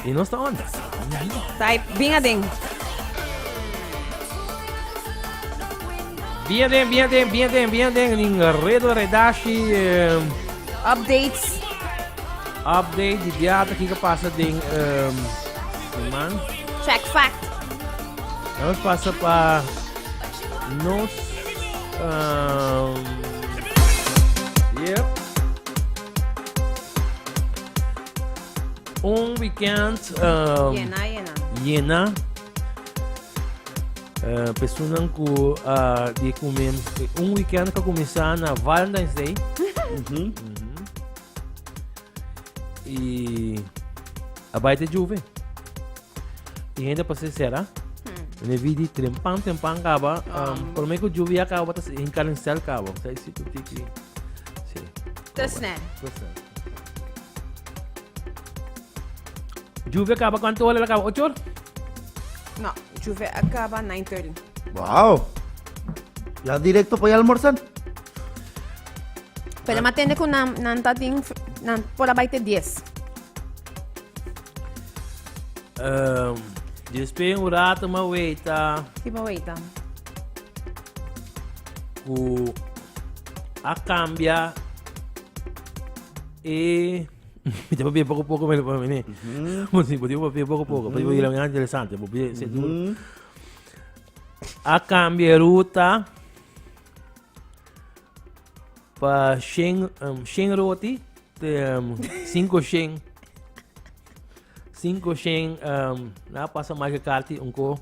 I nos ta on. Type, bin aden. Bin aden, bin aden, bin aden, bin aden. In redo redashi. Eh, Updates. Update di biata kiko pasa den um, siman. Check fact. Nos pasa pa nos um, yep. Un weekend um, Yena, yena. Yena. Uh, personan ku uh, di kumin un weekend ka kuminsá na Valentine's Day. Mm -hmm. Mm -hmm. I a bai te juve. I hende pa se sera. Hmm. Ne vidi trempan trempan kaba. Um, por me ku juve ya kaba ta hinka den cel kaba. Sa si tu tiki. Si. Te snel. Te snel. Juve kaba kuantu ora la kaba? Ocho ora? No, Juve acaba 9.30. Wow. Ya directo pa almorzar. Pero ma tende ku nan, nan ta tin, nan por a bai te 10. Um, después un rato ma weita Ki pa weita? ku a cambia e Mi ta papia poco poco me lo mene. Bo si bo papia poco poco, pa bo la interesante, bo pide se tu. A cambia ruta pa shen um, shen roti te um, cinco shen cinco shen um, na pasa mais carti un ko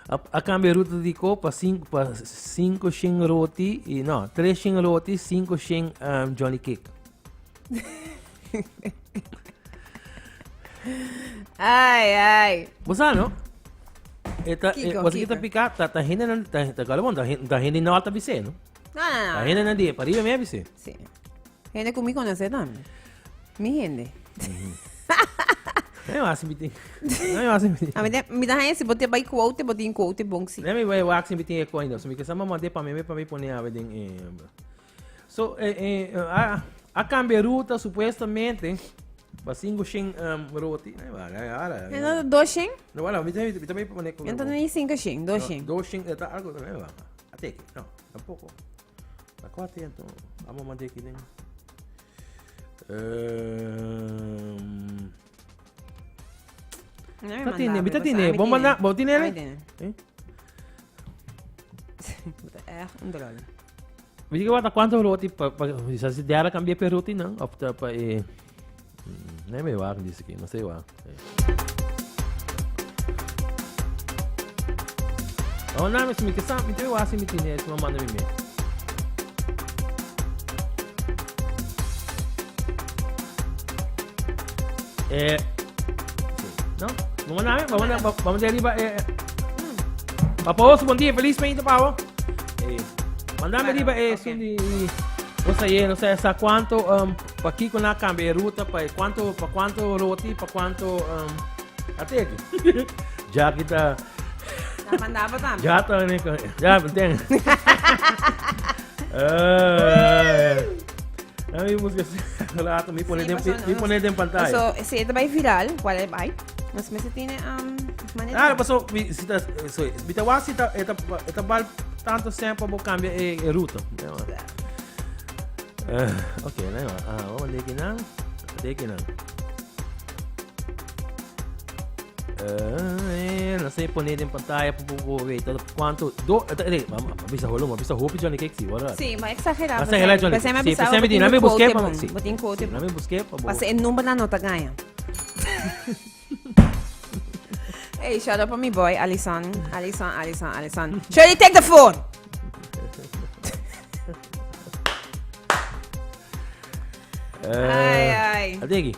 A, a cambia ruta di ko pa cinco pa cinco shen roti y no, tres shen roti, cinco shen um, Johnny Cake. Ai, ai. Bo sa no? Eta, Kiko, eh, bo sa kita kiko. pica, ta, ta hende nan, ta, ta, ta, ta, ta hende no ta bise, no? No, no, no. Ta hende nan di, pariba mi a bise. Sí. Hende ku mi konosé tambe. Mi hende. Nee, maar mi tin. Nee, maar mi tin. A mi te, mi ta haña si bo te bai quote, bo tin quote bon si. Nee, mi bai wax mi tin e coin. So mi ke sa mama de pa mi pa mi pone ave den eh. So eh eh a a cambia ruta supuestamente pa cinco shin um, roti. Nee, maar nee, ara. En dan dos shin? No, bueno, mi también mi también pone con. Enton ni cinco shin, dos shin. Dos shin, eta algo, nee, maar. Ateke, no, tampoco. Na kua tiempo? Amo mandé aquí den. Ehm, No me Ta tiene, mandaba, mi ta pues, tiene. ah, mi Bo manda, bo tiene Ah, mi ele? tiene. Eh? Bo ta echt un drol. Weet je wat, cuánto roti pa, pa, sa si dera cambia per roti nan, of ta pa e Nee, me waar die keer, no sé waar. Oh, na, mi que sa, mi te wa si mi tiene, mi manda mi me. Eh, sí. No? Vamos na, vamos na, vamos de arriba. Eh. Papa Oso, bom dia, feliz mês, Papa. Eh, mandame Claro, riba eh, ok. sun di no sé, no sé, sa cuánto um, pa kiko na cambia ruta, pa cuánto, pa cuánto roti, pa cuánto um, ate aquí. Ya aquí está, Ta mandaba tambe. ya está, ya, entiende. Eh, a mi busca rato, mi pone Sí, den, pasó, mi no, pone den pantalla. So, si e ta bai viral, cual e bai? Nos mester tiene um, manera. Claro, pasó, mi, si ta, sorry, mi ta wak si ta, e ta, e ta bal tanto semper pa bo cambia e, e ruta. Eh, ok, nee, maar, ah, vamos deki nan, deki nan. Eh, no sé, poner en pantalla, pu, pu, pu, weet, dat cuánto, do, eh, eh, ma, ma, bisa holo, ma bisa hopi Johnny Cake, sí, wala. Sí, maar exagerá. Ma exagerá Johnny Pensé Cake. me Sí, avisaba, pensé me botin di, no me busqué, quote pa, bon, sí. botin quote Sí, no me busqué, pa, bo. Pasa e numbernan no ta gaña. Hey, shout out pa mi boy, Alison. Alison, Alison, Alison. Shirley, take the phone! Ai, ai. Adegi.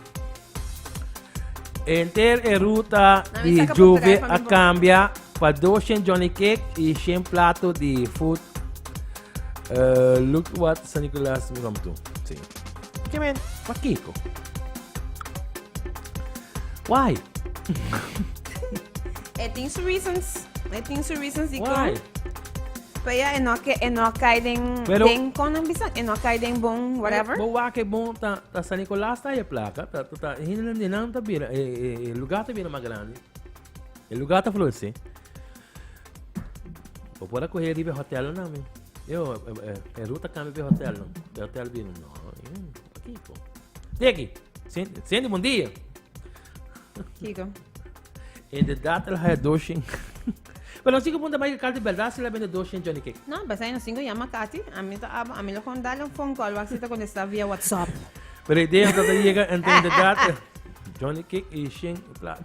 Enter e ruta Na, mi di saca Juve portugués pa a mi bo- cambia pa 200 Johnny Cake y 100 plato di food. Eh, look what San Nicolas me come to. Sí. Que men, pa Kiko. Why? E tin su reasons. E tin su reasons di Why? kon. Pero ya e no ke e no kai den Pero- den kon nan bisa e no kai den bon whatever. Bo wak e bon ta ta San Nicolas ta e plaka ta ta ta hende nan nan ta bira e e e lugar ta bira mas grandi. E lugar ta florece. Bo por a coge riba e hotel nan mi. Yo e e e ruta cambia pa e hotel nan. E hotel bira no pakiko. Teki, Cindy bon dia. Kiko. Inderdaad, el haya doshin. Pero no sigo punta Michael Carter, verdad si la vende doshin Johnny Cake. No, basta no sigo llama Katy. A mí ta a mí lo con darle un phone call, si te contesta via WhatsApp. Pero idea dat llega en inderdaad Johnny Cake y Shin plat.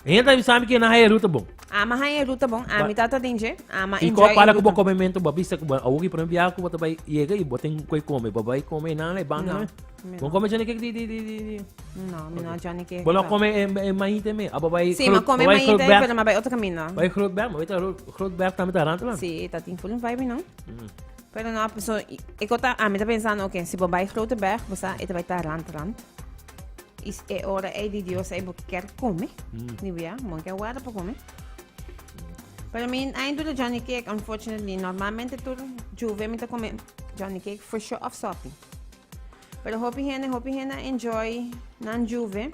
Gente sabe que na haya ruta bom. Ama haya ruta bom, ami tata dinge, ama E enjoy qual para e que bo ruta. comimento, bo bisa que bo awoki por biaha que bo tabay yega e bo tem coi come, bo bay come na na banda. No, No. mi Bo no. come Johnny Cake di di di di. di. No, mi no Johnny Cake. Bo no come e maite me. Abo bay Sí, ma come maite, pero ma bay otro camino. Bay groot berg, ma weet groot berg tambe ta rand man. Sí, ta tin full vibe, no? Pero no, so, ik ta, a mi ta pensando, ok, si bo bay grote berg, bo sa, e ta bay ta rand rand. I e ora ei di Dios ei bo kier come. Ni bia, bo kier warda pa come. Pero mi ainda dura Johnny Cake, unfortunately. Normalmente tur juve mi ta come Johnny Cake for sure of sopi. Pero hopi hende, hopi hende enjoy nan juve.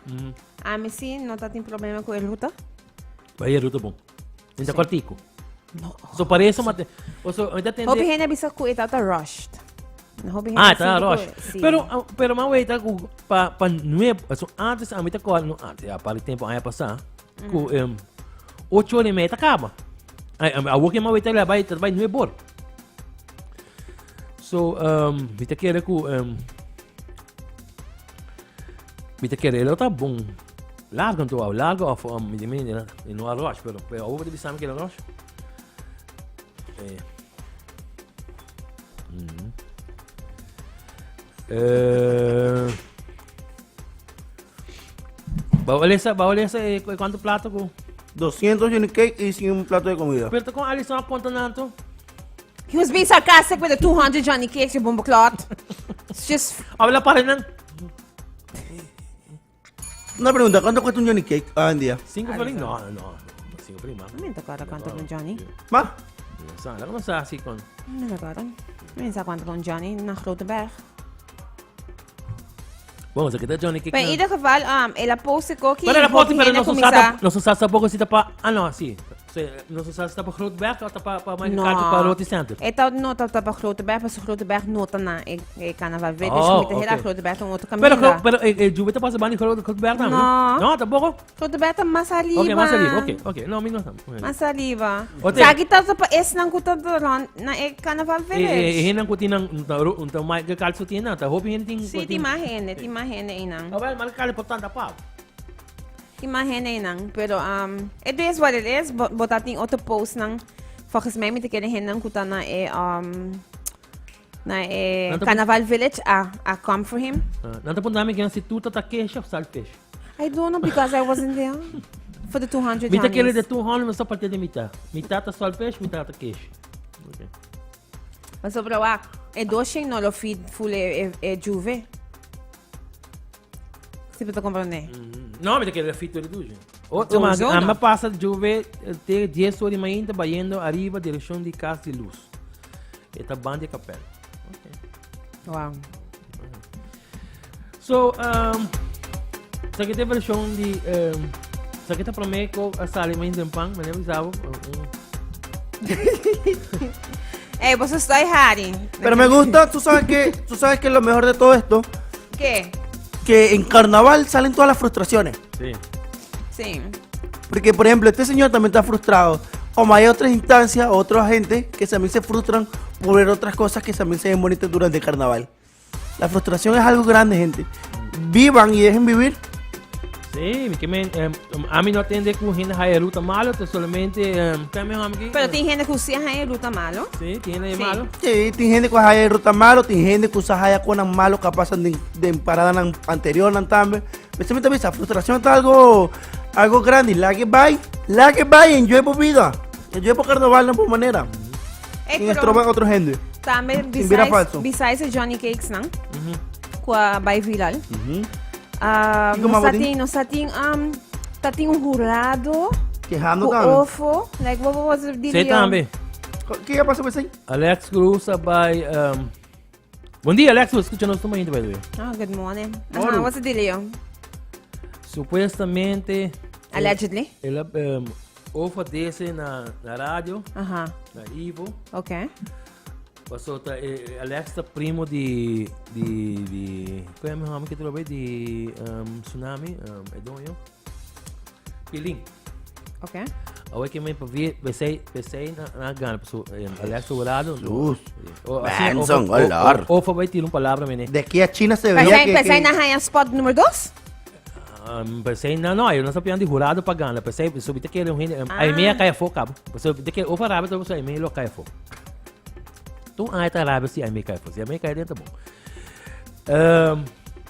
Ami si no ta tin problema cu e ruta. Bai e ruta bon. Inta cortico. No. So parece mate. O so, ahorita tende. Hopi hende bisa ku e tata rushed. Hopi hende Ah, ta sinti rush. ku- sí. Pero ah, pero ma wait ku pa pa nueve, so antes a mí ta no antes, ya para tempo aña pasá, ku em ocho hora y media ta caba. Ay, a a woke ma wait la bai ta bai nueve bor. So um mi ta kere ku em Mi ta kere lo ta bon largo anto au largo of um, mi mi no a rush pero pero awor bo bisa mi ke rush. Eh. Mm. Eh. Bawal esa, bawal esa eh, cuánto plato ku? 200 Johnny Cake y sin un plato de comida. Pero con Alison a conta nanto. He was being sarcastic with the 200 Johnny Cakes, you bombeklot. It's just... Habla para nan. Una pregunta, ¿cuánto cuesta un Johnny Cake hoy en día? Cinco florin? No, no, no. Cinco florin más. No me acuerdo cuánto con Johnny. ¿Más? No sa, laat me así con. No me acuerdo. No me cuánto con Johnny na Grote Berg. Bueno, se queda Johnny Cake. Maar in ieder geval, um, el a post ik ook. Pero la post, pero no kumisa. sa no sa tampoco si tapa. Ah, no, sí. No sa si tapa Grote Berg of tapa pa Michael Carter pa Roti Center. E ta no ta pa Grote Berg, maar Grote Berg no ta na e, e carnaval weet. Dus Oh, je moet heel oké. Grote Berg een otro camino. Pero pero eh, eh, Juve te pasa bani Grote Grote Berg también. No. No, tampoco. Grote Berg ta mas arriba. Ok, mas arriba. Ok, ok. No, mi no está. Mas arriba. Ote. Sa ki ta pa es nan ku ta rond na e carnaval Eh, eh, village. eh, hen ku tin un ta un ta Michael Carter tin na, ta hopi hen tin. Sí, tin mas hende, tin mas hende einan. Ah, wel, Michael Carter por tanta pa. Tin mas hende einan, pero um, it is what it is. Bo, bo ta tin otro post nan. Volgens mij mi te kere hennan ku ta na e um, na e Nan ta- Carnaval Village a a come for him. Ah, nan ta punta mi si tu ta kesh of saltfish. I don't know because I wasn't there for the 200 Mi ta kere Johnnies. de 200 mi sa parte de mitad. Mitad ta saltfish, mitad ta kesh. Okay. Maar sobre wak, e doshin no lo feed full e, e, e juve. Si bo ta comprende. No, mi ta kere fito de tuyo. Otro Sowieso man, no. ama pasa Juve te 10 ora mainta bayendo arriba dirección di Cas di Luz. E ta banda di kapel. Okay. Wow. So, um, sa kita version di um, sa kita prome ko a sali mainta en pan, meneer Bisabo. Ey, vos estoy Harry. Pero me gusta, tú sabes que, tú sabes que lo mejor de todo esto, ¿Qué? que en carnaval salen todas las frustraciones. Sí. Sí. Porque, por ejemplo, este señor también está frustrado. Como hay otras instancias, otra gente que también se frustran por ver otras cosas que también se ven bonitas durante el carnaval. La frustración es algo grande, gente. Vivan y dejen vivir. Sí, mi ke men, um, ami no atende ku hende haya ruta malo, te solamente um, kami hom ki. Pero tin hende ku si haya ruta malo. Sí, tin hende Sí. malo. Sí, tin hende ku haya ruta malo, tin hende ku sa haya konan malo que pasan de, de parada nan anterior nan tambe. Precisamente esa frustración está algo, algo grande. La que va, la que va, enjoy por vida. Enjoy por carnaval, no por manera. Ey, Sin pero estroba otro gente. Tambe Sin bira besides, falso. besides e Johnny Cakes nan, ku a bai viral. Kiko Nos Mabotin? ta tin, nos ta tin, um, ta tin un hurado. Kehando Ku tambe. ofo, like what was the deal? Sei tambe. Ke a pasa ku esei? Alex Cruz a bai um, Bon dia Alex Cruz, escucha nos tuma by the way. Oh, good morning. Morning. Aha, what's the deal? Supuestamente Allegedly. el a um, ofo dese na, na radio, Aha, na Ivo. okay. Paso ta eh, Alex ta primo di di di Koe mi home ke trobe di um, Tsunami, um, e doño. Pilin. Ok. Awe ke men pa vi pesei pesei na na gana paso eh, Alex Dorado. Sus. O así Benson, olor. O fa bai tira un palabra mene. De aquí a China se veía Pesei, que... pesei que- na haya spot número 2? Um, pensei, não, não, eu não sabia de jurado para ganhar. Pensei, subite que ele um gente, aí meia cai fogo, cabo. Pensei, de que o farabe, então aí meia lo cai fogo. Tu aí tá rápido se aí meia cai fogo, se aí meia cai dentro bom. Um,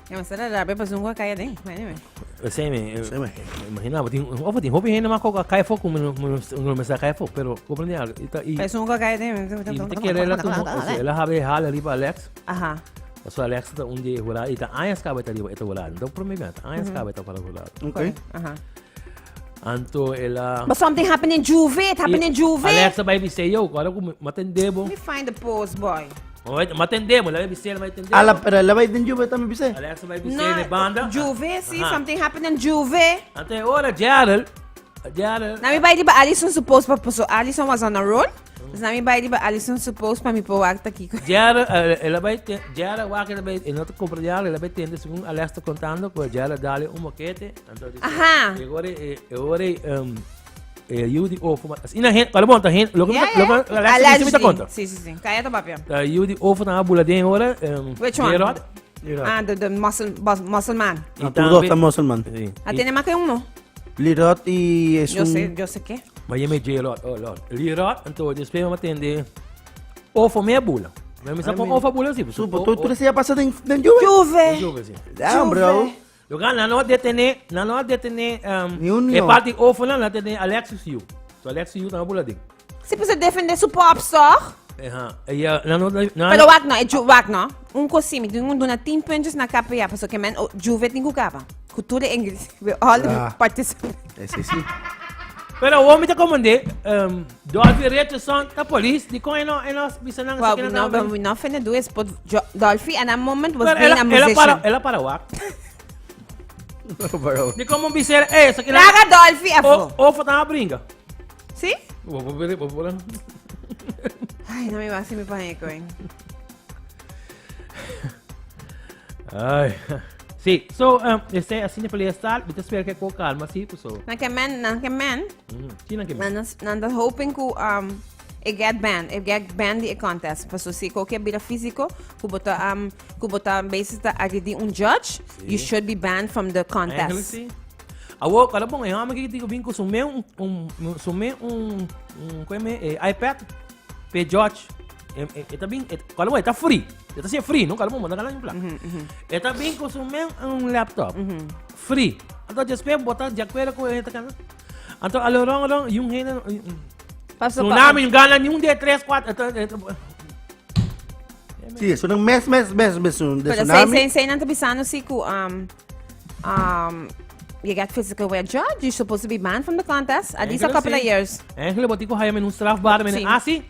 Ja, maar será rápido, pas nunca cai den. Anyway. pensei, me, Sí, me. imagina, tin, of tin hopi gente maar ko cai fogo, como no no me sa cai fogo, pero comprende algo. E tá e Pas nunca cai den. e te quer ela tu, ela habe hala riba Alex. Aha. So Alex tá um dia jurado, e tá anos cabo tá riba, tá jurado. Então por mim, tá anos cabo tá para jurado. Ok. Aha. Anto ela But something happened in Juve. It happened in Juve. Alexa vai me say yo, agora com matendebo. Let me find the post, boy. Matendebo, ela vai me say, ela vai atender. A la, pero la va en Juve también, viste? Alexa vai me say de banda. Juve, see, Aha. something happened in Juve. Até ora Gerald, Gerald. Na mi bai di ba Alison suppose pa so Alison was on a roll. Dus na mi bai di ba Alison suppose pa mi po acta kiko. Gerald, eh, ela vai te, Gerald vai que ela vai, ele não compra Gerald, ela vai atender segundo Alexa tá contando, que Gerald dá-lhe um moquete. Então, disse, Aha. E agora, e agora, um, eh, you di ofo, mas ina gente, olha bom, tá gente, logo Yeah, logo yeah. Alexa me tá conta. Si, si, si. Kaya to papia. Uh, you di ofo na bula den ora, um, Which one? Gerald. Ah, the muscle, muscle man. No, tú dos estamos man. Sí. Ah, tiene más que uno. Lirot y es Yo un... sé, yo sé qué. Maar je met J-Rod, oh lord. J-Rod, então después me atende. Ofo me bula. Maar me sabe ofo bula sim. Supo, tú, tú decías pasa en, en Juve. Juve. Juve sim. Damn, bro. Lo gana no detene, na no detene um Ni un e ni un. parte ofo na na detene Alexis Yu. So Alexis Yu na bula ding. Si pues defende su pop toch? Aha. E ja, na no na Pero wak no, e ju wak no. Un cosimi, un dona 10 puntjes na KPA, paso que men oh, Juve tingu kapa. Cultura Engels, we all Ah. participate. Sí, sí. Pero o homem tá comandé, um Dolphy Richardson, ta police, di ko eno eno bisa nang Well, we know, but we not finna do is put jo Dolphy and that moment was Pero being ela a ela para musician. ela para wak. Bro. Di como bisera, eh, sa kila. Raga Dolphy afo. Ofo ta bringa. Si? Vou vou vou vou. Ay, no me va a hacer mi panico, eh. Ai. Sí, so, um, este asina pa lesa, mi ta spera ke ko kalma sí, so. Nan ke men, nan ke men, Sí, nan ke men. nan nan ta hoping ku um, e get banned, e get banned di e contest. Paso si koke bira físico, ku bo ta um, ku bo ta bezig ta agredi un judge, you should be banned from the Eigenlijk contest. sí. Awo, kada bom, e home que digo bem com sume um um sume um um como é, eh, iPad pe judge. E, e, e tá bem, e, kada bom, tá free. E tá free, não kada bom, manda lá em plano. E tá bem com sume um laptop. Free. Então, just pe botar de acordo com ele tá cana. Então, alo rong rong, yung hena Paso Tsunami, yung gana, yung dia 3, 4, ito, ito. Sí, es un mes, mes, mes, mes un de Pero sei, tsunami. sei, sei nan ta bisano si ku um, um, you get physical with a judge, you're supposed to be banned from the contest at least a couple of years. Eigenlijk, wat ik wil hebben in een strafbaar, Sí. men, ah, sí.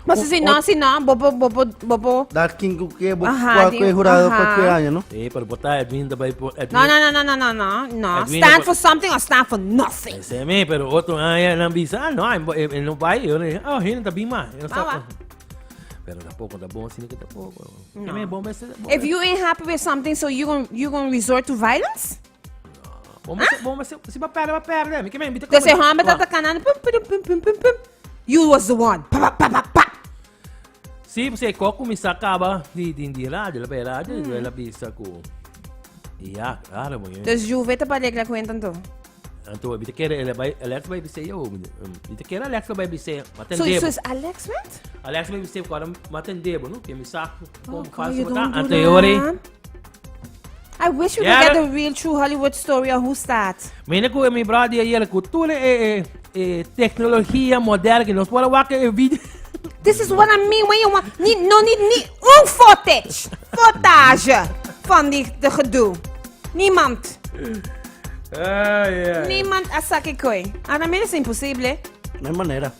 Maar si no, si no, bobo, bobo, bobo. Dar quien que Ajá, cualquier jurado ajá. cualquier año, ¿no? Eh, pero botar Edwin daarbij. Edwin. No, no, no, no, no, no, no, no. Edwin, Stand bo- for something or stand for nothing. Ese me, pero otro, ah, ya, no bisa, no, eh, no va, yo le dije, oh, hier está bien más. No Va, va. Pero tampoco, tampoco, sino que tampoco. No. Que me bomba ese. If you ain't happy with something, so you gon' you gonna resort to violence? Bomba ese, bomba ese, si va a perder, va a perder. Que me invita Dus hij met dat kanan, pum, pum, pum, pum, pum, pum. You was the one. Pa, pa, pa, pa, pa. Sí, pues eh, mi sacaba di di di radio, la radio, la pista ku. Ja, claro, muy bien. Dus Juve te pa regla cuenta to. Anto, bi te kere, ele vai, Alex vai bisa yo, bi te kere Alex vai bisa, So, matendebo. so is Alex wet? Alex vai bisa agora matendebo, no? Que me saco Oh, como God, faz you botar don't do ante ore. that. I wish we could Yeah, get that- the real true Hollywood story on who start. Mene ku mi brother aí, cultura e e tecnologia moderna que nós pode wak e vídeo. This is what I mean when you want. Niet, no, niet, niet un footage. Footage van die de gedoe. Niemand. Ai, ai. Niemand a saki koi. Ana mira es imposible. No hay manera.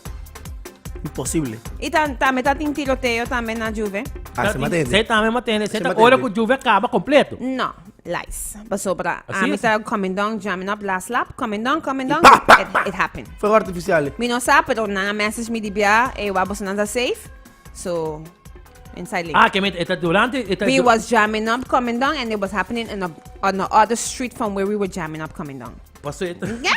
Imposible. Y ta, tambe ta tin tiroteo tambe na Juve. Ah, se matende. Zij tambe matende. Zij Se ta matende. ora ku Juve acaba completo. No, lies. Pasobra Así ami es. ta coming down, jamming up last lap, coming down, coming down. Pa, pa, it, pa. it happened. Fuego artificiales. Mi no sa, pero nan a message mi di bia, e wa boso nan ta safe. So, inside link. Ah, que met, eta durante... Eta We was jamming up, coming down, and it was happening in a, on the other street from where we were jamming up, coming down. Paso eta... Yeah.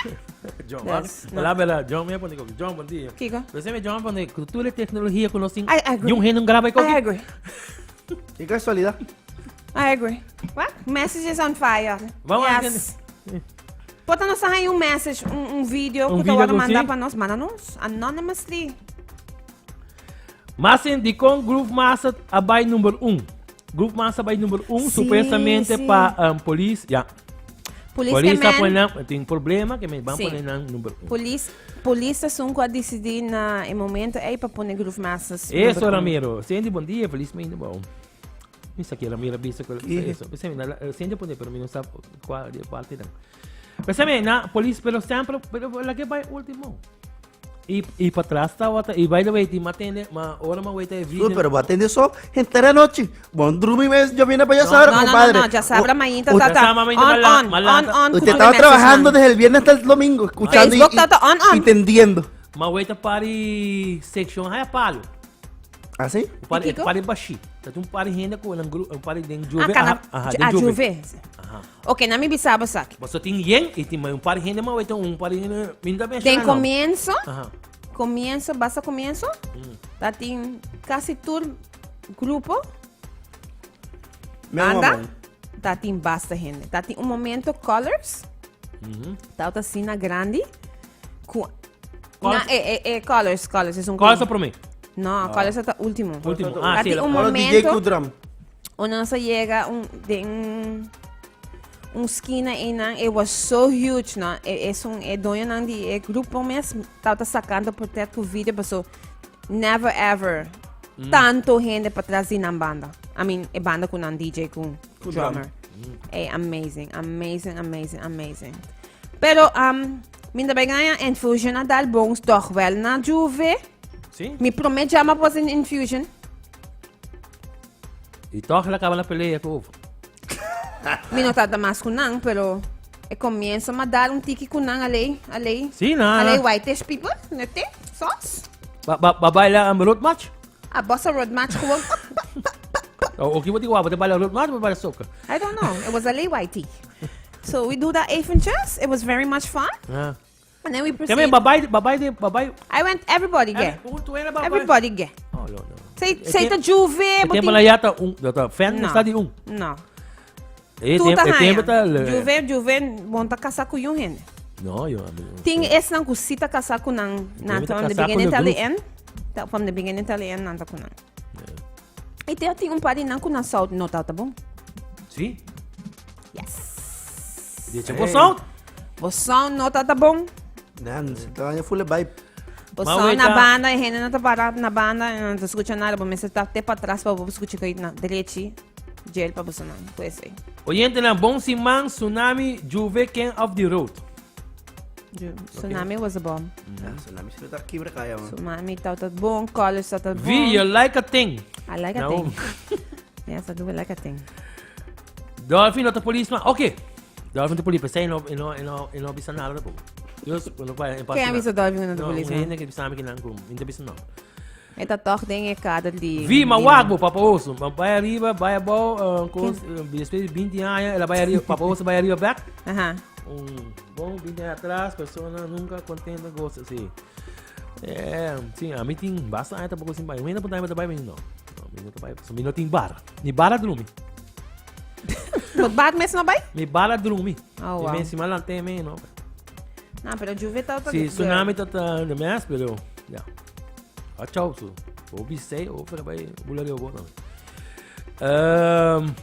John, Yes, no. Hola, bela. John, me pone con John, buen dia. Kiko? Você me John pone cultura e tecnologia com nós. I agree. E um reno grava I agree. Qué casualidad. I agree. What? Message is on fire. Vamos a yes. Pota nos aí um message, um, um vídeo Um que vídeo tu com mandar sim? para nós. Manda nos, anonymously. Mas di con Groove Master a bai number 1. Groove Master bai number 1 Sí, supuestamente sí. pa um, police, ja. Police, Police que a man, pone tin problema que me van Sí. pone nan number 1. Police, police esun ku a disidí na e momento ei pa pone Groove Masters. Eso, number un. Ramiro. Cindy, bom dia. Feliz mês, bom. Misa que Ramiro bisa que Ki? eso. Pensa, na, Cindy pone, pero mi no sabe cuál de parte dan. Pensa, na police, pero sempre, pero la que vai último. Y, y para atrás estaba, y by the way, ti matende, ma ora ma wait e Uy, pero va a atender eso entera noche. Bon, drumi mes, yo vine para allá No, sabra, No, no, no, compadre. no, ya sabra U- mainta u- tata. Ya sabra mainta On, mala- on, malata. on, on. Usted kumpli estaba message trabajando man. desde el viernes hasta el domingo, escuchando y, Facebook tata on, on. y tendiendo. Ma wait pari section haya palo. ¿Ah, sí? Un pari, Kiko? pari bashi. Dat un pari hende ku un grupo, un pari den Ah, juve. kana, aha, ah, den Juve. Aha. Ok, na mi bisaba sak. Mas tin yen y tin un pari hende ma wait un pari hende minta ben Den comienzo, Aha. comienzo, basta comienzo. Dat tin casi tur grupo Me banda. amo. Dat tin basta hende. Dat tin un momento colors. Dat asina grandi. Ku Colors? Na, eh, eh, eh, colors, colors. Es un Qual é para mim? No, colors está último. Último. Ah, Dat sí. tin un Ahora DJ momento. Kudram. Unda nos a yega un den un un skina einan, it was so huge, no. E esun e doñonan di e grupo mes tabata sacando portret cu video paso never ever tanto hende patras di nan banda. I mean, e banda cu nan DJ cu Cu drum. drummer. Ey, amazing, amazing, amazing, amazing. Pero um, mi ta bay gaña Infusion a dal bons toch wel na Juve. Sí. Mi prome jama was in Infusion. Y toch la acaba la pelea cu over. Mi no tata mas cu nan, pero e comienzo ma dar un tiki cu nan aley, aley. Sí, na. Aley whitish people, nete, sauce. Ba, ba, ba baila um, road march? A bossa road match gewoon. O, o ki wat die baila road march, ba baila soca. I don't know. It was aley whitey. So we do that eventjes. It was very much fun. Ah. And then we Kami proceed. babay, babay, de, babay. I went everybody get. Everybody get. Oh, no, no. Say say ta Juve, E tempo la yata un, dat fan No. sta di un. No. E Tu tempo, ta e tempo ta. haya. Juve, Juve, bon ta casa cu yung hende. No, yo. Tin esnan cu si ta casa cu nan, nan Debe ta from the casá cu beginning de till the groove. end. Ta from the beginning till the end nan ta cu nan. E te tin un par di nan cu nan sout no ta ta bon. Si. Yes. Di che bo sout. Bo sound no ta ta bon. Nan, se ta daña full vibe. Bo Ma sound na weta- banda e hende no ta para na banda e no ta scucha nada. Bo mester ta te patras pa bo scucha cu na derechi. Jail pa bo sonan. Pues ey. Oyentenan, bon siman, Tsunami, Juve, King of the Road. Tsunami was a bomb. Ja, tsunami se ta kibra kaya, man. Tsunami ta ta bon, Colors ta ta bon. V, you like a thing. I like a Nou. thing. Yes, I do like a thing. Dolphin no ta policeman. Ok. Dolphin ta police. Pensei no, no, no, no bisa nada tampoco. Dus, no pa, en Ken a bisa Dolphin no ta policeman? No, hende ke bisa mi kinan ku, mi ta bisa no. E ta toch den e kader di... Vi, ma di- wak bo, Papa Oso. Ma bai arriba, bai abou, uh, kos, uh, después di 20 aña, el a bai arriba, Papa Oso bai arriba back. Aha. Un bon 20 aña atrás, persona nunca contenta, goza, sí. Eh, sí, a mi tin basta aña tampoco sin bai. Un hende punta mi ta bai, mi no. No, mi no ta bai, so mi no tin bar. Ni bar a drumi. Bo bar mes no bai? Mi bar a drumi. Oh, Mi wow. men si malante me, no. No, pero Juve ta Sí, tsunami ta ta de mes, pero ja. Ah, chao, su. O bisei, o pero bai bula de obo tambe. Ehm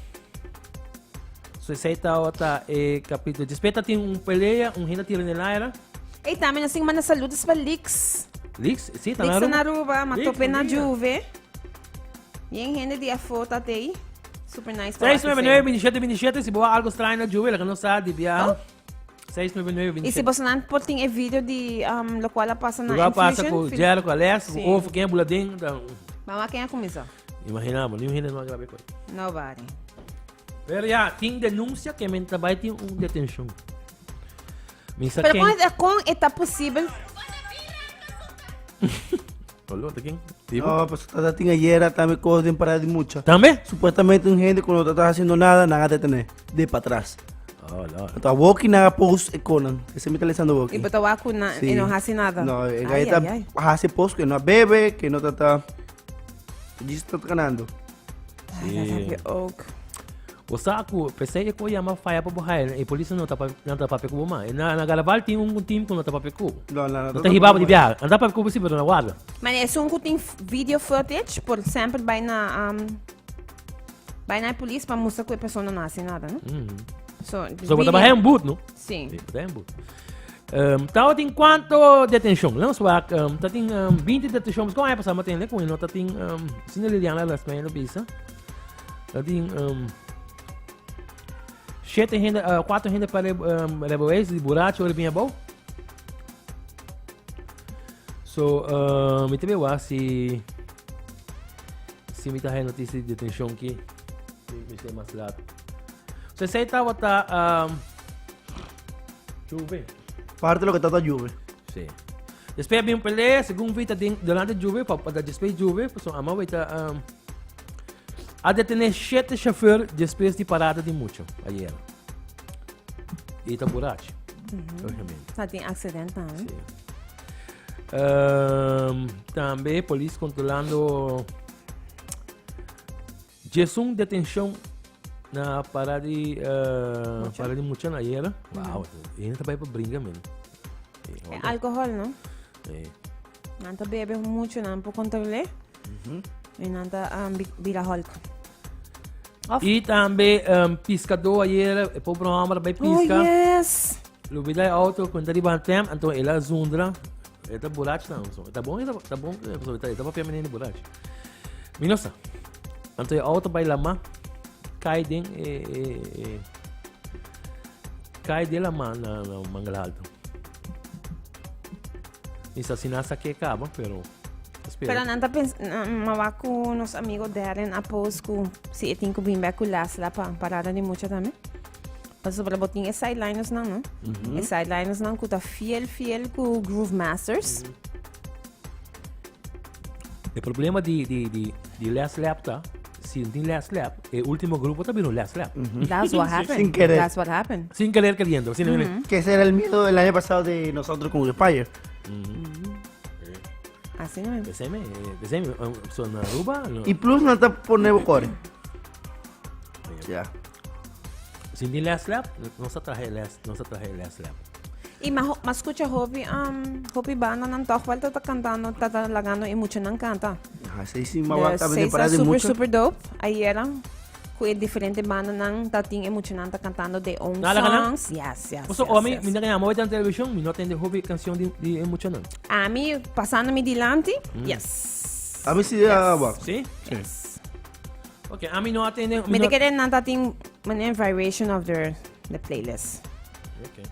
so esei ta e capítulo. Después ta tin un pelea, un hende tira en el aire. Ey, tambe nos tin manda saludos pa Lix. Lix, sí, ta Lix na na Aruba, ma Lix, tope na buen dia. Juve. Yen hende di afó ta tei. Super nice pa 699 wak 27 27, si bo algo straño na Juve, laga nos sa di bia. Oh. 699 Y si bosonan por tin e video di um, lo cual a pasa na Lo a pasa Infusion, cu Jericho, Alex, cu Ofo, ken bula den. Mama ken a cuminsa? Imaginamos, ni un hende no a graba e cosa. Nobody. Pero ya, tin denuncia que men tabay tin un detencion. Mi sa Pero ken. con, con está posible? Olor, ta ken? Tipo. No, pues tata tin ayer también cosas de parada de mucha. Tambe? Supuestamente un gente cuando no estás haciendo nada, nada te tener de para atrás. Oh, lord. Entonces, Woki nada post e conan. Ese me está leyendo Woki. Y pero ku na, Sí. y no hace nada. No, el Ay, galleta ay, ay. hace post que no bebe, que no trata. Allí está ganando. Ay, dat heb je ook. O sa ku pesei e ko yama fire pa bo haya e polis no ta pa no ta papia ku bo ma. E na na Garaval tin un team ku no ta papia ku. No, no, no. No ta hiba bo di biaha. Nan ta papia ku bo si pero na warda. Maar esun ku tin video footage por semper bai na um, bai na e polis pa mustra ku e persona no hasi nada, no? So, So bo ta really- baha en boot, no? Sí. Sí, bo ta en boot. Um, tao tin cuanto detención? Lan wak, um, ta tin um, 20 detención. Kon ay pasama tin le ku no ta tin um, sino Liliana las me bisa. Ta tin um, siete hende, uh, cuatro hende para um, rijbewijs, di buracho ora bin abou. So, uh, mi te bewa si si mi ta haya noticia di detención ki mi, mi sé mas laat. So, esey tabata um, Juve. Parte lo que trata Juve. Sí. Después había un pelea, según vi, ta den durante Juve, pa, pa después Juve, pues ama weta um, a detener siete chauffeur después di parada di mucho ayer. Y ta burachi. Obviamente. Ta tin accident tambe. Sí. Um, tambe polis controlando 11 detencion na parada di uh, Mucha. parada di mucha na ayer. Wow, mm. ta bai pa bringa men. E alcohol, no? Eh. Nan ta bebe mucho, nan por controlé. Y nan ta um, bira hulk. Of- Y tambe um, piscador ayer, e pobre hombre bai Oh, pisca. yes. Lubida e auto, quando riba tem, então ela zundra. E ta burachi nan, so. Ta bon, ta bon, so, ta, ta papia menino burachi. Mi no sa. Anto e auto bai lama, cai den e, e, e cai den lama na, na Mangala Alto. Mi sa si nan sa ke caba, pero espera. Pero nan ta pens ma wak ku nos amigo Darren a post ku si e tin ku bin bek ku Lasla pa parada di mucha tambe. Pasobra bo tin e sideliners nan, no? E sideliners nan ku ta fiel fiel ku Groove Masters. E problema di, di, di, di last lap ta, si no tin last lap, e ultimo grupo ta bira un last lap. That's what happened. Sin querer. That's what happened. Sin querer queriendo. Sin mm Que ese era el miedo del año pasado de nosotros con Fire. Así no. Beseme, beseme, so na Aruba, no. Y plus no está por nuevo core. Ya. Sin tin last lap, no sa traje last, no sa traje last lap. Y ma, ma escucha hopi, um, hopi banda nan toch wel ta cantando, ta ta lagando y mucho nan canta. Ah, sí, sí, ma va De a seis parada de super, mucho. super dope. Ayer, cu e diferente banda nan ta tin e mucho nan ta cantando their own Nala ka na? songs. Yes, yes, Paso, yes, o mi, yes. mi na kaya, mo na television, mi no tende hopi canción di, di mucho nan. A mi, pasando mi dilanti, yes. A mí sí, ah, va. Sí? Yes. Ok, a mi no atende. Mi te kere nan ta tin een variation of their the playlist. Ok.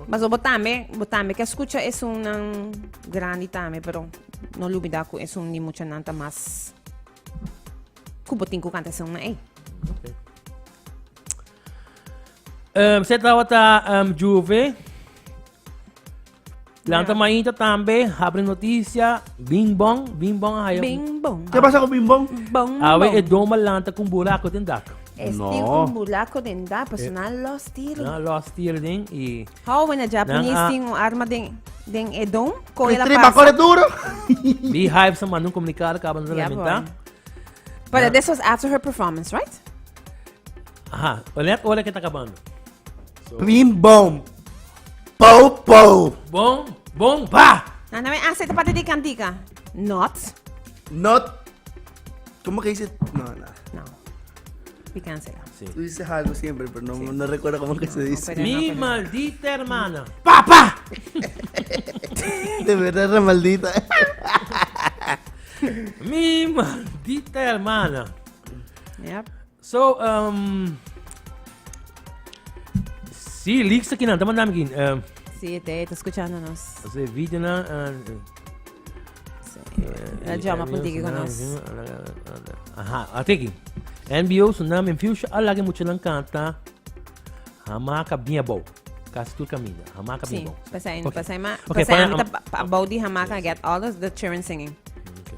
Mas bo tambe, bo tambe ke escucha es un nan grandi tambe, pero no lubida ku es un di mucha nan ta mas ku bo tin ku kanta es un na ei. Ok. Um, se tabata um, Juve. Lanta mainta tambe, abre noticia, bing bong, bing bong haya. Bing bong. ¿Qué pasa con Bing Bong? Bong Awe e bong. doma lanta con buraco den dak. Es No. tin un buraco den dak, paso nan los tiro. Na los tiro den y How when a Japanese Nan a- tin un arma den den e dom, con el a Tripa, pasa. corre duro. Beehive sa manda un comunicado caba de Yeah, lamenta. boy. But this was after her performance, right? Aha, net ora que ta acabando. Bing Bong. Po, po. Bom, bom, pa! Nan también hace esta parte de cantica. Not. Not. ¿Cómo que dice? No, no. No. We cancel. Sí. Tú dices algo siempre, pero no, no recuerdo cómo que se dice. pero- Mi no, pero- maldita hermana. ¡Papá! De verdad, era maldita. Mi maldita hermana. Yep. So, um, Sí, leaks aki nan, ta mandami aquí. Sí, te ta escuchando nos. Ese video nan. Sí. La llama puntiqui con nos. Aha, ateki. NBO, Tsunami and Future, a lagi mucho nan canta. Hamaca bien abou. Casi tur caminda. Hamaca bien Sí, abou. pasai, Ok. pasai ma, Ok, pasai pone- ami ta pa- abou di hamaca get all the children singing. Ok.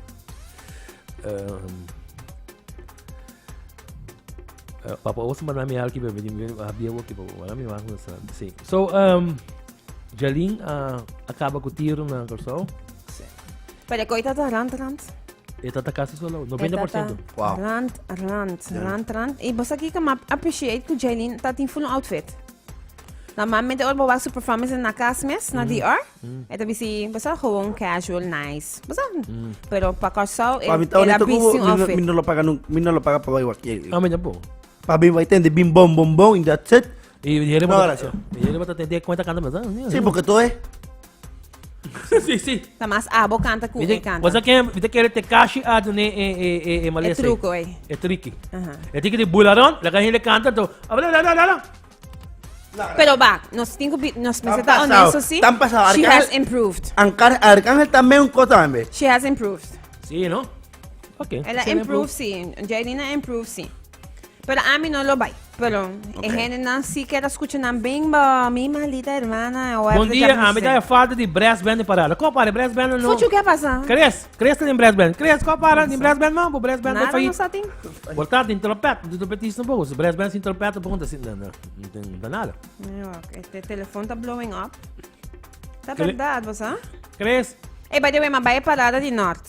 Papa Oso manda mi alki bebe di mi habia woki papa manda mi wak sa. Sí. So Jalin acaba ku tiro na Kòrsou. Sí. Pero koi tata rand rand. E tata kasi solo, 90%. Wow. Rand rand rand rand. E bosa ki ka appreciate ku Jalin ta tin full outfit. Normalmente ora bo wak su performance na kas mes, na DR. E ta bisi, basta gewoon casual, nice. Basta, pero pa Kòrsou, e, Pa mi ta el a honesto ku bisti un mi no, outfit. mi no lo paga nun, mi no lo paga pa bai wak. Ah, mi tampoco. Pa bin bai tende bin bom bom bom y that's it. Y yere No, bota, gracias. yere bota tende cuenta canta mas. Sí, porque todo es. Sí, sí. Ta mas abo kanta ku e kanta. Wasa ken, mi ta kere Tekashi a dune e e e e malesa. E truco ei. E triki. Aha. E triki di bularon, laga hende kanta to. Abla la la la la. Pero ba, nos tin ku bi, nos Tan mester ta pasado, honesto si. tan pasado. She Arcángel- has improved. Ancar, Arcángel también un cosa también. She has improved. Sí, no? Ok. El a Sí, improve si. Jaylin a improve si. Pero ami no lo bai. Pero e hendenan si kier a scucha nan bin bo, mi maldita hermana. o Bon whatever dia, Japanese ami ta say. falta di brass band di parada. Ko para brass band no? Fuchu ke pasa? Chris, Chris ta den brass band. Chris, ko para den brass band man? Bo brass band Nada bai no sa tin. Por ta tin trompet, tin trompetista un poco. Si brass band sin trompet un poco ta sin, no, no, no tin nada. No, este telefon ta blowing up. Ta Cre- berdad, bo sa? Chris, Ey, by the way, ma bai e parada di Noord.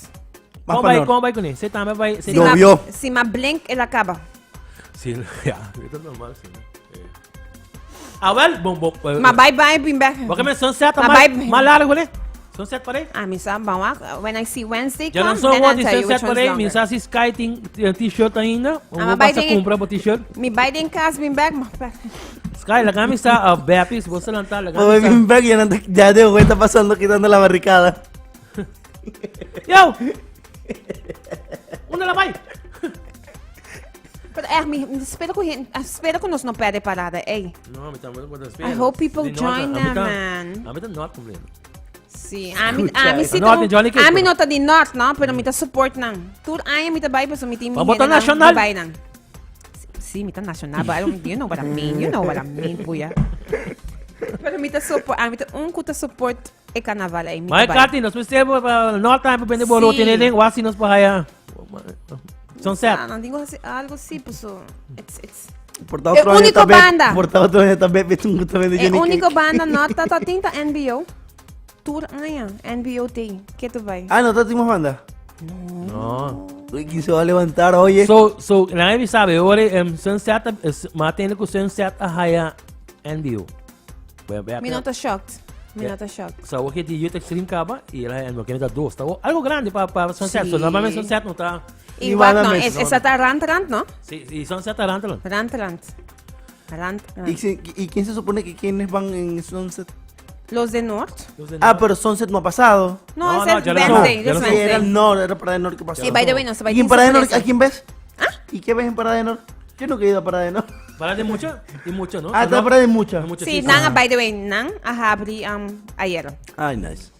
Mas kon pa bai, Noord. kon bai kuné? Se tambe bai, se Si ma, Llovió. si ma blink, el a caba. Sí, ja, dat is normal, sí. Ah, wel, bon, bon. Ma bai bai bin back. Porque me sunset Ma ma, bai- ma largo, né? Sunset parei. Ah, mi sa ban wak. When I see Wednesday Já não come, sou then o I'll de tell you sunset which one's parei. Mi longer. sa si Sky tin eh, t-shirt ainda. Ah, Vou maar bij passa dingen- compra bo t-shirt. Mi bai den kas bin back, ma Sky, laga mi sa uh, Bepis, você lantar, laga Pues mi sa. bien back, ya, no te- ya de está pasando quitando la barricada. Yo! Unda la bai? Pero echt, mi, mi spera ku hen, spera ku nos no perde parada, ey. No, mi tampoco puedo I hope people join them, man. A mi ta not cumpliendo. Sí, a mi, Escucha, a mi sí No, ta- Johnny Cake, a mi pero. no ta di North, no, pero mi ta support nan. Tur aña mi ta bai, paso mi tin mi Maar bota hendenan nacional. di bai nan. Sí, mi ta nacional, but I don't, you know what I mean, you know what I mean, puya. Pero mi ta support, a mi ta un ku ta support e carnaval ei, mi Maar ta bai. Katy, nos mester pa North time pa bende boro Sí. tiene den wasi nos pa haya. Sunset. Ah, nan digo hasi algo sí, paso it's, it's. Por ta E otro año único también- banda. Por ta otro año también, ves un gusto de E Johnny único Cake. banda North ta ta tin ta NBO. Tur aña, NBO tin. Ke tu bai? Ah, no, tenemos banda. No. Uy, ¿quién se va a levantar, oye? So, so, na mi sabe, ore um, Sunset, ma tende ku Sunset a haya NBO. Mi no ta shocked. Mi no ta shocked. So, oke di Youth Extreme kaba y el haya NBO, kende ta dos. Ta algo grande pa pa Sunset. Sí. So, normalmente Sunset no ta... Y Ni wak van a no, mes, es, no, esa ta rand rand, no? Sí, y Sunset ta rand rand. Rand rand. Rand ¿Y, rand. si- y quién se supone que quiénes van en Sunset? Los de Noord? Los de Ah, North. pero Sunset no ha pasado. No, No, ese no, es ya lo Wednesday, sé, es ya lo sé. Sí, era Wednesday. el Norte, era Parada de Norte que pasó. Y by the way, no se va a ¿Y en Parada de Norte? sorpresa. ¿A quién ves? ¿Y qué ves en Parada de Norte? Yo nunca he ido a Parada de Norte. Parada de mucho, de mucho, ¿no? Ah, está Parada de mucha. De mucho, Sí, nan, by the way, nan a habri um, ayer. Ay, nice.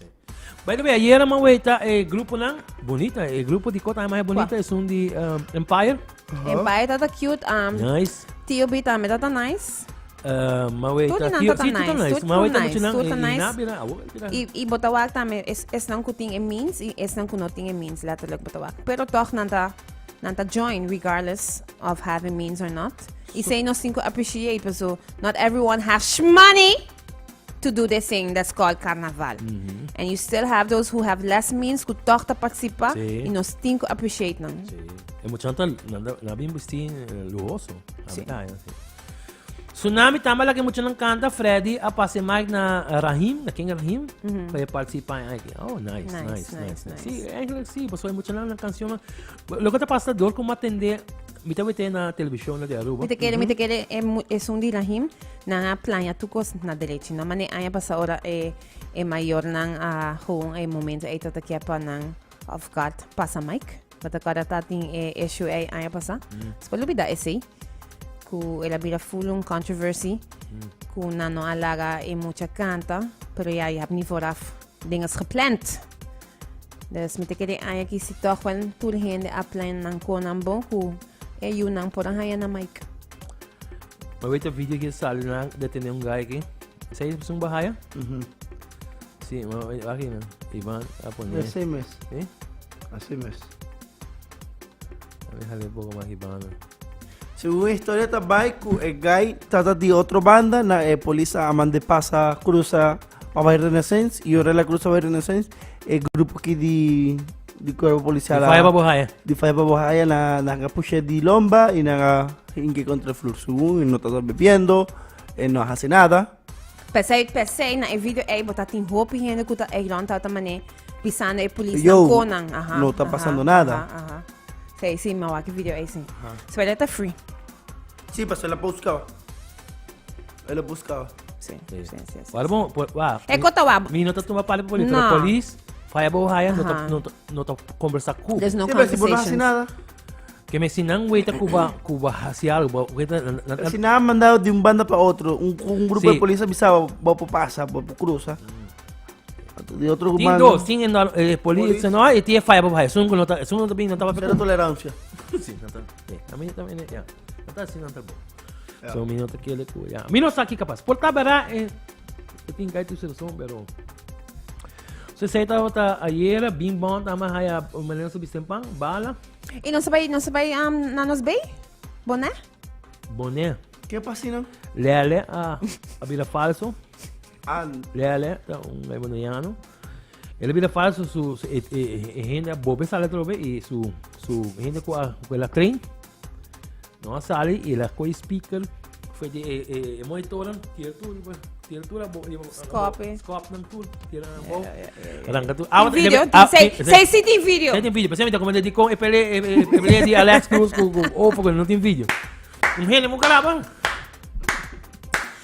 By the way, ayer man ta eh, grupo nan, bonita, el grupo di kota mais bonita es un di um, Empire. Empire tata cute, um, Nice. Tio B tambe tata nice. Uh, ma weta, Tur nan tio- tata sí, tur nice, tur Ma weta nice, mucho nan, tur eh, nice. na bira, awo, bira. I, i botawak tambe es, esnan ku tin e means i esnan ku no tin e means, letterlijk botawak. Pero toch nan ta, nan ta join regardless of having means or not. I sei nos tin ku appreciate, paso not everyone has money to do this thing that's called carnaval. And you still have those who have less means ku toch ta participa Sí. i nos tin ku appreciate nan. Sí. E mucho nan ta, nan bin bisti eh, lujoso. Sí. Sí. sí. Tsunami tamba la que mucho nan canta, Freddy a pase mic na Rahim, na King Rahim, pa e participa en aquí. Oh, nice, Nice, nice, nice, nice, nice. nice. Sí, eigenlijk sí, pues hay mucho nan canción. Lo que te pasa door como atender, mi te wete na televisión na de Aruba. Mi te kere, mi te kere e mu- esun di Rahim, nan a plania tur kos na derechi. No mane aña pasa ora e e mayornan a gewoon e momento ei tata kia pa nan off guard pasa mic. Bo ta kòrda ta tin e issue ei aña pasa. Despues lubida esei. Ku el a bira full un controversy. Ku nan no a laga e mucha kanta. Pero ja, je hebt niet vooraf dingen gepland. Dus mi ta kere aña ki si toch wel tur hende a plan nan kon nan bon ku e yunan por a haña nan mic. Maar weet je video que sale na detene un guy aquí? Sei es un bahaya? Sí, maar aquí no. Iván a poner. Así mes. ¿Eh? Así mes. A ver, jale un poco más Iván. Segun e historia ta bai ku e guy tata di otro banda na e polis a mande pasa cruza pa bai Renaissance y ora el a cruza bai Renaissance e grupo ki di di cuerpo policial Di faya pa bohaya. Di faya pa bohaya na nan a pushe di lomba y nan a hinke contra e flur segun e no tata bebiendo e no a haci nada. Pesey, pesey na e video ey bo ta tin hopi hende ku ta ey rond ta mane pisando e polis Yo, nan konan. Aha, no ta aha, pasando nada. Aha, aha. Sí, sí, ma wak e video ey sí. So ta free. Sí, paso el a buscaba. El a buscaba. Sí, Sí. sí, sí. sí. Wala bon, por, wa. E kota wa. Mi no ta tuma pali pa polis, No. pero polis faya bo haya, no ta, Aha. no ta, no ta conversa ku. There's no Sí, pero si bo no hace conversations. nada. Ke me si nan weta ku ba, ku ba hasi algo, ba weta, na, na, Si nan a mandado di un banda pa otro, un, un grupo Sí. de polis a bisaba, bo por pasa, bo por cruza. Di otro Tin banda, dos, tin en eh, polis, Polis. no, y tin faya bo haya. Sun ku no ta, sun no ta bin, no ta Cero tolerancia. Sí, no ta, sí. A mí también, ya. No ta así, no ta bo. So, mi no ta kere ku, ya. Mi no sa ki kapas. Por ta bera, eh, tin kai tu razón, pero So, sei tabata ayera, bin bon, tama haya, manera subi sempan, bala. Y no se bai, no se bai um, na nos bay? Boné? Boné. Ke pasina? Lele a, a bira falso. Ah, Lele, ta un gai boneiano. El a bira falso su, su e, e, e hende a bobe sale atrobe y su, su hende ku a, ku el a train. No a sali y el a koe speaker fue di e, e, e monitoran, tira tur, tira tur abo, Skop, eh. Skop nan tur, tira nan bo. Arranca tur. Ah, Tin video, ah, tin, sei, tin- sei si tin video. Sei tin video. Pensei mi ta comende di con e pele e, e, e pele di Alex Cruz ku ku ofo ku no tin video. Un hende mu caraba.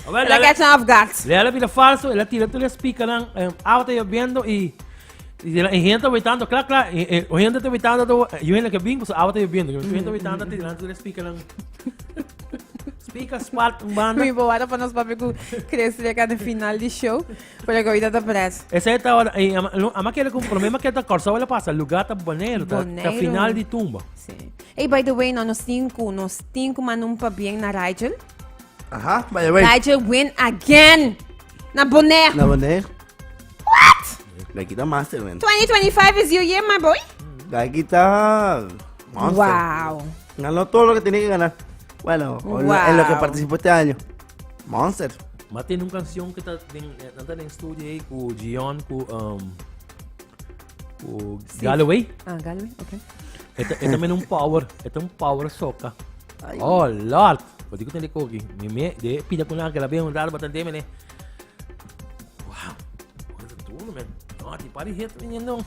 A ver, La catch off guard. Lea vida falso, ela tira tur e speaker nan, eh, agua ta lloviendo y y la gente ta witando, kla kla, e, e, o gente ta witando, to, yo gente que bin, pues agua ta lloviendo, yo gente witando, tirando tur e speaker nan. Speaker spart un banda. Mi bo wara pa nos papia ku Chris llega de final di show. Pero que ahorita ta pres. Ese ta ora, eh, ama, no, ama kere ku problema que ta Kòrsou la pasa, lugar ta Boneiru, ta, ta Boneiru. final di tumba. Sí. Hey, by the way, no, nos tin ku, nos tin ku manda un pabien na Rigel. Aha, by the way. Rigel win again! Na Bonaire. Na Bonaire. What? Gaki ta master, man. 2025 is your year, my boy. Gaki ta monster. Wow. Ganó todo lo que tenía que ganar. Bueno, o en lo- en lo que Wow. participó este año. Monster. Ma tin un canción que ta den, nan ta den studio ahí ku Gion, ku, um, ku Galloway. Ah, Galloway, ok. E ta, e también un power, e ta un power soca. Ay. Oh, Lord. Wat ik tende koki. Mi me, de pida ku nan que la bien un rato batante mene. Wow. Wat is duro, man. No, ti pari hit viniendo.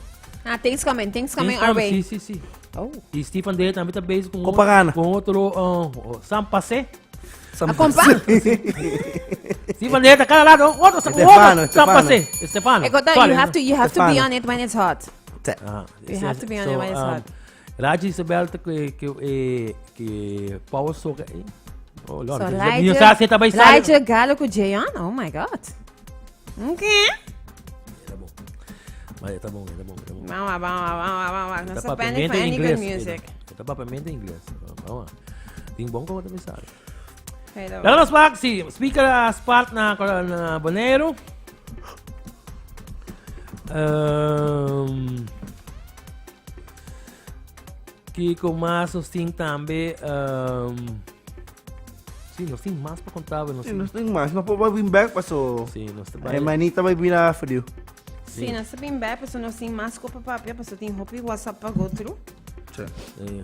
Ah, things coming, things coming our way. Sí, sí, sí. Oh. Y Stephen Day también está bezig con Copa gana. con otro uh, San Pase. A compa? Stephen Day está cada lado, otro, Estefano, otro San Estefano. Pase. Estefano. Ecota, Sorry, you have to, you have to be Stefano. on it when it's hot. Sí. Ah, You have to be on it when it's hot. Raji Isabel ta que que eh, que Power Soca. Eh? Oh Lord. So, Niño sa se tabay sa. Rigel Galo ku Jayon. Oh my God. Okay. Tá bom. Mas tá bom, tá bom, tá bom. Vamos lá, vamos lá, vamos lá, vamos lá. Tá Não se panic papiamento for em any inglês. good music. Tá papiamento em inglês. Vamos lá. Tem bom como também sabe. Hello. Laat ons waak, si speaker a spart na na Bonaire. Um, Kiko mas nos tin tambe um, Sí, nos tin mas pa conta, nos Sí, tin. nos tin mas. No por bai bin bek paso. Sí, nos ta E bai. manita bai bira frio. Sí, nos ta bin bek paso nos tin mas ku pa papia, paso tin hopi WhatsApp pa go through. Sí. Sí.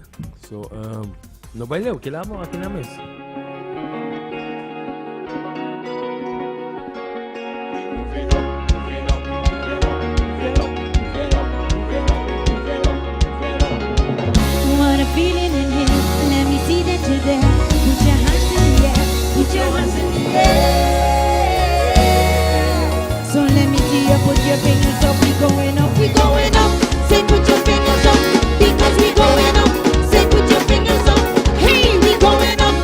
So, um, no bai leu, kila mo aki na mes. What a feeling in here. Let me see that you're there. Put your hands in the air. Put your hands in the air. So let me see you put your fingers up. We going up. We going up. Say put your fingers up because we going up. Say put your fingers up. Hey, we going up.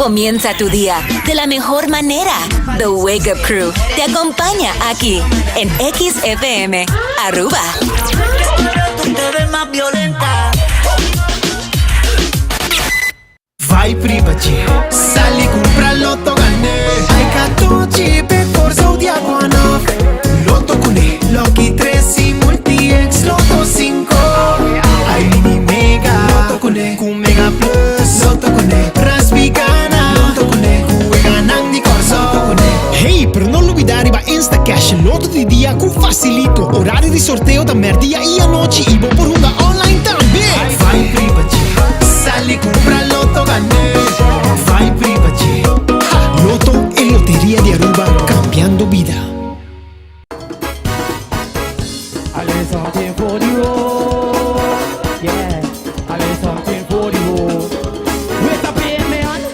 Comienza tu día de la mejor manera. The Wake Up Crew te acompaña aquí en XFM Aruba. Vai priba dje, sali kumpra Lotto gané. Ai katochi pe Kòrsou di Aquanaf. Lotto kuné, Lucky 3 i Multi X Lotto 5. Ai Mini Mega, Lotto kuné, ku Mega Plus. Lotto kuné, Raspi gana. Lotto kuné, ku weganan di Kòrsou. Hey, pero no lubida riba Instacash Lotto di dia ku facilito. Horario di sorteo ta merdia y anochi y bo por hunga online tambe. Vai priba dje, sali kumpra Lotto gané. Vai priba dje. Ha, Lotto e loteria di Aruba, cambiando bida. I learned something for the road. Yeah, I learned something for the road. Wait up in me hand.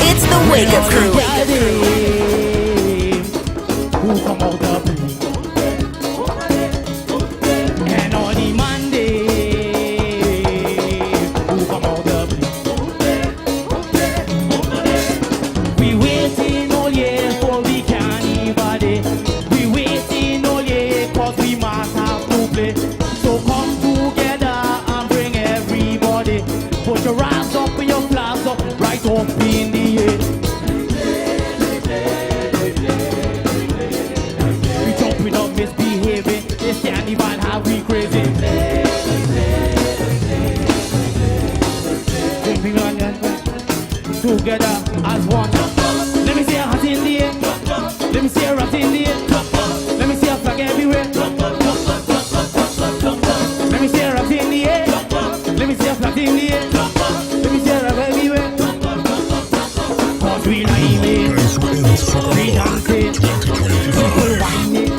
It's the Wake Up Crew. Who come out the blue? And on the Monday, who come out the blue? We waiting all year for the carnival day. We waiting all year 'cause we must have to play. So come together and bring everybody. Put your hands up and your flags up, right up in the air. We jumping up, misbehaving. This carnival have we crazy. Jumping on and together as one. Let me see a hat in the air. Let me see a rat in the air. Let me see a flag everywhere. Let me see a rat in the air. Let me see a flag in the air. Let me see a rat everywhere. 'Cause we like it. We dancing. People whining.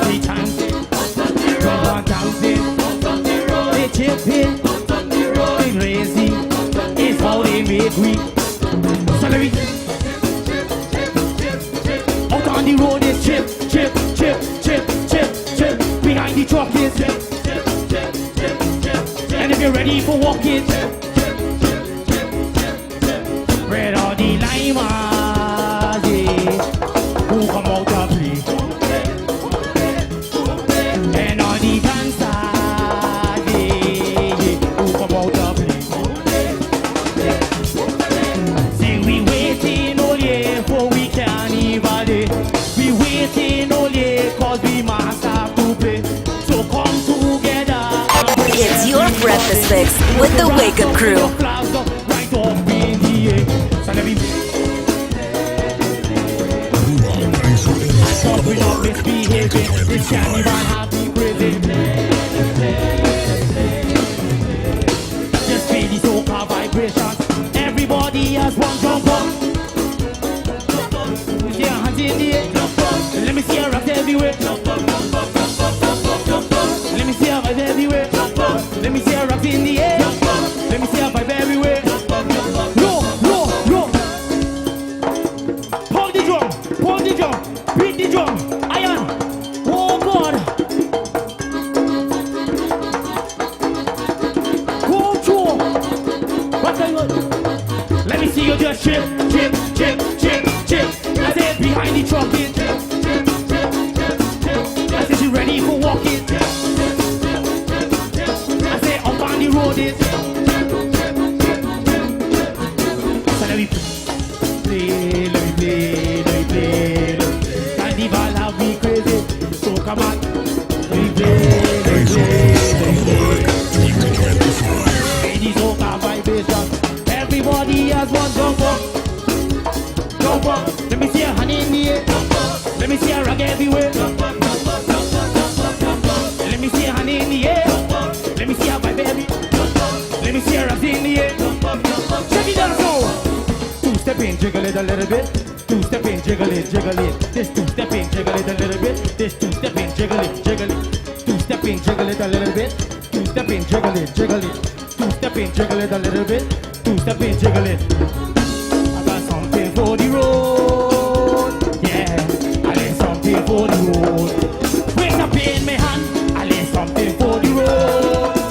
We dancing. Come on dancing. They chipping. They crazy. It's how they make we. So let me out on the road is chip, chip, chip, chip, chip, chip. Behind the truck is chip, chip, chip, chip, chip. And if you're ready for walking, chip, chip, chip, chip, chip, chip. Red all the limas, yeah, who come out to play. And all the dancers, yeah, who come out to play. See we waiting all year for we carnival day. We waiting all year 'cause we must have to play. So come together. And bring It's your breakfast fix with the Wake Up Crew. Flags up right up in the air. So let me stop we not misbehaving. This carnival have me crazy. Just feel the soca vibrations. Everybody has one jump up. See your hands in the air. Let me see a rock everywhere. Let me see a vibe everywhere. Let me see a rock in the air. Let me see a vibe everywhere. Roll, roll, roll. Pound the drum, pound the drum, beat the drum. Iron. Oh God. Go through. What are you? Let me see you just chip, chip, chip, chip, chip. I said behind the truck is chip, chip, chip, chip, chip. I said she ready for walking. Chip, chip, chip, chip, chip. I said up on the road is chip, chip, chip, chip, chip. So let me play, let me play, let me play. Let me play. Carnival have me crazy, so come on. Let me play, let me play, let me play. Ladies, soca vibration. Everybody has one jump up. Jump up. Let me see a hand in the air. Let me see a rag everywhere. Let me see a hand in the air. Let me see a vibe every. Let me see a rag in the air. Check it out now. Two step in, jiggle it a little bit. Two step in, jiggle it, jiggle it. This two step in, jiggle it a little bit. This two step in, jiggle it, jiggle it. Two step in, jiggle it a little bit. Two step in, jiggle it, jiggle it. Two step in, jiggle it a little bit. Two step in, jiggle it. I got something for the road. Yeah, I lay something for the road. Wait up in my hand. I lay something for the road.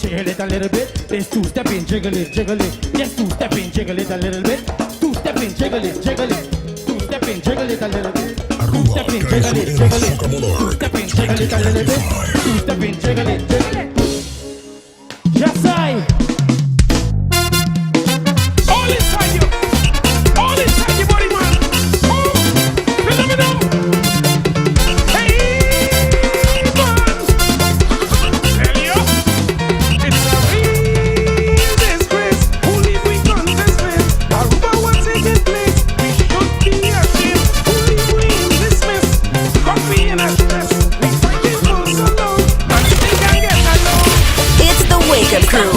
jiggle it a little bit. This two stepping, jiggle it, jiggle it. Yes, two stepping, jiggle it a little bit. Two stepping, jiggle it, jiggle it. Two stepping, jiggle it a little bit. Two stepping, jiggle it, jiggle it. Two stepping, jiggle it a little bit. Two stepping, jiggle it, jiggle it. Yes, I. All inside you. All inside your body, man. Oh, phenomenal. Hey, man. Tell you, it's a real disgrace. Only we confess this. Aruba, what's taking place? We should be ashamed. Only we in this mess. Caught we in a stress. We fighting for so long, and still can't get along. It's the Wake Up Crew.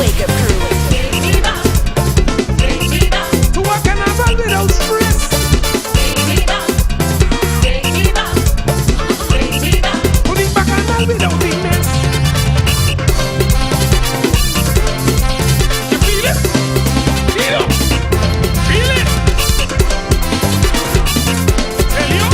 To work carnival without stress. To the bacchanal without the mess. You feel it? Feel it? Feel it? Tell you.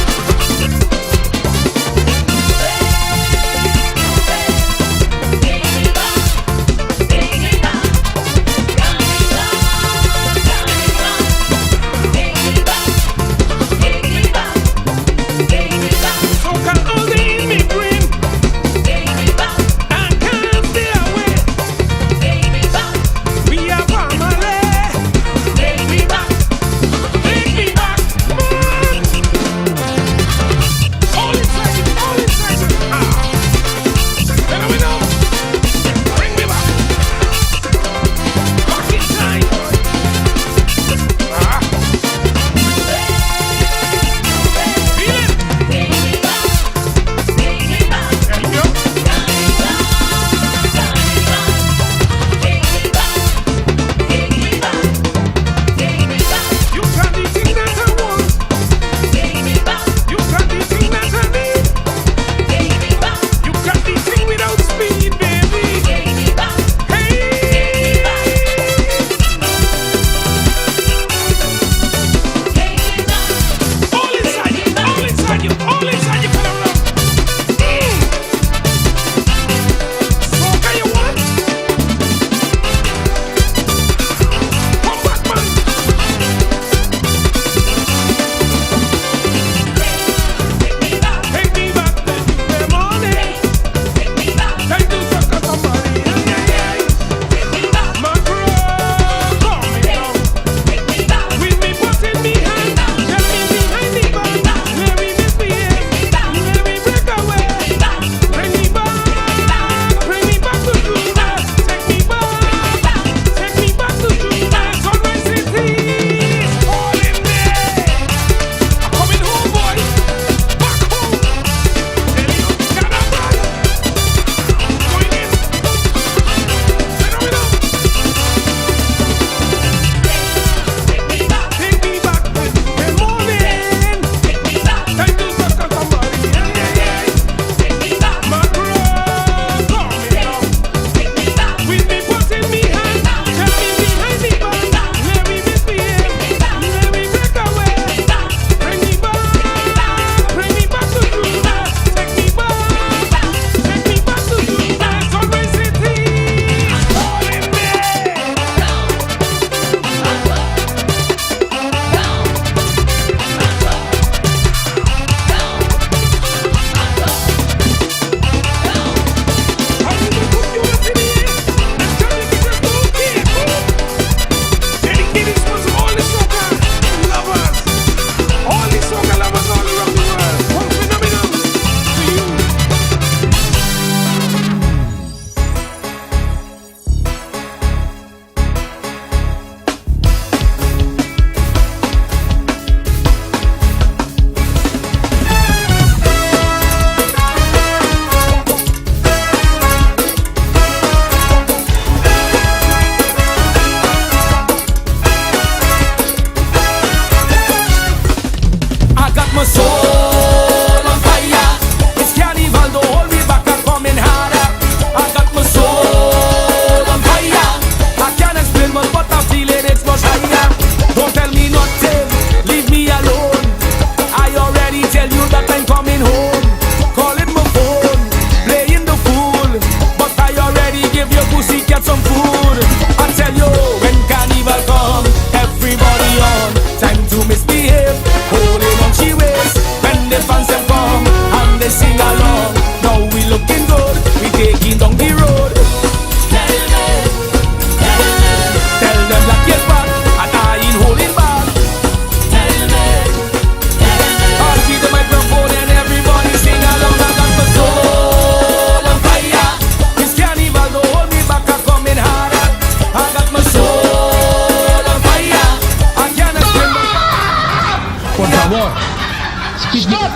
Stop!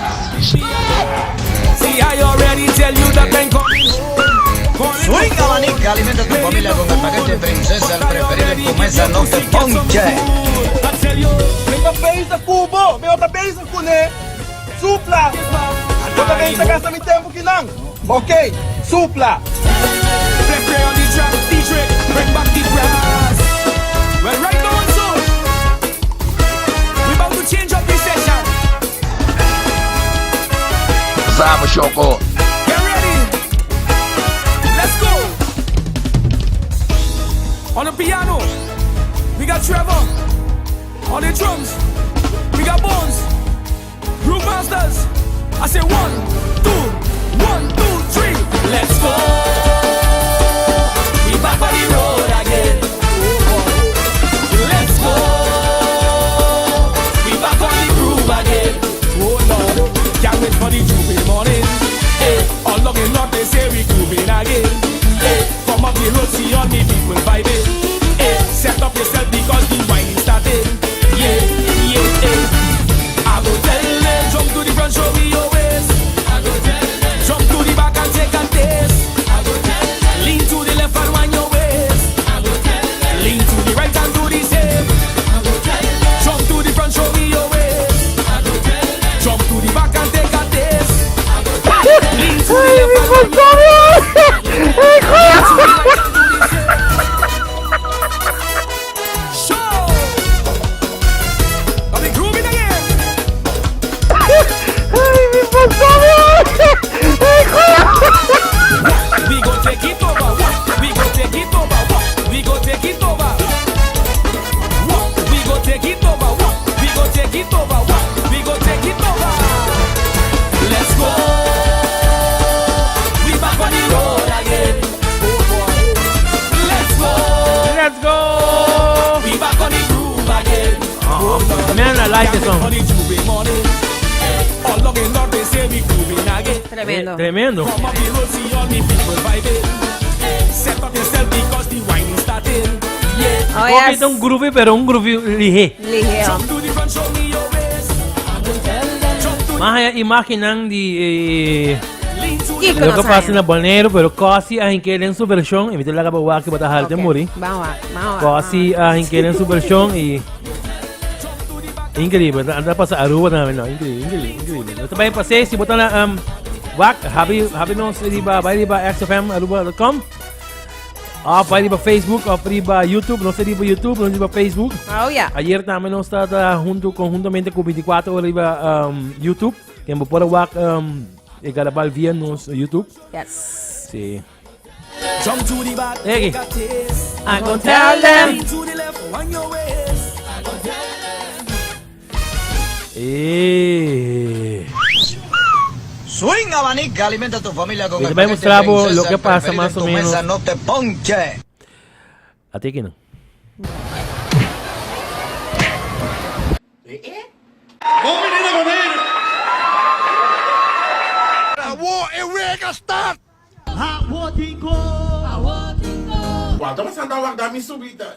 See, I already tell you that I'm coming home. Swing abanica, alimenta a tu familia con el paquete princesa, el preferido en tu mesa, no te ponche. Mi ta bezig ku bo, mi no ta bezig kuné. Supla! Bo ta bezig gasta mi tempu kinan. Ok, supla! Zabo Shoko. Let's go! On the piano, we got Trevor. On the drums, we got Bones. Groove Masters. I say one, two, one, two, three. Let's go. We back on the road again. Let's go. We back on the groove again. Oh Lord, can't wait for the Juve morning. Hey, all along in North they say we grooving again. Hey, come up the road, see all me people vibing. Hey, set up yourself because the wine is starting. Yeah, yeah, yeah. I go tell them, jump to the front, show me your waist. I go tell them, jump to the back and take a taste. I go tell them, lean to the left and wind your waist. I go tell them, lean to the right and do the same. I go tell them, jump to the front, show me your waist. I go tell them, jump to the back and take a taste. I go tell them, lean to the left and wind your Show! Are we grooving again? We gon' take it over. We gon' take it over. We gon' take it over. We gon' take it over. We gon' take it over. We gon' take it over. Let's go. We back on the road again. Oh boy. Let's go. Let's go. We back on the groove again. Oh, Man, I like this Can't wait song. for the J'ouvert morning. All along in North they say we grooving again. Tremendo. Tremendo. Come up the road, see all me people vibing. Set up yourself because the wine is starting. Yeah. Oh, Yes. yes. Un groove, pero un groove lihe. Lihe. Jump to the front, show me your waist. Jump to Mas imaginan di lean to Kiko lo nos que pasa haya. na Bonaire, pero casi a en su versión, y me la capa que bata halte Ok, muri. Vamos a, vamos a. Casi a en su versión y increíble, anda pasa Aruba también, no, increíble, increíble, increíble. No te vayas a pasar si botan la wak, happy happy nos riba, vai riba xfmaruba.com. Of vai riba Facebook, of riba YouTube, no sé riba YouTube, no riba Facebook. Oh, yeah. Ayer también nos está junto conjuntamente con 24 horas riba YouTube, que por wak e carnaval via nos YouTube. Yes. Sí. Jump to the back, Hey. take a taste. I gon' tell them. Lean to the left, wind your waist. Swing abanica, alimenta a tu familia con Te el voy a paquete mostrar lo princesa, que el pasa preferido más en o tu menos. mesa, no te ponche. A ti aquí no. Bom menino Bonaire! Awo e wega start! Cuanto más anda guarda mi subida.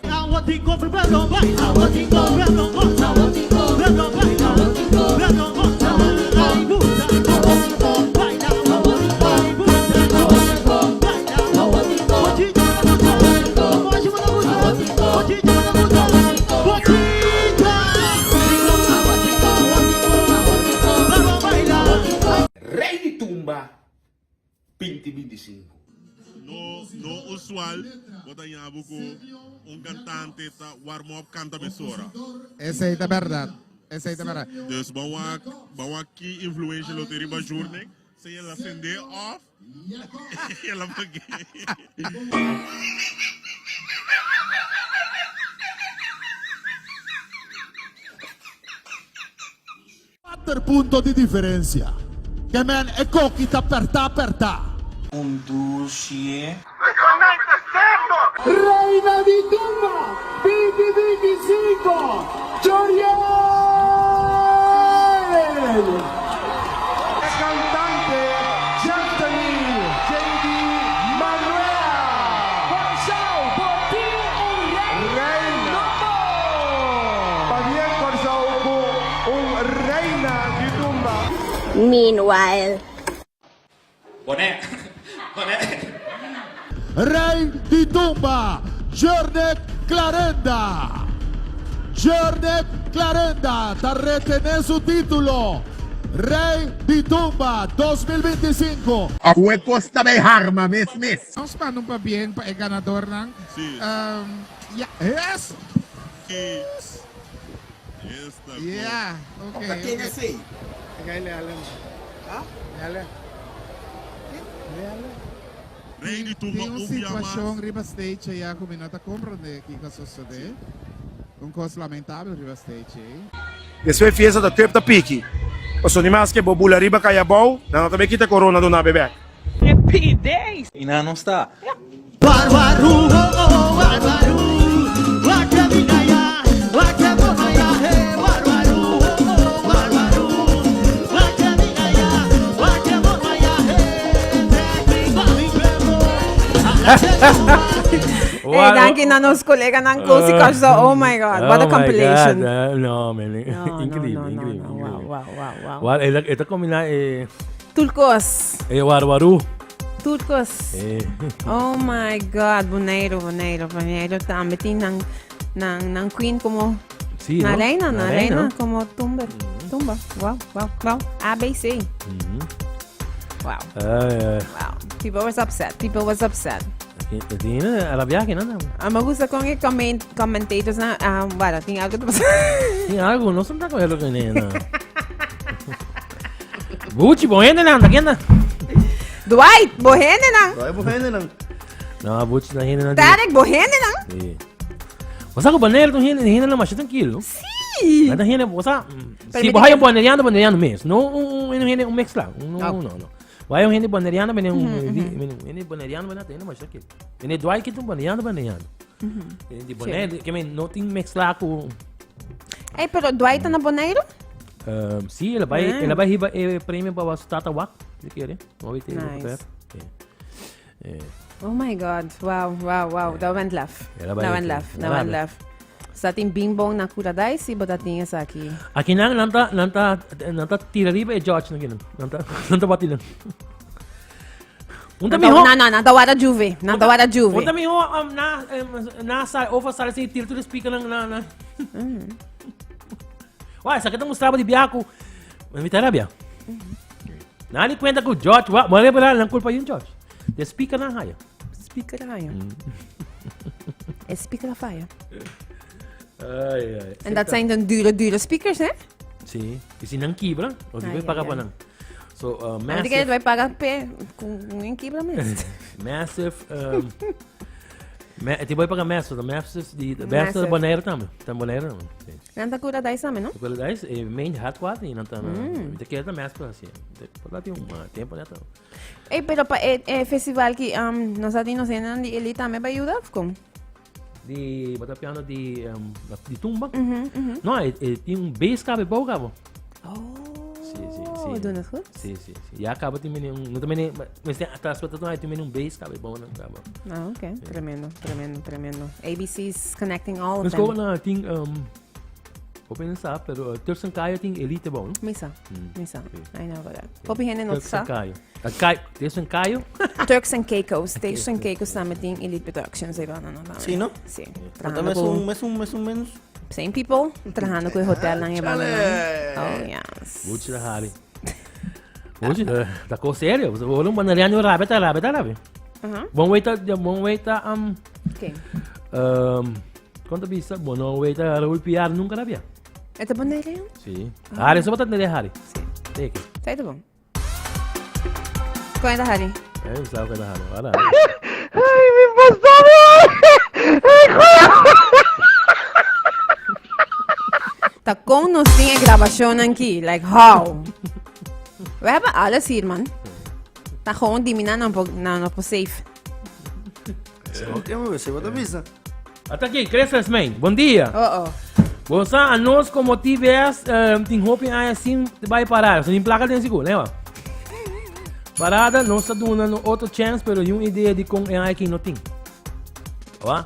Rey di tumba 2025. No, no usual, bo ta haya cu un cantante ta warm up canta mesora. Esey ta berdad. Esey ta berdad. Dus ban wak ki influencia lo tin riba Journey, si el a cende off, el a page. Cuater punto di diferencia. Ke men e koki ta perta perta. Un dushi. Reina di Tumba 2025, Joriel! Cantante Anthony JD Manuel. Reina. Pabien Corsou cu un Reina di Tumba. Meanwhile. Boné. Boné. Rey di tumba, Jurnek Clarenda. Jurnek Clarenda ta retene su titulo Rey di Tumba 2025. Awe cos ta bay harma mes mes. Nos manda un pabien pa e ganadornan. Ya, es. Ya, ok. Ta ken esey? Rey di tumba Tin un un bia mas. situacion riba stage aya cu mi no ta comprende kico a sosode. Un cos lamentabel riba stage ey. Despues fiesta ta trip ta piki. Pasobra ni maske bo bula riba kaya abou, nan no ta bay kita corona duna be bek. Y nan no sta. Hey, danki na nos coleganan Kosi Kosho. Oh my God, what a Oh my compilation. God, no, man. No, Increíble, no, no, increíble, no, increíble. Wow, wow, wow. Wa- e ta- e ta combina e Turcos. e warwaru. Turcos. Eh. Oh my God, Bonaire, Bonaire, Bonaire tambe tin nan, nan, nan queen como Sí, na no? reina, na Na reina, reina. como tumba, tumba. Wow, wow, wow. ABC. Wow. Ay, ay. Wow. People was upset. People was upset. Tin a la viaje, no? Ah, me gusta con el comment, commentators na, ah, bueno, tin algo te pasa. Tin algo, no son taco lo que nena. Buchi, bo hende nan, ken na? Dwight, bo hende nan. Dwight, bo hende nan. No, Buchi na hende nan. Tarek, bo hende nan. Sí. O sea, ku banera tu hende, hende nan masha tranquilo. Sí. Nada hende, o sea, Pero si mi bo te haya boneriano, boneriano mes. No un un hende un mezcla. No, Ok. no, no. Bo haya un hende boneriano, bene un Mhm, un hende boneriano, bene hende masha tranquilo. Hende Dwight ki tu boneriano, boneriano. Hende di Bonaire, ke men no tin mezcla ku Ey, pero Dwight ta na Bonaire? Sí, el a bai, Ah. el a bai hiba e premio pa su tata wak, si quiere. No weet Nice. Eh. Oh my God, wow, wow, wow. Dat went lef. El a bai Dat went ete. lef, El dat a went bai. lef. Sa tin bing bong na Curadais y bo ta tin esaki. Aki nan, nan ta, nan ta, nan ta tira riba e judge nan kinan. Nan ta, nan ta bati nan. Un ta miho. No, no, nan ta wara Juve. Nan ta wara Juve. Un ta miho um, na, um, na sal, over sal, si tira tur speaker nan, na, na. Wai, esaki ta mostraba di biaku. Mi ta rabia. Nan di cuenta cu George, wa, bueno, pero nan culpa yun George. De speaker nan haya. Speaker haya. E speaker a falla. Ai, ai. En dat zijn dan dure, dure speakers, hè? Sí. Y si nan kibra, o di Ai, paga ai, pa ai. nan. So, Want ik massive. wij paga pe con un kibra mes. Massive. Um, ma, ti voy paga massive, massive di massive Massive. Bonaire tambe. Tam Bonaire tambe. Sí. Nan ta cura dai samen, no? Cura dai eh, main headquarter y nan ta. Mm. Te queda massive así. Por la un tempo net. Ey, pero pa e, e festival ki um, nos ati nos nan di elite tambe pa ayuda of kom? Di bota piano di um, di tumba. Mhm, mhm. No, e, e tin un base cabe bou cabo. Oh, Sí, sí, sí. doen het goed. Sí, sí, sí. Ya cabo tin mene un, no también me este hasta suelta no hay tin mene un base cabe bou nan cabo. Ah, okay. Tremendo, tremendo, tremendo. ABC's connecting all of Nos them. ko na tin um Hopi no sa, pero uh, Turks and Cayo tin elite bou, no? Misa, Mm. misa. Sí. I know about that. Popi hende no Turks sa. and Cayo. Uh, Cayo. Turks and Cayo? Turks and Caicos. Turks and Caicos tambe tin Elite Productions ey banda no tambe. Sí, no? Sí. Maar Trahando dan is cu un, es un, es un menos. Same people, trahando cu e hotel nan e banda nan. Oh, yes. Mucho da Harry. Mucho da, da cosa serio. Hola un banariano rabe ta rabe ta rabe. Aha. Bon weta, bon weta um Okay. um Kon ta bisa? Bo no weta Raúl Piar nunca rabia. E ta bonerian? Sí. Ah. Harry, so bata nere Harry. Sí. Teke. Zij ta bon. Kon ta Harry? Eh, sa ko ta Harry. Wala. Ay, mi pastor! Ta kon nos tin e grabacion aki? Like how? We hebben alles hier, man. Ta gewoon die mina nan por nan no por safe. Oké, maar we zien wat er is. Ata aki, Chris Rasmijn. Bon dia. Oh, oh. Bo sa, anos como TBS um, tin hopi aña sin bai parada. So, tin placa den sigur, né? Parada, nos ta duna no otro chance, pero yung idea di con e aña aki no tin. Wa?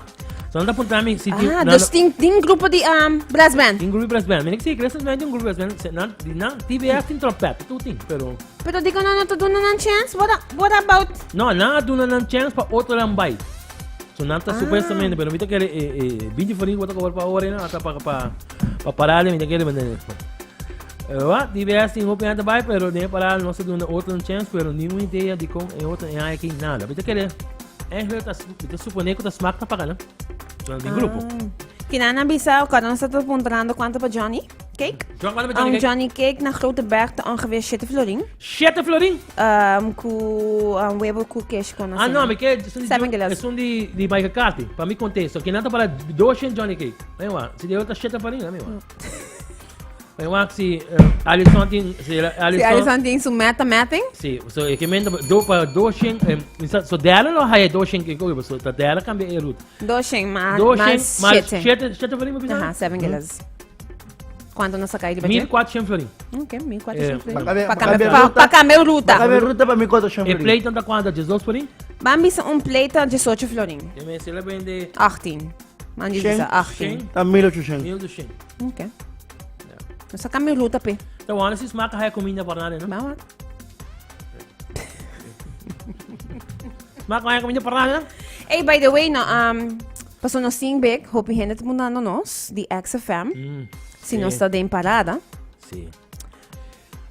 So nan ta puntra mi si tin... Ah, dus tin, tin grupo di um, brass band. Tin grupo di brass band. Mi si, Christmas band tin grupo di brass band. Se, nan, di nan, TBS tin trompet, tu tin, pero... Pero di nan no ta duna nan chance? What, what about... No, nan a duna nan chance pa otro nan bai. So nan ta ah. supuestamente, pero mi ta kere eh, eh, 20 florin ku ta cobra pa ora, ata pa pa pa parada mi ta kere manda. Wa, TBS tin hopi gente bai, pero den parada no se duna otro chance, pero ni un idea di con e otro e aki nada. Mi ta kere Eigenlijk ta, mi ta supone ku ta smak ta paga, no? No, di grupo. Kinana bisa, kada nos ta puntrando kuanto pa Johnny Cake. John, kuanto pa Johnny Um, Cake? Johnny Cake na Grote Berg ta ongeveer 7 florin. 7 florin? Um, ku um, webo ku kesh kon Ah, no, mi ke esun di, Seven kilos. esun di, di Michael Carty. Pa mi contexto. Kinan ta para 200 Johnny Cake. Ven wa, si de ta 7 florin, mi wa. Ven wa, si eh, Alison tin, si Si Alison, Alison tin su meta meting. Si, so e ke menda do pa 200, eh, mi sa- so dela lo haya 200 ke koe, so ta dela cambia e route. 200 maar, 200 maar maar 7. 7, 7 florin, mo bisa? Aha, 7 kilos. Kuanto nos saca di budget? 1400 florin. Ok, 1400 Eh, florin. Pa cambia- Pa pa cambia cambia, pa, ruta. pa cambia ruta. Pa cambia ruta pa 1400 E florin. plate ta kuanto? 12 florin? Ban bisa un plate 18 florin. E me se le vende 18. Man di bisa 18. Ta 1800. 1800. Ok. Nos saca mi ruta pe. Ta wana si smaak haya comida por nada, no? Mama. Smaak haya comida por nada, no? Hey, by the way, no, um, paso nos tin big, hopi hende ta mundando nos, di XFM. Mm, Si nos sí. ta den parada. Sí.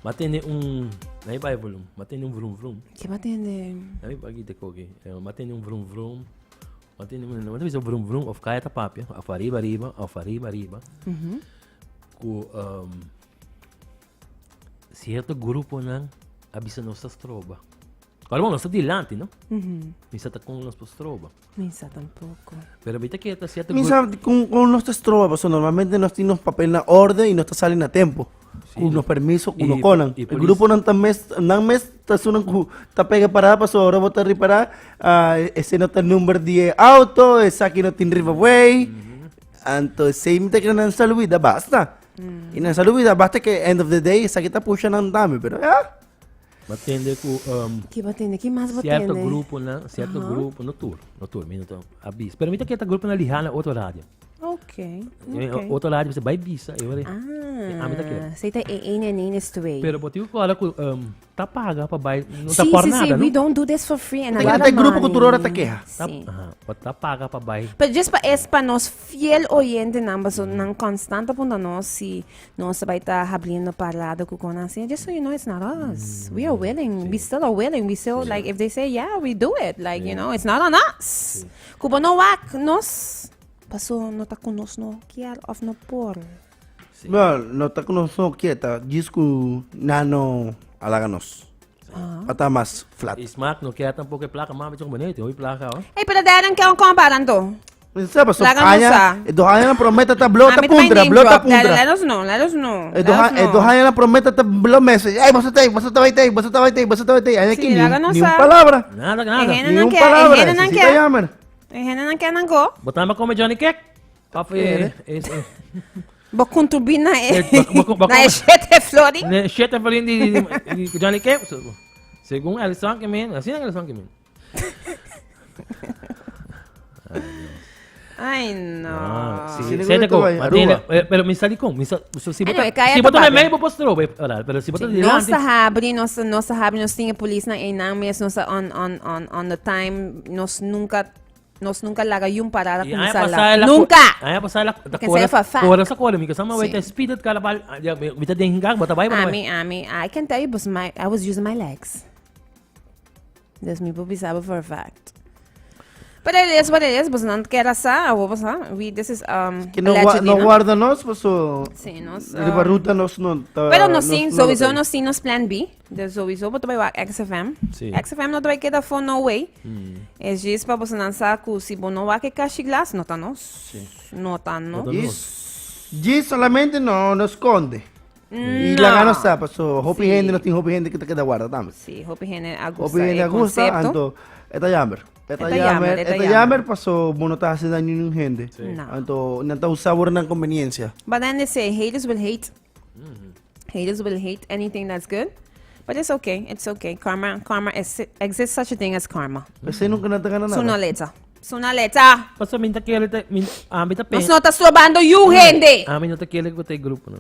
Ma tende un... Nai bai volume. Ma tende un vrum vrum. Ke ma tende? Nai bai te koki. Eh, Ma tende un vrum vrum. Ma tende un... Ma tende un vrum vrum of kaya ta papia. Of arriba arriba. Of arriba arriba. Mhm. Ku um, cierto gruponan a bisa nos ta stroba. Ahora bon, nos ta dilanti, no? Mhm. Mi sa ta con nos por stroba. Mi sa tampoco. Pero viste que ta cierto Mi grupo... sa con, con nos ta stroba, paso normalmente nos tin nos papel na orden y nos ta sali na tempo. Ku nos permiso, ku nos konan. y E polis- grupo nan ta mes, nan mes ta sunan ku ta pega parada paso ora bo ta ripará, ah, ese no ta number di e auto, esaki no tin riverway. Anto esei mi ta kere nan salubida basta. Y nan salubida basta ke end of the day esaki ta pusha nan tambe, pero ya. Bo tende ku um, Ki bo tende? Ki mas bo cierto tende? grupo nan, cierto Aha. grupo, no tur, no tur, mi no ta abis. Pero mi ta kere ta grupo nan liha na otro radio. Ok, Eh, ok. Otro radio bisa bai bisa, e ora. Ah, mi ta kere. Ah, sei ta e een en een is twee. Pero bo tin ku ora ku um, ta paga pa bai, no ta Sí, por sí, nada, sí, no? we don't do this for free and a Ta lot kere ta of grupo ku tur ora ta money. keha. Ta, Sí. aha, bo ta paga pa bai. Pero just pa es pa nos fiel oyentenan, paso nan constant ta punta nos si Nos ta bai ta habliendo parlado cu con asina, just so you know it's not us. We are willing, we still are willing, we still like if they say yeah, we do it. Like, you know, it's not on us. Cu bo no wak nos, paso no ta cu nos no kier of no por. No, no ta cu nos no kier, ta djis cu nan no halaga nos. Pa ta mas flat. Y smaak no kier tampoco e placa, mami, chon bonito, hoy placa, oh. Ey, pero deren ke un compa anto. Sa paso Laga nos aña, sa. e dos aña na prometa ta blo ta Ami ta puntra, name blo ta drop. Let, puntra. let us know, let us know. E Let dos us a- e know. dos aña na prometa ta blo message. Ay, boso ta, boso ta bai tei, boso ta bai tei, boso ta bai tei. Aña Sí, ki ni, laga nos ni un sa. palabra. Nada, nada. E hende Ni nan un ke, e palabra. hende nan Necesita ke. llaman. E hende nan ke nan go. Bo tamba come Johnny Cake? Of eh, is eh. Bo contribuí na e, Eh, bo- bo- bo- na e shete florin. Ne shete florin di, di, di, di Johnny Cake. So, Según Alison que men, así Alison que men. Ay, no. Ah, sí, Sí, sí, te te voy, co- Martina, Aruba. eh, pero mi sali con, mi sa, so, si bota, Anyway, kaya si bota ta me papia. meio postro, ora, pero si bota Nos delante. ta habri, nos, nos ta habri, nos tin e polis na einan mes, nos ta on, on, on, on the time, nos nunca, nos nunca laga yun parada Y con aña sala. pasada la Nunca! Aña pasada la I can say for a fact. Cora sa cora, mi que sama Sí. wait speed it carabal, ya mi ta den hingar, bota bai, bota bai. Ami, ami, I can tell you, but my, I was using my legs. Dus mi por bisa bo for a fact. But it is what it is, boso nan kier a sa, awo bo sa. We, this is, um, Que no, gua- allegedly, no no? guarda nos, paso. Sí, nos, Riba um, ruta nos no ta. Pero nos tin, no sowieso lo ta. nos tin nos plan B. Dus sowieso bo ta bai wak XFM. Sí. XFM no ta bai keda for no way. Mm. Es djis pa boso nan sa ku si bo no wak e kashi glas, no ta nos. No ta nos. Djis, djis solamente no, no esconde. Y No. laga nos sa, paso hopi Sí. hende, nos tin hopi hende que ta keda guarda tambe. Sí, hopi hende a gusta Hopi hende e a gusta, concepto. anto e ta jammer. E ta E ta jammer, jammer, e e ta ta jammer. jammer, paso bo no ta hasi daño niun hende. Sí. No. Anto nan ta usa bo nan conveniencia. But then they say haters will hate. Haters will hate anything that's good. But it's okay, it's okay. Karma, karma is, exists such a thing as karma. P'esei nunca nan ta gana nada. Sooner or later. Suna letra. Paso mi ta kere te, mi, ami ta Nos no ta strobando yu hende. Ami no ta kere ku te grupo no.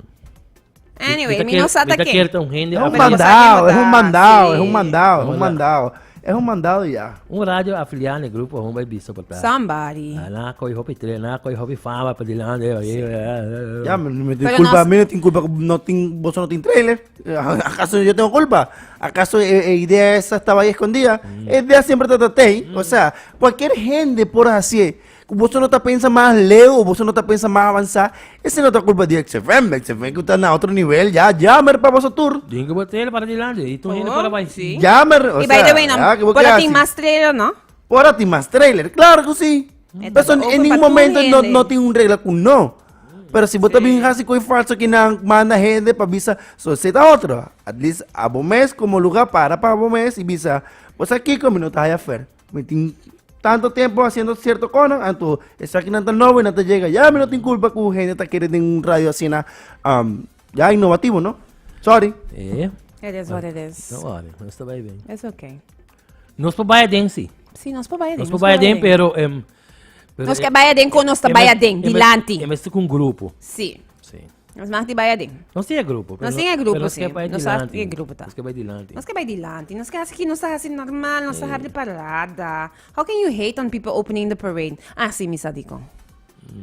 Anyway, mi no sa ta Mi ta ken. kere ta un hende. Es un afiliado. mandado, es un mandado, es un sí. mandado, es un mandado. Es un mandado ya. Un radio afiliado en el grupo, un bai biso por Somebody. Na koi hopi tre, na koi hopi fama pa dilante. Ya, me, me Pero culpa, nos- a mí no tiene culpa, no tin, vos no tiene trailer. ¿Acaso yo tengo culpa? ¿Acaso eh, eh, idea esa estaba ahí escondida? Idea siempre te traté. O sea, cualquier gente por así, vos no te piensa más leo, vos no te piensa más avanzar, esa no es culpa de XFM, XFM que está en otro nivel, ya, llamer para vos tour. Dingo botel para dilante, y tu hende para bai. Sí. Llamer, o Y by sea, the way, no, ya, que vos por qué ti haces? más trailer, ¿no? Por ti más trailer, claro que sí. Eta Pero open en ningún pa' tu momento no, hende. no tiene un regla con no. Pero si vos también haces coi falso que nan manda gente para visa, so se da otro. At least a mes como lugar para para mes y visa. Pues aquí como no te haya fer. Me tin tanto tiempo haciendo cierto conan, anto esa aquí no tan nuevo y no te llega. Ya me no tiene culpa que gente te quiere en un radio así na, um, ya innovativo, ¿no? Sorry. Eh. It is what it is. No worry, no está bien. It's okay. Nos por vaya den sí. Sí, nos por vaya den. Nos por vaya den, pero em pero Nos que vaya den con nos ta vaya den, dilanti. Em este com grupo. Sí. Sí. Nos mag di vaya den. Nos tin e grupo. Nos tin e grupo, pero nos sí. ke bai Nos sa dilanti. e grupo ta. Nos ke bai dilanti. Nos ke bai dilanti. Nos ke hasi ki nos ta hasi normal, nos ta habri parada. How can you hate on people opening the parade? Ah, sí, mi sa dikon.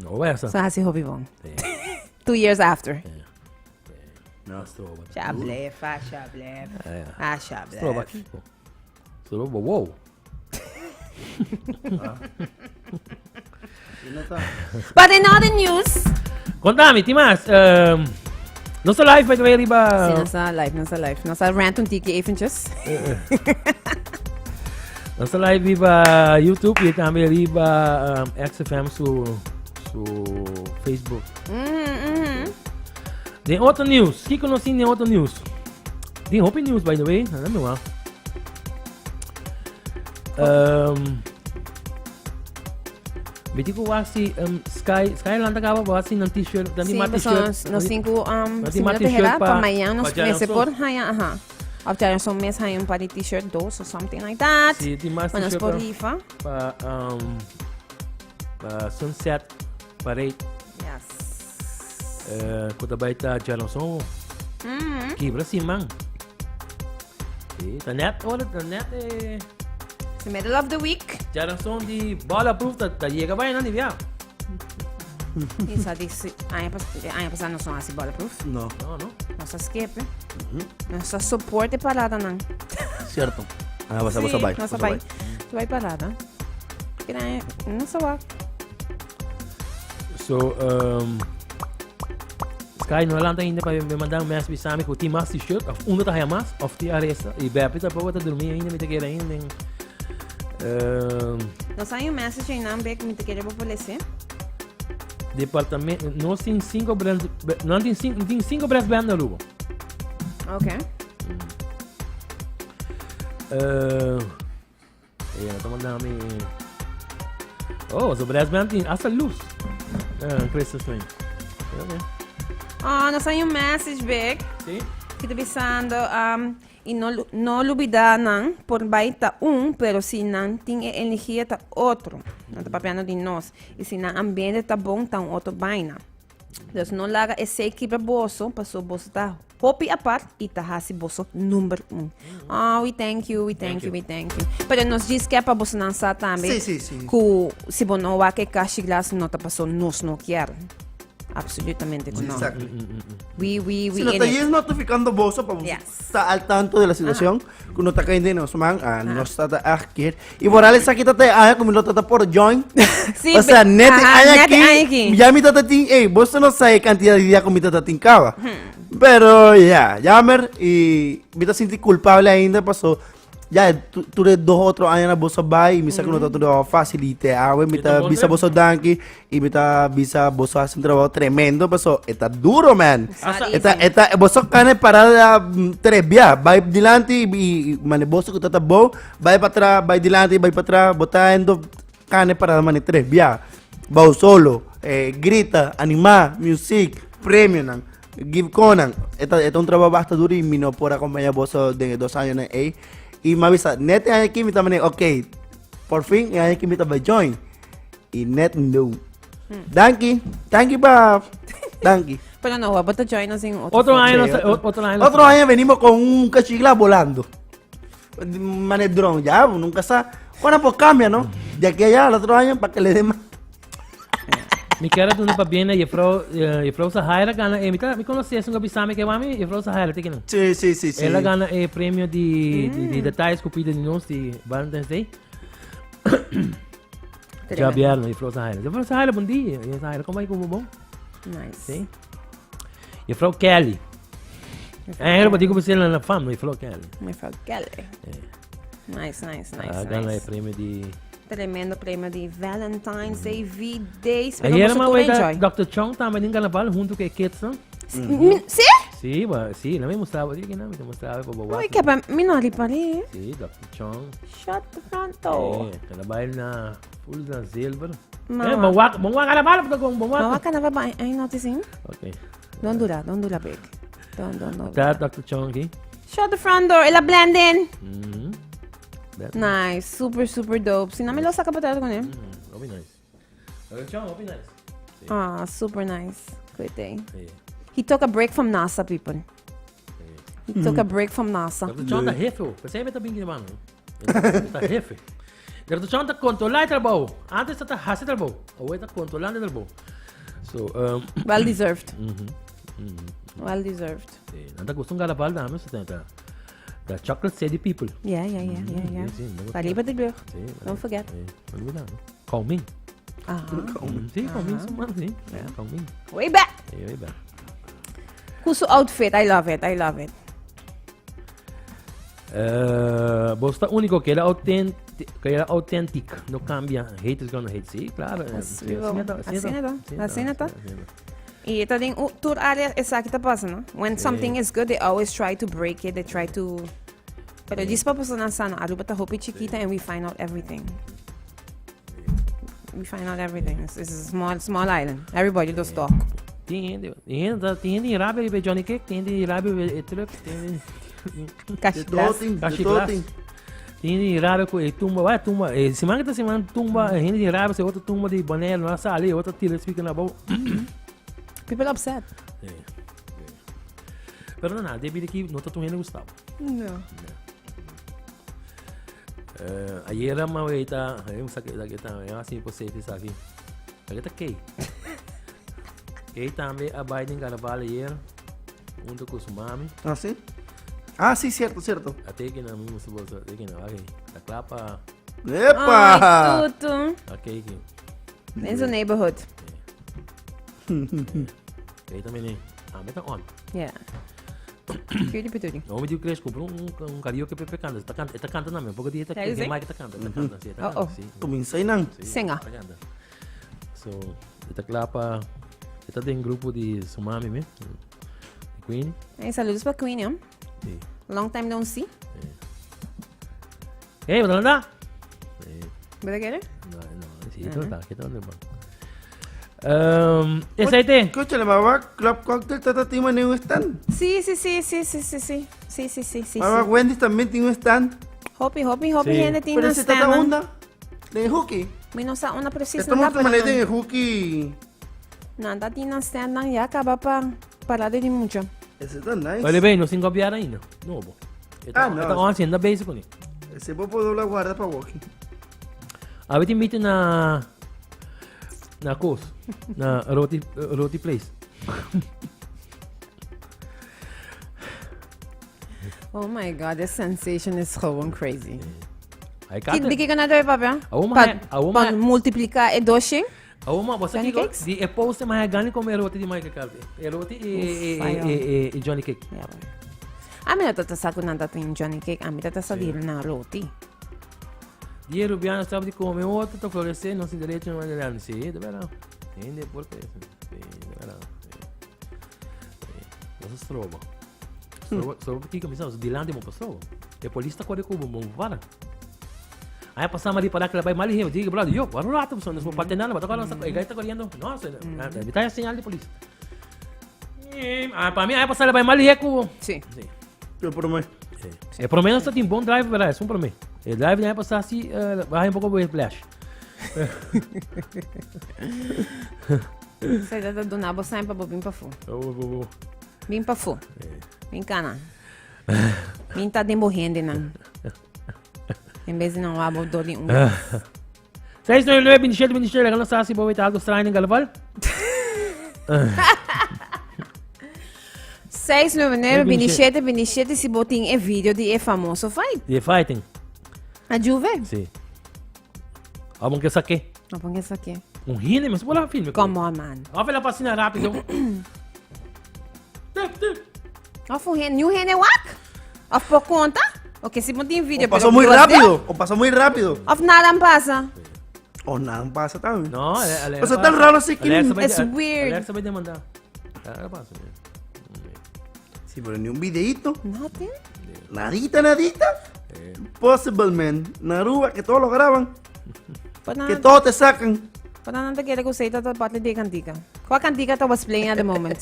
No, bai sa. Sa hasi hopi bon. 2 years after. No, stroba. Shablef, ah, shablef. Ah, shablef. Stroba kiko. Stroba, wow. But in other news, Contame, tin mas. Nos ta live by the way riba. Sí, nos ta live, nos ta live. Nos ta rant un tiki eventjes. Nos ta live riba YouTube y tambe riba XFM su Facebook. Den otro news. Kiko nos tin den otro news? Tin hopi news by the way. Nada mi wak. Mi tin ku wak si Sky Skyland ta kaba wak si nan t-shirt, nan di Sí, mas paso t-shirt. nos tin ku Nan si tin mi mas no te t-shirt hera, pa pa mañana nos pa djaranson. mester por haya, aha. Of djaranson mes haya un par di t-shirt, dos or something like that. Sí, tin mas Pa nos t-shirt por pa rifa. pa Sunset Parade. Yes. Ku ta bai ta djaranson. Kibra siman. Sí, ta net ora, ta net It's the middle of the week. Djaranson di bola proof ta yega bai nan di bia. Isa di si aña pas aña pasá nos no hasi bola proof. No. No, no. Nos a skip. Nos a support e parada nan. Cierto. Ah, basta, basta Sí, bai. Nos a bai. Nos a bai parada. Kira no sa wak. So, Sky no lanta ainda pa me mandar un mes bisami ku tin mas t-shirt of uno ta haya mas of ti aresta y Beppe tampoco ta durmi ainda mi ta kere ainda den Nos hay un message ei nan bek mi ta kere bo por lese. Departamento nos tin cinco brands no tin cinco tin cinco brass band na Aruba. Okay. Eh, no ta manda mi. Oh, so brass band tin hasta luz. Christmas tree. Okay. Oh, nos hay un message bek. Sí. Ki ta bisando y no no lubida nan por bai ta un, pero si nan tin e energia ta otro. Nan ta papiando di nos. Y si nan ambiente ta bon ta un otro baina. Dus no laga esey kibra boso, paso boso ta hopi apart y ta haci boso number un. Oh, we thank you, we thank you, we thank you. Pero nos djis ke pa boso nan sa tambe Sí, sí, sí. ku si bo no wak e kashi glas no ta paso nos no kier. Absolutamente ku no. Exactly. We, we Si no in ta it. yes notificando boso pa boso ta al tanto de la situación ku no ta cayendo nos man, ah, nos ta ta echt keer. Y Morales aki ta te aña ku mi no ta ta por join. Sí, O sea, net aha, aña net aki, aña aki. ya mi ta ta tin, ey, boso no sa e cantidad di dia ku mi ta ta tin caba. Pero ya, jammer y mi ta sinti culpable ainda paso ya tur e dos otro aña na boso bai y mi sa ku no ta tur trabajo fácil y te awe mi ta bisa boso danki y mi ta bisa boso hace un trabajo tremendo paso e ta duro man. Hasta- E ta, e ta, boso kane parada tres bia, bai dilanti y mane boso ku ta ta bo, bai pa atrás, bai dilanti, bai pa atrás, bo ta endo kane parada mane tres bia. Bou solo, grita, anima, music, premio nan. Give konan. E ta, e ta un trabajo basta duro y mi no por acompaña boso den e dos añonan ey. Y mi a bisa, net e aña aki mi ta mane, ok, por fin e aña aki mi ta bai join. I net no. Danki, danki pa, danki. Pero no, bo ta join nos en otro. Otro año, Sí, otro año. Otro año venimos con un cachigla volando. Mane dron, ya, nunca sabe. Bueno, pues cambia, ¿no? De aquí a allá, al otro año, para que le dé más. Mi kier a duna pabien na juffrouw, eh, juffrouw Sahaira gana e mi ta mi conoce esun a bisa mi ke mami juffrouw Sahaira te kinan. Sí, sí, sí, sí. El a gana e premio di di, di detalles ku pide di nos di Valentine's Day. Djabièrnè juffrouw Sahaira. Juffrouw Sahaira bon dia. Juffrouw Sahaira como ai como bon? Nice. Sí. Juffrouw Kelly. Eh, pero digo você na fama, juffrouw Kelly. Juffrouw Kelly. Nice, nice, nice. Ah, gana e nice. premio di Tremendo premio di Valentine's Day, V-Day. Spero Ayer boso ma tur weta enjoy. Dr. Chong tambe den carnaval hunto cu e kids no. Mi- Sí? Sí, ba, sí, la mi mostraba, sí, que no, mi te mostraba pa Uy, que pa mi no riparé. Sí, Dr. Chong. Shut the front door. Eh, kada baile na full na zilver. Ma- Eh, bon wak, bon wak carnaval, pa con bon wak. Ma wak carnaval ba ay noticing? Okay. Don't do that, don't do that big. Don't, don't, don't. Ta Dr. Chong aquí. Shut the front door, ela blend in. Mhm. That- Nice, super, super dope. Si no me lo saca para atrás con él. Hopi nice. Dr. Chong, hopi nice. Sí. Ah, super nice. Good day. Sí. He took a break from NASA, people. He took a break from NASA. Dr. Chong ta jefe, oh. Pensei que ta man. Ta jefe. Dr. Chong ta controlar el trabajo. Antes ta hace trabajo. Ahora ta controlando el trabajo. So, um, Well deserved. Mhm. Mhm. Well deserved. Sí, nan ta gusta un carnaval dame, so ta The Chocolate City People. Yeah, yeah, yeah, yeah, yeah. Sí, sí, me gusta. Arriba de brug. Sí, Don't forget. Sí, no olvida, no? Kong Ming. Aha. Sí, Kong Ming, su man, sí. Yeah. Kong Ming. Way back. Sí, way back. Kusu outfit, I love it, I love it. Eh, vos ta único que era auténtico, que era auténtico, no cambia. Hate is gonna hate. Sí, claro. eh, Así sí, bo. así ta, así Asina ta, sí asina ta. sí, asina ta. Y ta den u- tur área esaki ta pasa, no? When Sí. something is good, they always try to break it, they try to... Pero dis pa persona sana, Aruba ta hopi chiquita and we find out everything. We find out everything. It's, it's a small, small island. Everybody does talk. Tin hende, tin hende, tin hende rabia riba Johnny Cake, tin hende rabia riba e truck, tin hende... Kashi glas. De Kashi todo glas. tin. Tin hende rabia ku e tumba, vai tumba, e siman que ta siman tumba, e hende rabia se otro tumba di Bonaire no a sali, otro tira speaker na bou. People upset. Sí, sí. Pero no, nada, debi ki no ta tur hende gustaba. No. Eh, ayer ma weita, eh, sa que sa que ta, eh, assim por safe sa aqui. Aqui ta Kay. Kay tambe a bai den carnaval ayer, junto com su mami. Ah, sí? Ah, sí, cierto, cierto. Até que na mismo su bolsa, até que na, okay. Ta klapa. ¡Epa! Ay, tutu. Okay, que. In the neighborhood. Kay tambe ne. Ah, meta on. Yeah. Cutie patootie. No, me digo que compro un, un karaoke Pepe canta, está canta, está canta también, porque está Ja, que sí? Mike está canta, está canta, sí, está Oh, oh. canta, sí. Comienza ahí, nan. Sí, Singa. está canta. So, está klapa, está den grupo de su mami, me. Queen. Hey, saludos pa Queen, ¿eh? Sí. Long time no see. Hey, ¿dónde anda? ¿Verdad que era? No, no, sí, esto está, ¿qué tal? Um, SIT. Escúchale, mamá, Club Cocktail tata tiene un stand. Sí, sí, sí, sí, sí, sí, sí. Sí, sí, sí, sí. Mamá, sí. Wendy's también tiene un stand. Hopi, hopi, hopi, Sí. gente tiene Pero un ese tata stand. onda de hockey. Mi no sa una precisa Estamos pero manera de hockey. Nada tiene un stand nan, ya acaba pa parada de mucho. Ese está nice. Olha bem, não se encopiar ainda. No, bo. Ah, no. Está haciendo basic con Ese popo dobla guarda para walking. A ver, te invito na na cos, na roti roti place. Oh my god, this sensation is gewoon crazy. Aí Ki, di kiko na doy, papá? Awo Pa, ma- awo pa ma- multiplicar e doshing? Awo ma, você Johnny que Cakes? di e post mas gani come roti di Michael Carter. E roti e e Uf, ayo. e e, e Johnny Cake. A mi no tata sa ku nan tata in Johnny Cake, a mi tata sa di na roti. Di Rubiano sabe di come outro, tá florescer, não se direito não é Sí, de verdade. Entende por quê? Sí, de verdade. Nossa stroba. Stroba, stroba aqui, comissão, dilante mo passou. E polícia corre com o bom para. Aí passamos ali para aquela vai mal e digo, brother, yo, para um rato, pessoal, não pode nada, mas agora o gaita correndo. Nossa, me tá sinal de polícia. Ah, para mim, aí passar vai mal e com. Sí. Sí. Yo por mí. É, pelo menos tem bom drive, verdade? É um para mim. O drive vai passar assim, vai um pouco o splash. Sei dat duna bo sign pa bo bin pafó. Oh, oh, oh. Bin pafó. Bin kana. Bin ta den bo hendenan. En bes di nan wak bo dor di un bes. 6, 9, 9, 27, 27, laga nos sa si bo weta algo straño den Galval. 6, 9, 9, 27, 27 si bo tin e video di e famoso fight. Di e fighting. A Juve? Si. Abo ke saque. Abo ke saque. Un hende mes bola filme. Come on man. Of ela pasina rápido. Of un hende, new hende wak? Of por conta? Ok, si bo tin video. O pasó muy rápido, o pasó muy rápido. Of nada pasa. O nada pasa también. No, O sea, tan raro así que... It's weird. Alexa vai demandar. Nada pasa. Sí, pero ni un videíto. Nothing. Nadita, nadita. Possible, man. Naruba, que todos lo graban. Que todos te sacan. Para nan ta kere ku sei ta parte di cantica. Kwa cantica ta was playing at the moment?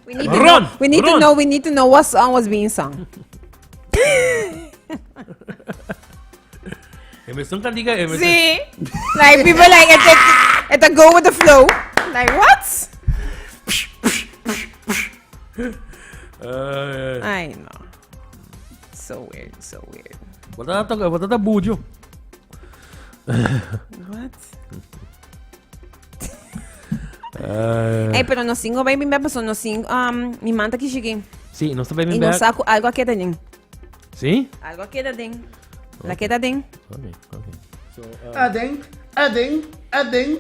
we need to Ron, know, we need to Ron. know, we need to know what song was being sung. E mes un cantica, e mes. Sí. Like people like it, it, it go with the flow. Like what? Ay, I know. So weird, so weird. Bota ta bota ta bujo. What? Ey, pero nos cinco baby back, paso nos cinco, um, mi manta kishiki. Sí, nos baby Y back. nos saco algo aquí den. Sí? Algo aquí den. La queda den. Okay, okay. So, Aden, aden, aden.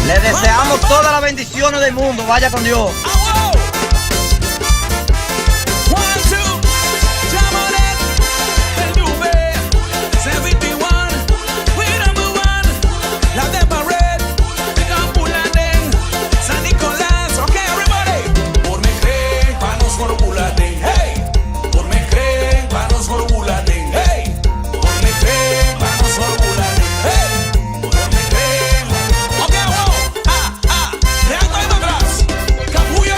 Le deseamos todas las bendiciones del mundo. Vaya con Dios. Capullo.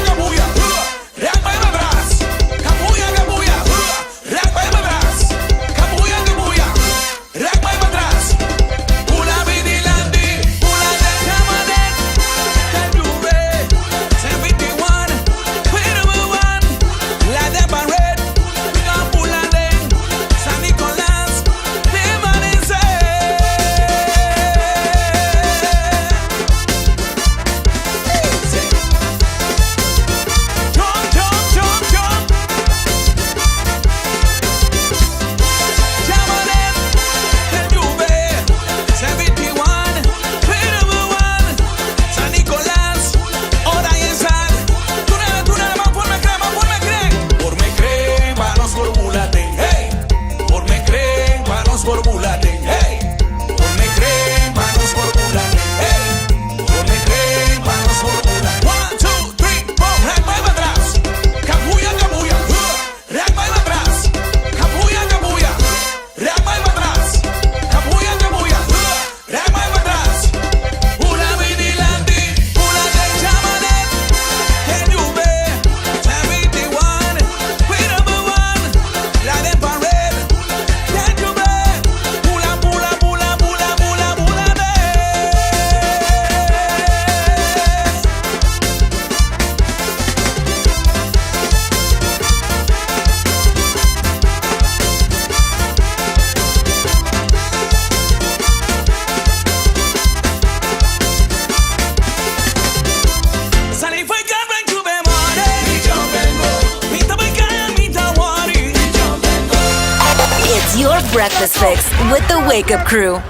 Breakfast Fix with the Wake Up Crew.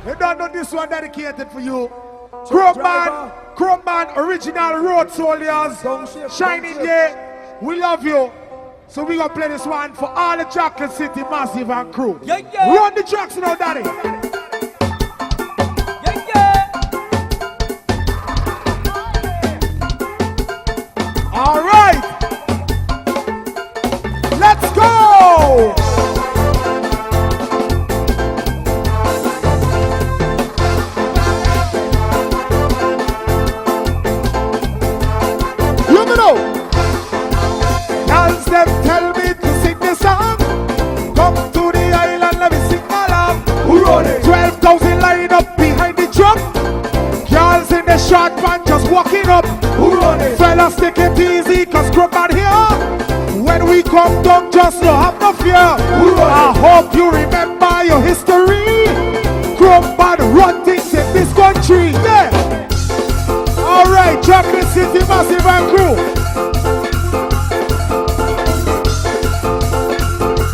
You don't know this one dedicated for you. Chrome Man, Chrome Man, original road soldiers, shining day. We love you. So we gonna play this one for all the Chocolate City Massive and crew. Yeah, yeah. Run the tracks now, daddy. Yeah, yeah. All right. Let's go. You know. Girls them tell me to sing the song. Come to the island, let me sing along. Who wrote it? 12,000 line up behind the truck. Girls in the short pants just walking up. Who run it? Fellas take it easy, cause crop out here. When we come down, just no have no fear. Who run I hope you remember your history. Chrome band run things in this country. Yeah. All right, Chocolate City Massive and Crew.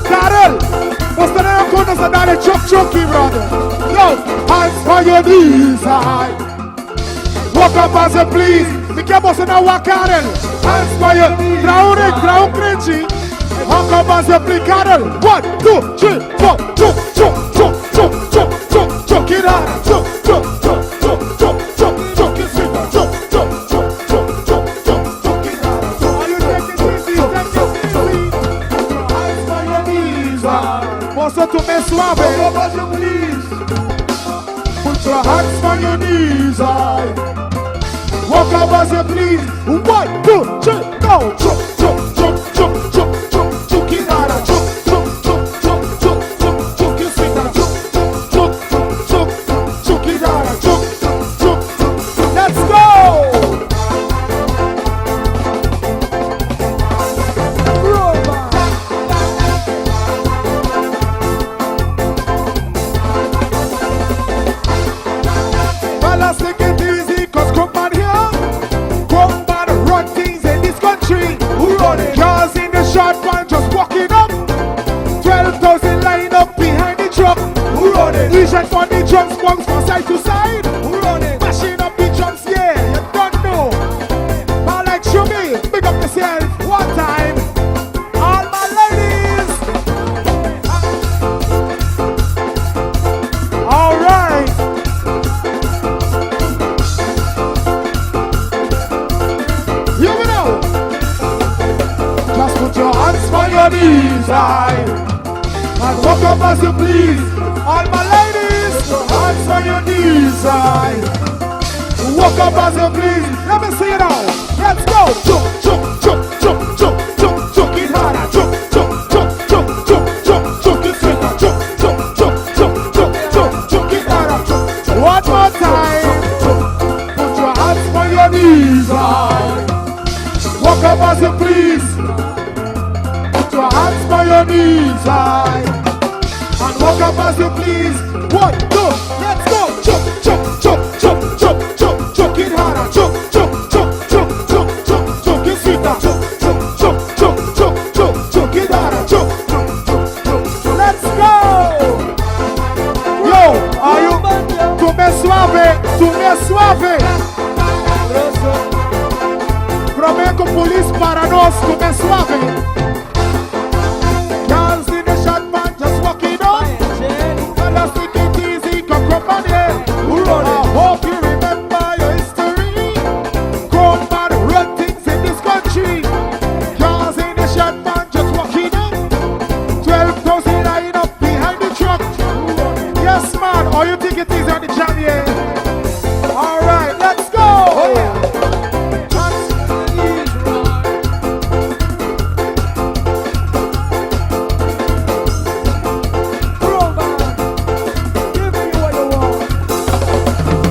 Darrell, what's the name of the Darrell Chuck Chucky, brother? Yo, hands on your knees, high. Walk up as you please. Mi ke boss na walk Karel. Hands on your Traore, traun cringy. Walk up as you please, Karel. One, two, three, four, two, two, two, two, two, two, two, it out. Two, two, two, two, two, two, two, it out. Two, two, two, two, two, two, two, it out. Are you taking it easy? Take it easy. Hands on your knees, high. Moça, tu me suave. Walk up as you please. Put your hands on your knees, high. Walk up as you please. One, two, three, go. Chuk, chuk, chuk, chuk, chuk, chuk, chuk it out. Chuk, chuk, chuk, chuk, chuk, chuk, chuk it sweet. Chuk, chuk, chuk, chuk, chuk it out. Chuk, chuk, chuk. Let's go. Fellas, take it easy, cause come on here. Come on, run things in this country. Who run it? Cars in the short one just walking up. 12,000 line up behind the truck. Who run it? Vision for the drums, bounce from side to side. Who run it? Mashing up the drums, yeah, you don't know. Man like Shumi, big up yourself one time. All my ladies. All right. You know. Just put your hands on your knees, I and walk up as you please. All my ladies, put your hands on your knees, I walk up as you please. Let me see it all. Let's go. Chuk chuk chuk chuk chuk chuk chuk it harder. Chuk chuk chuk chuk chuk chuk chuk it sweeter. Chuk chuk chuk chuk chuk chuk chuk it harder. One more time. Put your hands on your knees, I walk up as you please. Put your hands on your knees, I and walk up as you please. One, two, let's go. Chuk chuk chuk chuk chuk chuk chuk it harder. Chuk chuk chuk chuk chuk chuk chuk it sweeter. Chuk chuk chuk chuk chuk chuk chuk it harder. Chuk chuk chuk chuk. Let's go. Yo, are you? Tu me suave, tu me suave. Prometo police para nos, tu me suave. Girls in the short pants just walking up. Fellas take it easy, come come on here. I hope you remember your history. Come and run things in this country. Girls in the short pants just walking up. 12,000 line up behind the truck. Yes, man. Oh, you take it easy on the jam, yeah. All right, let's go. Oh, yeah.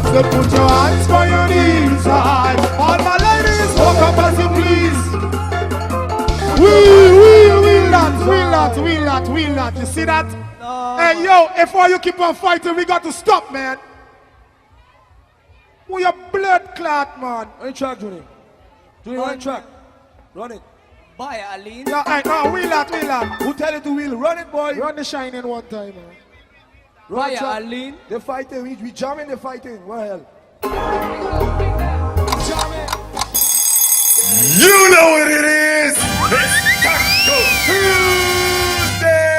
So put your hands on your knees, high. All my ladies, walk up as you please. We, we, we that, we that, we that, we that. You see that? Hey, yo, if all you keep on fighting, we got to stop, man. We are blood clot, man. Run track, Junior. Junior, run track. Run it. Bye, Aline. No, I, no, wheel that, wheel that. Who tell you to wheel? Run it, boy. Run the shining one time. Man. Run, Bye, jam. Aline. They fighting. We, we jamming, they fighting. What hell? You know what it is! It's Taco Tuesday!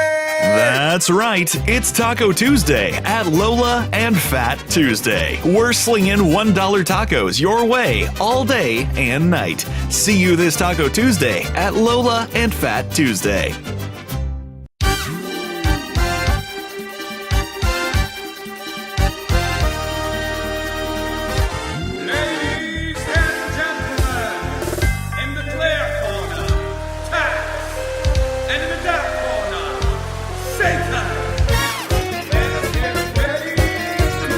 That's right, it's Taco Tuesday at Lola and Fat Tuesday. We're slinging $1 tacos your way all day and night. See you this Taco Tuesday at Lola and Fat Tuesday. Ladies and gentlemen, in the clear corner, Tax, and in the dark corner, Satan. Let us get ready to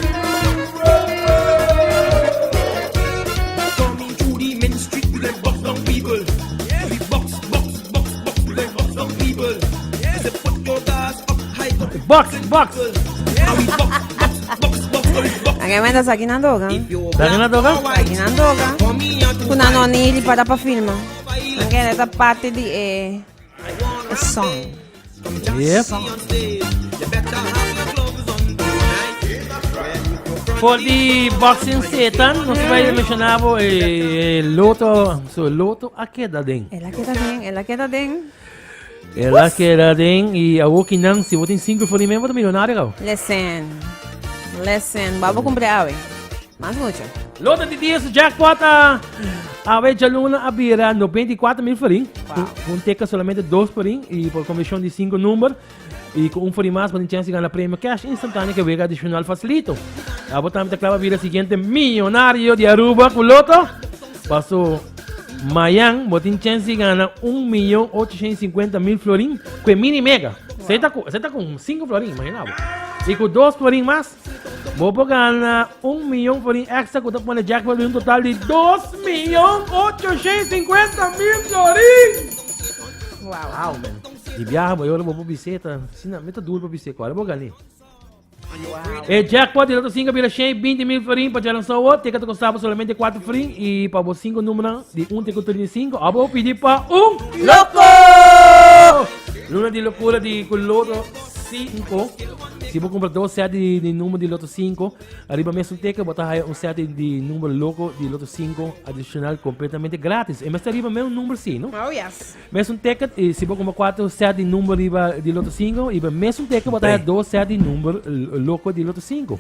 rumble. Coming to the main street to them box down people. We box, box, box, box to them box down people. They put your gas up high. up Box, box. And we box, box, box, box, and we box. Anke menda sa kinan doga. Sa kinan doga? Sa kinan doga. Kuna no ni para pa filma. Anke esta parte di e, e song. Yep. For di boxing Satan, nos bai menciona bo eh, Loto, so Loto a keda den. El a keda den, el a keda den. El a keda den y awo kinan si bo tin 5 florin men bo ta millonario gau. Listen. Listen. Babo cumpre awe. Mas mucho. Loto di dia su jackpot a awe djaluna a bira 94 mil florin. Wow. Un teka solamente 2 florin y por combinacion di 5 number. Y cu un florin mas bo tin chance di gana premio cash instantáneo ke wega adicional facilito. Abo tambe ta cla pa bira siguiente millonario di Aruba cu Loto? Paso mayan bo tin chance di gana 1.850.000 florin cu e mini mega. Wow. Ta cu, ta cu 5 florin, imagina bo. Y cu 2 florin mas, bo por gana 1 miljoen florin extra cu ta pone jackpot di un total di 2.850.000 florin! Wow. Wow, man. Di biaha bo yora bo por biseta. Sina, mi ta duro pa biseta. Cual bo gani? E jackpot di Lotto 5 bira 120 mil florin pa djalan sowo. Ticket ta costabo solamente 4 florin y pa bo 5 numero di 1 te cu 35. Abo pidi pa un Loco! Luna di locura di cu Lotto 5. Si bo compra dos set di, di numero di Lotto 5, Ariba mesun teken bo ta haya un set di number loco di Lotto 5 adicional completamente gratis. E mester riba mesun number si, no? Oh yes. Mesun teken y si bo compra cuatro set di number riba di Lotto 5, riba mesun teken bo ta haya dos set di number loco di Lotto 5.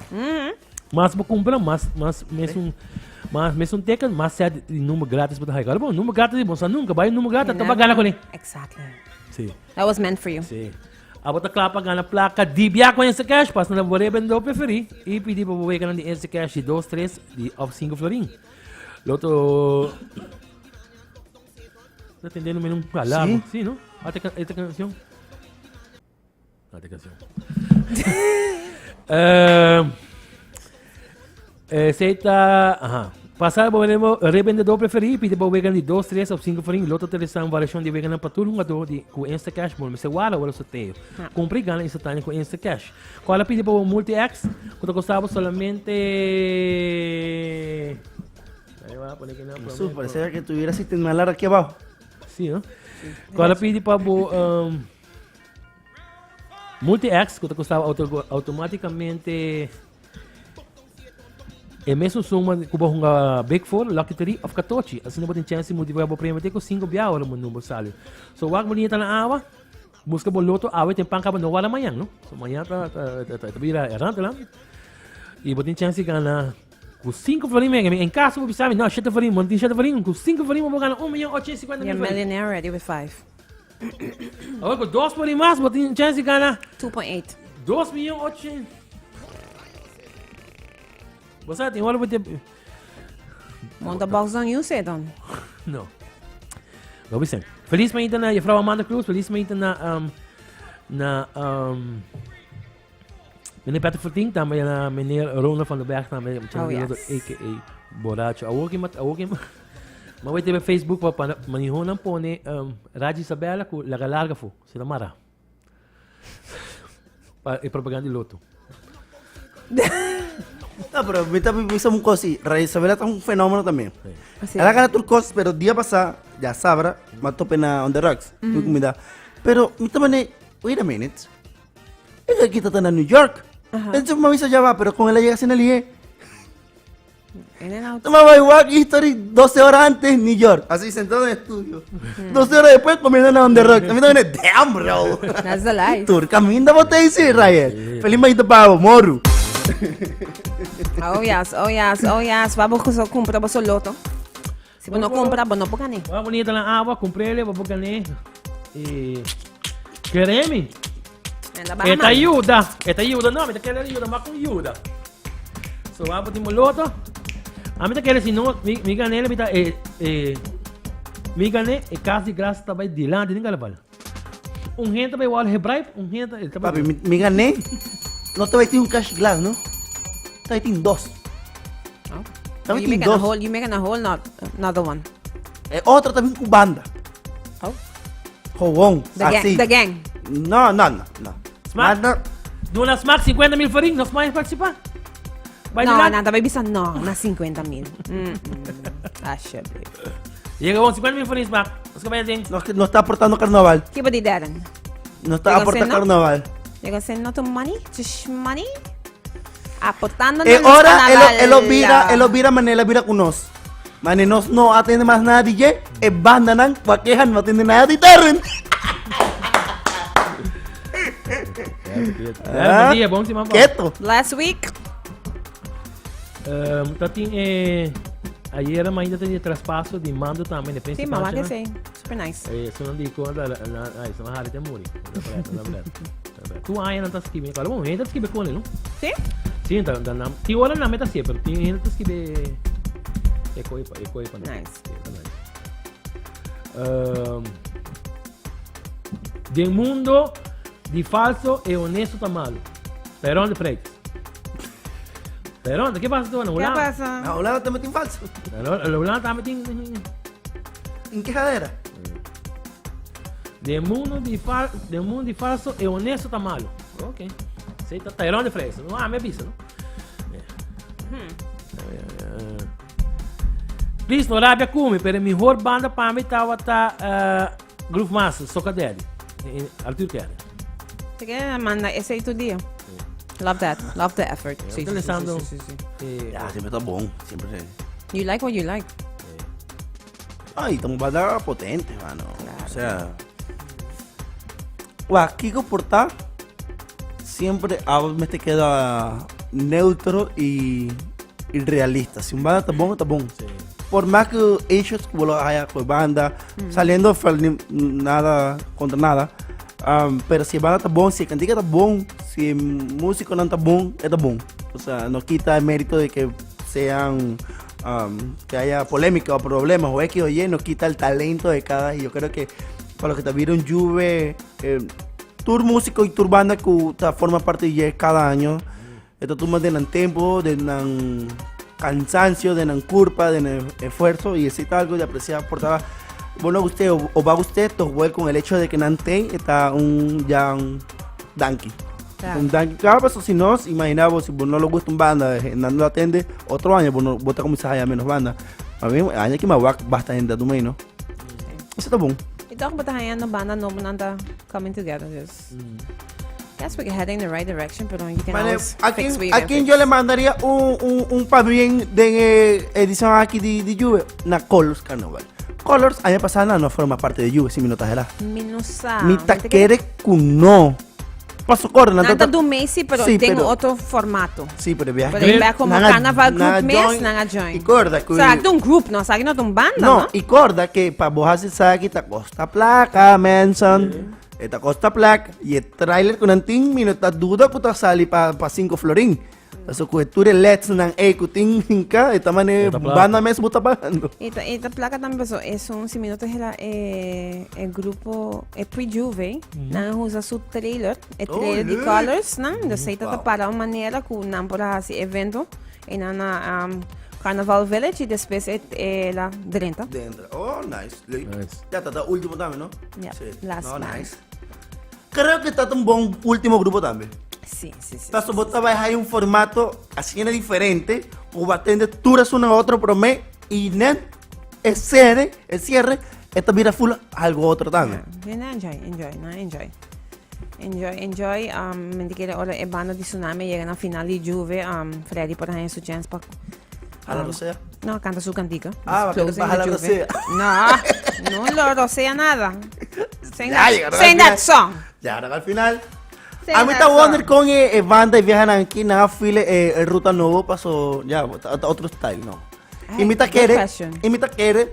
Mas bo cumpra, mas mas mesun mas mesun teken, mas set di number gratis bo ta haya. Ahora bo number gratis bo sa nunca, bay number gratis ta ba gana con e. Exactly. Si. That was meant for you. Si. Abo ta kla pa gana plaka di bia ku Instacash? Pasa na bo rebendedor preferí i pidi pa bo weganan di Instacash di dos, tres di òf sinku florin. Loto Ta tendendo menos un alarma. Sí? Sí, no? Ate esta canción. Ate canción. Eh, Esey ta, aha. Pasa bo revendedor preferí y pidi bo weganan di dos, tres of cinco florin. Lo ta utilisa un variacion di weganan pa tur hungador di cu Instacash bo mester warda ora sorteo. Cumpra y gana instantáneo cu Instacash. Cual a pidi pa bo Multi-X cu ta costa bo solamente Ahí va, pone que no, Su, parece que tuviera así ten malar aquí abajo. Sí, no? Cual a pidi pa bo um, Multi-X cu ta costa auto automáticamente E mesun suma ku bo hunga Big Four, Lucky Three of Katochi. Asina bo tin chance di multiplica bo premio te ku 5 bia ora bo number sali. So wak bo niña ta na awa, buska bo loto awe ten pan kaba no wara mañan, no? So mañan ta ta ta ta bira erante lan. I bo tin chance di gana ku 5 florin mega. En caso bo bisa mi, no, 7 florin, bo no tin 7 florin, ku 5 florin bo gana 1 milyon 850 mil You're florin. millionaire already with 5. Awor ku 2 florin mas bo tin chance di gana 2.8. 2 milyon 800. Bo sa tin ora bo te Monta box on you say dan. No. Lo bisen. Feliz mañana na juffrouw Amanda Cruz, feliz mañana na um, na um, meneer Patrick Fortin, tambe na meneer Ronald van der Berg, tambe Oh, yes. aka Borracho. Awor ki mat awor ki ma weet bij Facebook pa pa manihonan pone um, Raji Isabella ku laga larga fu, se ta mara. Pa e propaganda di loto. No, pero mi ta bisa un cos, sí. Ray Isabella ta un fenómeno también. Así. Ela gana tur cos, pero dia pasá. ya sabra, m'a tope na On The Rocks, mi kumindá. Pero mi ta mane, wait a minute, e aki ta ta na New York. Entonces m'a bisa ya va, pero kon el a yega asina lihe? In and out. Toma bai wak history 12 horas antes New York. Así sentado en el estudio. 12 horas después comiendo en On The Rocks. A mí también damn bro. That's the life. Tur caminda bote dice Ryan. Feliz mañana pavo, moru. Oh yes, oh yes, oh yes. Vamos a comprar boso loto. Si bo no compra, bo no por gané. Wa bonita na agua, comprele, bo por gané. E Keremi. Enda E ta yuda, e ta yuda no, mi ta kere yuda, ma con yuda. So wa poti moloto. A mi ta kere si no, mi, mi gané, mi ta e, e, mi gané e cas di gras ta bai dilanti den carnaval. Un gente bai wal gebruik, un gente e ta bai- Papi, mi, mi gané. No te bai tin un cash glass, no? Te bai tin dos. Te bai You tin making a dos. whole, you making a whole not, another one. E otro también cu banda. Oh. Gewoon, The gang, así. the gang. No, no, no, no. Smack. Nada. Duna smack 50 mil florin, nos mais participa. Vai No, dilanti. nada, baby, no, na 50 mil. Mm -mm. Alsjeblieft. Llega con 50 mil florin, smack. Nos que vaya No, no está aportando carnaval. Kiba di deren? No está Digo, aportando se no? carnaval. You gonna say no to money? Just money? Aportando E ora, él, él lo vira, él lo vira manera vira con nos. Mane nos no atende más nada DJ, e banda nan, queja no atende nada di Darren. Ah, bom dia, bom semana. Keto. Last week. Um, ta tin eh, ayer ainda tin traspaso di mando tambe de Sí, mamá que sí. Super nice. Eh, sono di conta la la ai sono hari te muri. Tu aña nan ta skibi, qual bom, gente skibi con no? Sí? Sí, ta ta nam. Ti ora na meta sí, pero ti gente skibi e coi pa, e coi pa. Nice. Sí, ta nice. Um, den mundo di falso e honesto ta malo. Perón de Freitas. Perón, ¿qué pasa tú? ¿Qué pasa? Na Holanda también tin falso. Na Holanda también tin. In quejadera. Den mundo di fal den mundo di falso e honesto ta malo. Ok. Sí, ta Tyrone de Freitas. No, ah, me avisa, no? Hmm. Please, no rabia cu mi, pero e mihor banda pa mi tabata uh, Groove Master, Soca Daddy. Arthur Kelly. Te que manda ese y tu día. Love that. Love the effort. Sí, sí, sí, sí, sí, sí. Ya, siempre está bon. Siempre se... You like what you like. Ay, ta un banda potente, mano. O sea... Wak, Kiko por ta siempre a me te queda neutro y, y realista. Si un banda está bon, está bon. Por más que ellos como lo haya con banda, saliendo nada contra nada. Um, pero si banda está bon, si el cantica está bon, si el músico no está bon, está bon. O sea, no quita el mérito de que sean um, que haya polémica o problemas o X o Y, no quita el talento de cada. Y yo creo que para los que te vieron Juve, eh, tour músico y tour banda que ta forma parte de cada año. Esto tú de nan tiempo, de nan cansancio, de nan culpa, de nan esfuerzo y es algo de apreciar por trabajo. Bueno, usted o, o va usted, to con el hecho de que nan está un ya un danki. Claro. Un danki. Claro, pues si no, imagina vos, si vos no le gusta un banda, eh, no lo atende, otro año, vos, no, vos te comienzas a hallar menos banda. A mí, año que me va basta gente a tu menos. Eso está bon. Y toch bota hangando banda nobo nan ta coming together. Dus. Guess we're heading the right direction, pero you can Vale, always ¿a fix quién, what you a can quién fix. yo le mandaría un, un, un pabien de eh, edición aquí de, de Juve? Na Colors Carnaval. Colors, año pasado no forma parte de Juve, si mi nota era. Mi no sa. Mi ta quere cu no. Paso corre, Nan ta do Macy, pero Sí, tengo pero- otro formato. Sí, pero viaje. Pero va como Carnaval Group mes, nan a join. Y corda que O sea, un group, no, o sea, no un banda, No, no? y corda que pa vos hacer sabe que te costa placa, Manson. Te costa placa. Y el trailer con antin, mi no ta duda que te sale pa pa 5 florín. Eso que tú eres let's nan e que tin hinca, esta mane Esta placa. banda mes buta pagando. E ta, e ta placa tambe so, es un, si mi no te hela, eh, e grupo, e pre-Juve, nan usa su trailer, e Oh, trailer di leuk. Colors, nan, dus zij dat Wow. para een manera ku nan por hasi evento, en nan na um, Carnaval Village, y después e, e la drenta. Dentro. Oh, nice. Leuk. Nice. Ya está, está último también, ¿no? Ja, Sí. last No, man. nice. Creo que está un buen último grupo también. Sí, sí, sí. Paso, vos te hay un formato así era diferente, o va a tener turas uno a otro, pero me, y net, el cierre, el cierre, E ta bira full algo otro tambe. Yeah, yeah, enjoy, enjoy, no, enjoy. Enjoy, enjoy. Um, men kere ora e banda di Tsunami llega na final di Juve, um, Freddy por haña su chance pa Hala rosea? No, canta su cantica. Ah, va Closing hala the Juve. rosea. No, no lo rosea nada. Sing Ya that, llegaron sing al that final. song. Llegaron al final. Sing A mí that está song. wonder con eh, eh, banda y viajan aquí, nada file eh, el ruta nuevo pasó ya otro style, no. Ay, Y mi ta good kere, question. y mi ta kere,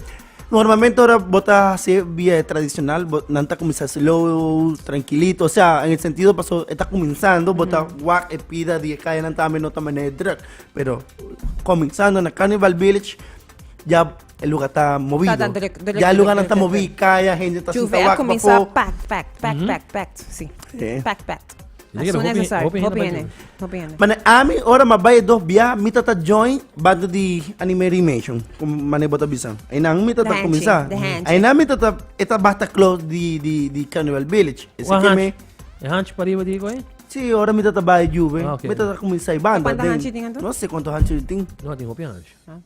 normalmente ahora bota así vía tradicional, nanta comienza slow, tranquilito, o sea, en el sentido pasó, está comenzando, bota wak e pida die cae nanta no ta manera drug, pero comenzando en la Carnival Village ya el lugar está movido. Está druk, druk, ya el lugar no druk, está druk, movido, cae, gente está Juve sin a comienza tabaco. packed, packed, packed, Ujú. packed, packed. Sí. Sí. Packed, packed. Yo As quiero soon as hopi- it start. hopi Hopi hende hende. Hopi hende. Mane, ami ora ma bai dos bia, mi tata join banda di Anime Animation, como mane bota bisan. Aí não mi The tata handshake, começar. the handshake. Aí não mi tata eta basta close di di di Carnival Village. Esse Wa que hanch. me E hanch pa riba digo eh? Sí, ora mi tata bai Juve. Ah, ok. Mi tata começar e banda. Quanta den- hanch tin anto? No sé cuántos hanch tin. No, tin hopi hanch. Ah.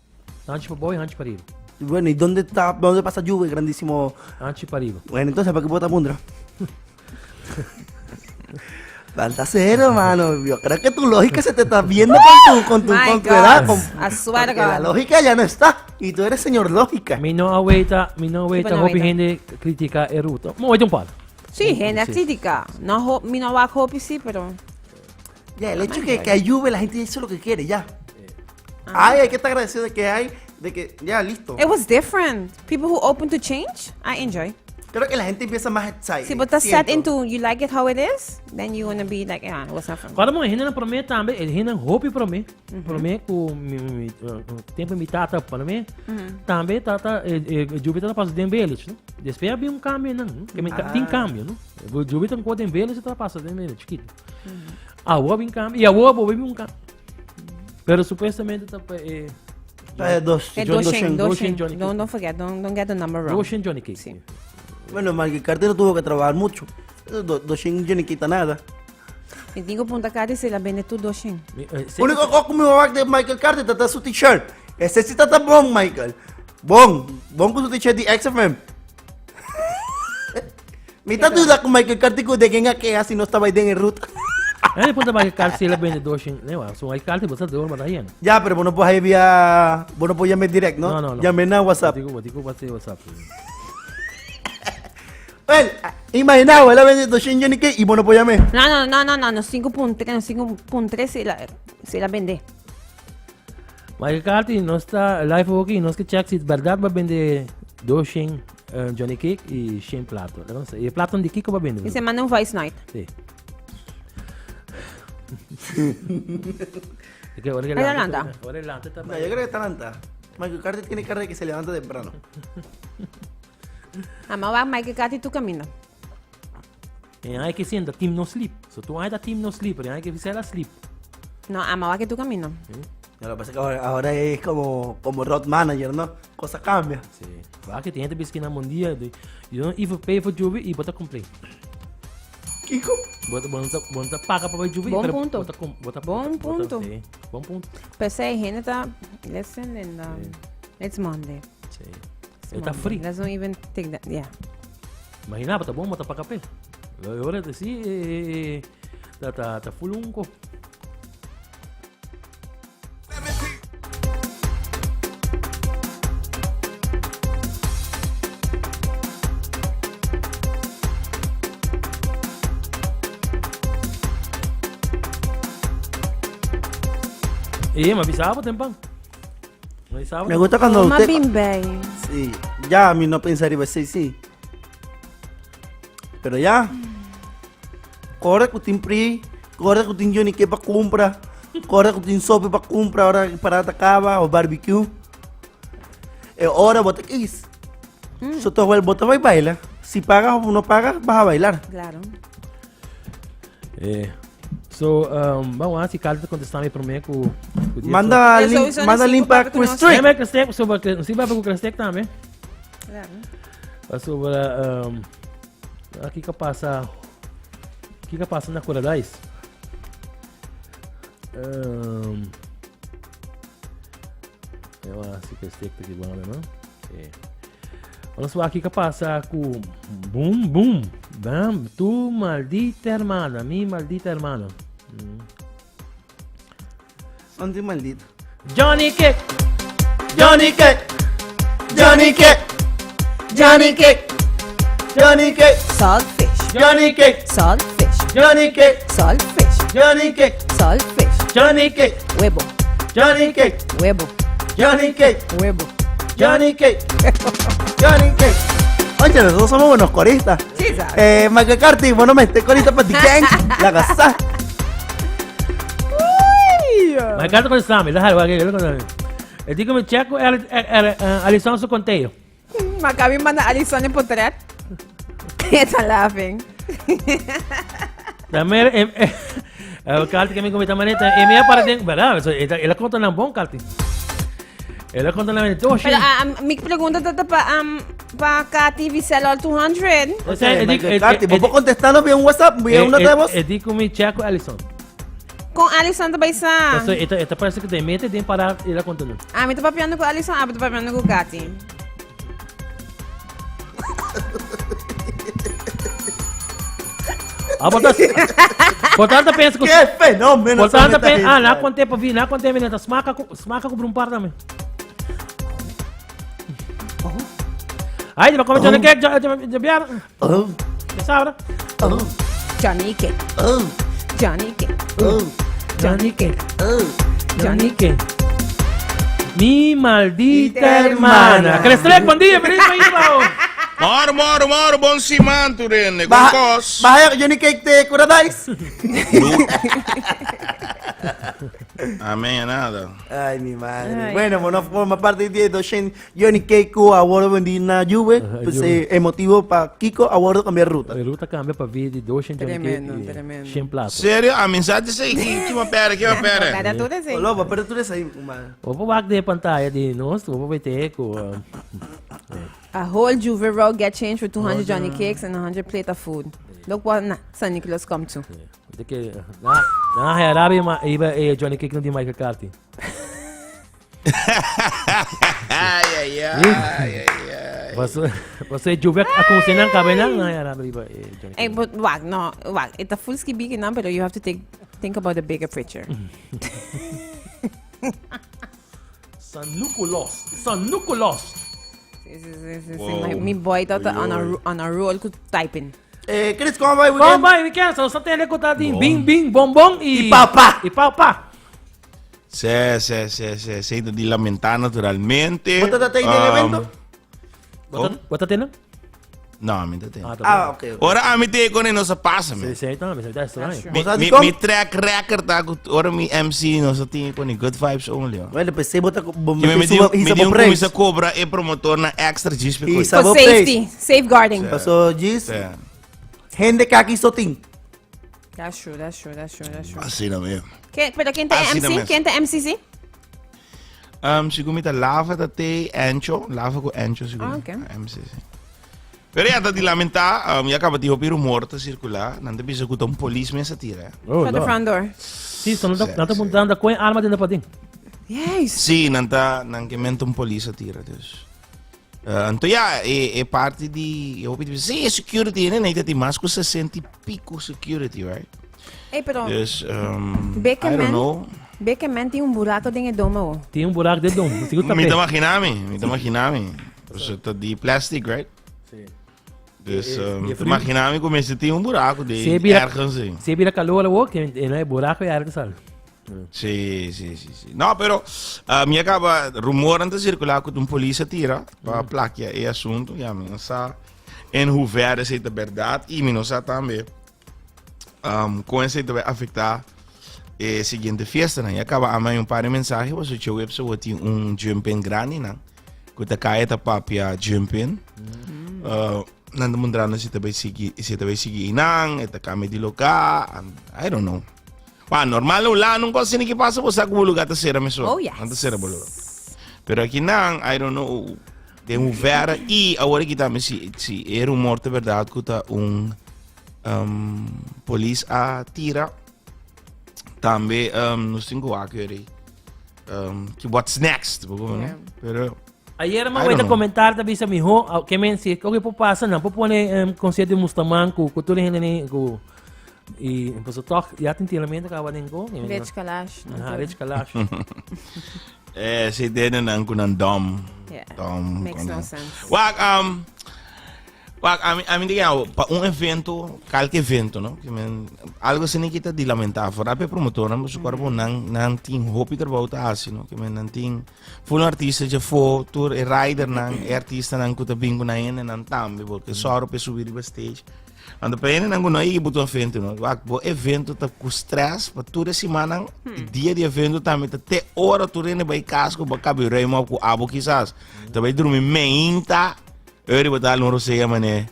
Hanch pa boy, hanch pa riba. Bueno, ¿y dónde está dónde pasa Juve, grandísimo? Hanch pa riba. Bueno, entonces ¿para qué bota pundra? Falta cero, mano. Yo creo que tu lógica se te está viendo con tu, con tu, My con tu God. edad. Con, I swear to porque la God. lógica ya no está. Y tú eres señor lógica. Mi no awaita, mi no awaita no hopi awaita. hende critica e ruta. Mo waita un par. Sí, hende Sí. crítica. No, ho- mi no wak hopi sí, pero... Ya, el hecho que, que hay Juve, la gente hizo lo que quiere, ya. Ay, hay que estar agradecido de que hay, de que ya, listo. It was different. People who open to change, I enjoy. Creo que la gente empieza más excited. Si but set siento. into you like it how it is, then you wanna be like, yeah, it was not for me. Agora, mo, hende na prome tambe, el hende hopi prome. Prome ku mi, mi, eh, tempo mi tata prome. Mhm. Tambe tata, eh, eh, Juve tata pasa den village, no? Después había un cambio, no? Que me, Ah. Tin cambio, no? Juve tan den village tata pasa den village, chiquito. Awo bin cambio, y awo bo bin un cambio. Pero supuestamente ta eh, Eh, dos. Eh, Johnny- Doshin, Doshin Doshin. Johnny Don't, don't forget, don't, don't get the number wrong. Doshin Johnny Cake. Sí. Bueno, Michael Carter no tuvo que trabajar mucho. Do, Doshin yo ni quita nada. Mi tingo punta cara y se la vende tu Doshin. Eh, Único cosa que me va de Michael Carter está su t-shirt. Ese sí está bon, Michael. Bon. Bon con su t-shirt de XFM. Mi está duda con Michael Carter de quién a qué así no estaba ahí en ruta. Eh, punta Michael Carter si la vende Doshin. No, so Michael Carter basta de orma da Ya, pero vos no puedes enviar, vos no puedes llamar direct, ¿no? No, no, no. Llame a WhatsApp. Digo, digo, WhatsApp. Well, imaginaba, él vende Doshin Johnny Cake y vos no puedes llamar. No, no, no, no, no, no, 5.3, no, 5.3 se la, se la vende. Michael Carter no está live aqui, nós que check se verdade vai vender Doshin, eh, Johnny Cake e Shane Plato. Eu não sei. E Plato de Kiko vai vender. Y se manda un voice note. Sim. É que ahora que Ahí levanta. Ahora levanta No, yo creo que está levanta. Michael Carter tiene cara de que se levanta temprano. Amaba Michael Carter tu camino. E hay que senda team no sleep. So tu ainda team no sleep, hay que fazer sleep. No, amaba que tu camino. No, lo que pasa es que ahora, ahora es como, como road manager, ¿no? Cosa cambia. Sí. Va que tem gente que na bom dia, de- you don't even pay for Juve e bota complain. Kiko? Bota bota bota paga para Juve, Bom pero punto. Bota, com- bota, Bom bota- punto. sí, Bom punto. Pensé, gente está. Listen, and um, it's Monday. Sí. It's Está Monday. free. Let's not even take that. Yeah. Imagina, tá bom, bota paga pé. Agora assim, eh, tá tá tá full unco. Eh, me avisaba temprano. Me avisaba. Me gusta cuando Toma usted... bim Sí, ya a mí no pensaría, iba a decir sí. Pero ya. Corre que tin pri, corre que tin Johnny que pa compra, corre que tin sope pa compra, ahora para acaba o barbecue. E ahora bota que is. So todo el bota va y baila. Si pagas o no pagas, vas a bailar. Claro. Eh, so, um, vamos lá, se Carlos contestar me primeiro com com o Manda Eso link, hizo manda en link cinco para para que Chris no- Street. É, mas Crestec, sobre, não sei vai para o Crestec também. Claro. Sobre, um, aqui que passa, aqui que passa na Coradais. Um, eu acho que Crestec tá aqui bom, não? Sim. Nos wak kiko pasa ku Boom Boom. Bam, tu maldita hermana, mi maldita hermana. Son di maldito. Johnny Cake. Johnny Cake. Johnny Cake. Johnny Cake. Johnny Cake. Saltfish. Johnny Cake. Saltfish. Johnny Cake. Saltfish. Johnny Cake. Saltfish. Johnny Cake. Webo. Johnny Cake. Webo. Johnny Cake. Webo. Johnny Cake. Johnny Cake. Oye, nosotros somos buenos coristas. Sí, sabes. Eh, Michael Carty, bueno, me estoy corista para The Gang. La casa. Maar ik had het samen, dat had ik Het dico mi checo Alisson su conteo. Maccabi manda Alisson een portret. Está laughing. También, eh, Carti que me comenta maneta, e me para den, verdad? Eso, ela conta na bom, Carti. Ela conta na maneta. Pero ah, mi pregunta tata pa pa Katy Vicel all 200. O sea, Michael Carty, vos podés contestarnos vía un WhatsApp, vía una de voz. E dico mi checo Alisson. Con Alisson ta bai sa. Eso, esta parece que te mete den para ela conta no. Ah, mi ta papiando cu Alisson, ah, mi ta papiando cu Katy. Ah, por tanto, por tanto pensa que... Que fenómeno Por tanto son esta pensa... Ah, gente. na quanto tempo vi, na quanto tempo neta smaka smaka com um par também. Ay, di ba come Johnny Cake, jo biar. Oh. Sabe? Oh. Johnny Cake. Oh. Johnny Cake. Oh. Johnny Cake. Oh. Johnny Cake. Mi maldita hermana. Crestrek, bom dia, feliz país, Moro, moro, moro, bom siman, Turene. Com Baja, cos. baja Johnny Cake te Curadice. Amém, nada. Ay, mi madre. Ay. Bueno, bueno, forma parte de Doshen Johnny Cake ku a bordo vendina Juve. Pues Juve. eh, emotivo pa Kiko a bordo cambiar ruta. Ruta cambia pa vida de Doshen Johnny Tremendo, Cake. tremendo. Shen plato. Sério? A mensagem sei que que uma pera, que uma pera. Pera, tu desenho. Olá, pero tú eres ahí, comadre. Vou pôr de pantalla de nós, vou pôr teco. A whole Juve row get change for 200 Oh, Johnny yeah. Cakes and 100 plate of food. Look what na, San Nicholas come to. De que na na Arabia ma iba eh, Johnny Cake não de Michael Carty. Ai, ai, ai, ai, ai. Você você Juve a consinan cabe na na Arabia iba eh, Johnny. Hey, but wag, no, wag. It's a full ski big but you have to take, think about the bigger picture. San Nicolas, San Nicolas. Sí, sí, sí, sí, sí. Wow. My, mi boy tata on a, Oy, oy. on a roll ku typing. Eh, Chris, ¿cómo va el weekend? Bom, vai, weekend, só só tem ali contadinho. Bim, bim, bom, bom e E papá. E papá. Sé, sé, sé, sé, sé, de lamentar naturalmente. ¿Vos te Um, del evento? Como? Bota tendo? Não, a mim tá tendo. Ah, tá Ah, ok. ok. Ora, a mim tem quando não se passa, man. Sim, sim, então, mas tá estranho. Mi, mi, mi track record tá com ora mi MC não só tinha com good vibes only. ó. Bueno, pues sí, bota Que me me meti suba me di um preço. começa a cobra e promotor na extra dispe E For sabor safety, safeguarding. Pasó Gis. É. Gente que aquí sotín. That's true, that's true, that's true, that's true. Assim não mesmo. Quem, pero quem tem Así MC? na mes. Quem tem MCC? Um, segundo me tá lava da te ancho, lava com ancho segundo. Ah, ok. MC. sim. Pero ya tá de lamentar, um, ya acaba de ouvir rumor tá circular, não te bisa que um polícia me tira. Oh, For the front door. Sim, só não tá não tá apontando com arma dentro da patinha. Yes. Sim, não tá, não que menta um polícia tira, dus. Uh, então, ja, é, é parte de. Eu ouvi dizer, sim, security, né? Nem tem mais com 60 e pico security, right? Hey, pero Dus, um, I Bekeman, don't know. Bekeman tem um buraco dentro do domo. Tem um buraco dentro do domo. Segura Me o te imaginame, me te imaginame. Você tá de plastic, right? Sim. Dus, E- um, e te frio. imaginame como se tem um buraco de Se vira, ergens in. se vira calor, o que não é buraco é ar que sai. Sí, sí, sí, sí. No, pero uh, mi acaba rumor antes circular que un policía tira para plaquear el asunto, ya mi no sa en hoeverre is het verdad y mi no sa también um, con ese te va a afectar eh, siguiente fiesta, né? E acaba a un par de mensajes, você tinha web so tinha um jump in grande, né? Que ta caia ta papia jump in. Uh, nanda mundrana se te vai seguir, se te vai seguir inang, eta kame di loka, I don't know. Pa, normal lá não gosto nem que passa você com o lugar tá será mesmo. Oh, yes. Não tá será bolo. Pero aqui não, I don't know. Tem um vera e agora que também se se era um morto verdade que tá um um, police a tira também um, nos cinco aqui um, que what's next, né? Yeah. Pero. Ayer I don't a know. comentar ta bisa miho, ke men si oke por pasa nan por pone um, concierto di Mustaman ku ku tur hende ni ku y pues toch ya tin tiramento kaba den ko. Rich Kalash. Ah, Rich Kalash. Eh, si denen nan ku nan dom. Yeah. Dom. Makes ku no nan- sense. Wak, um, wak, ami, ami di jou, pa un evento, kalke evento, no? Ke men, algo asina ki ta di lamentá. Vooral pa e promotornan, pasobra cuerpo nan, nan tin hopi trabou ta hasi, no? Ke men nan tin full artista djafó, tur e ridernan, e artistanan ku ta bin ku nan hendenan tambe, porque sòru pa e subi riba stage. Anto pa hendenan ku no a yega bo tu evento, no? Wak, bo evento ta ku stress pa tur e simannan, i dia di evento tambe ta te ora tur hende bai kas ku bo kabi ruim op ku abo kisas. Ta bai drumi meinta, Eri bo ta un rosea mané.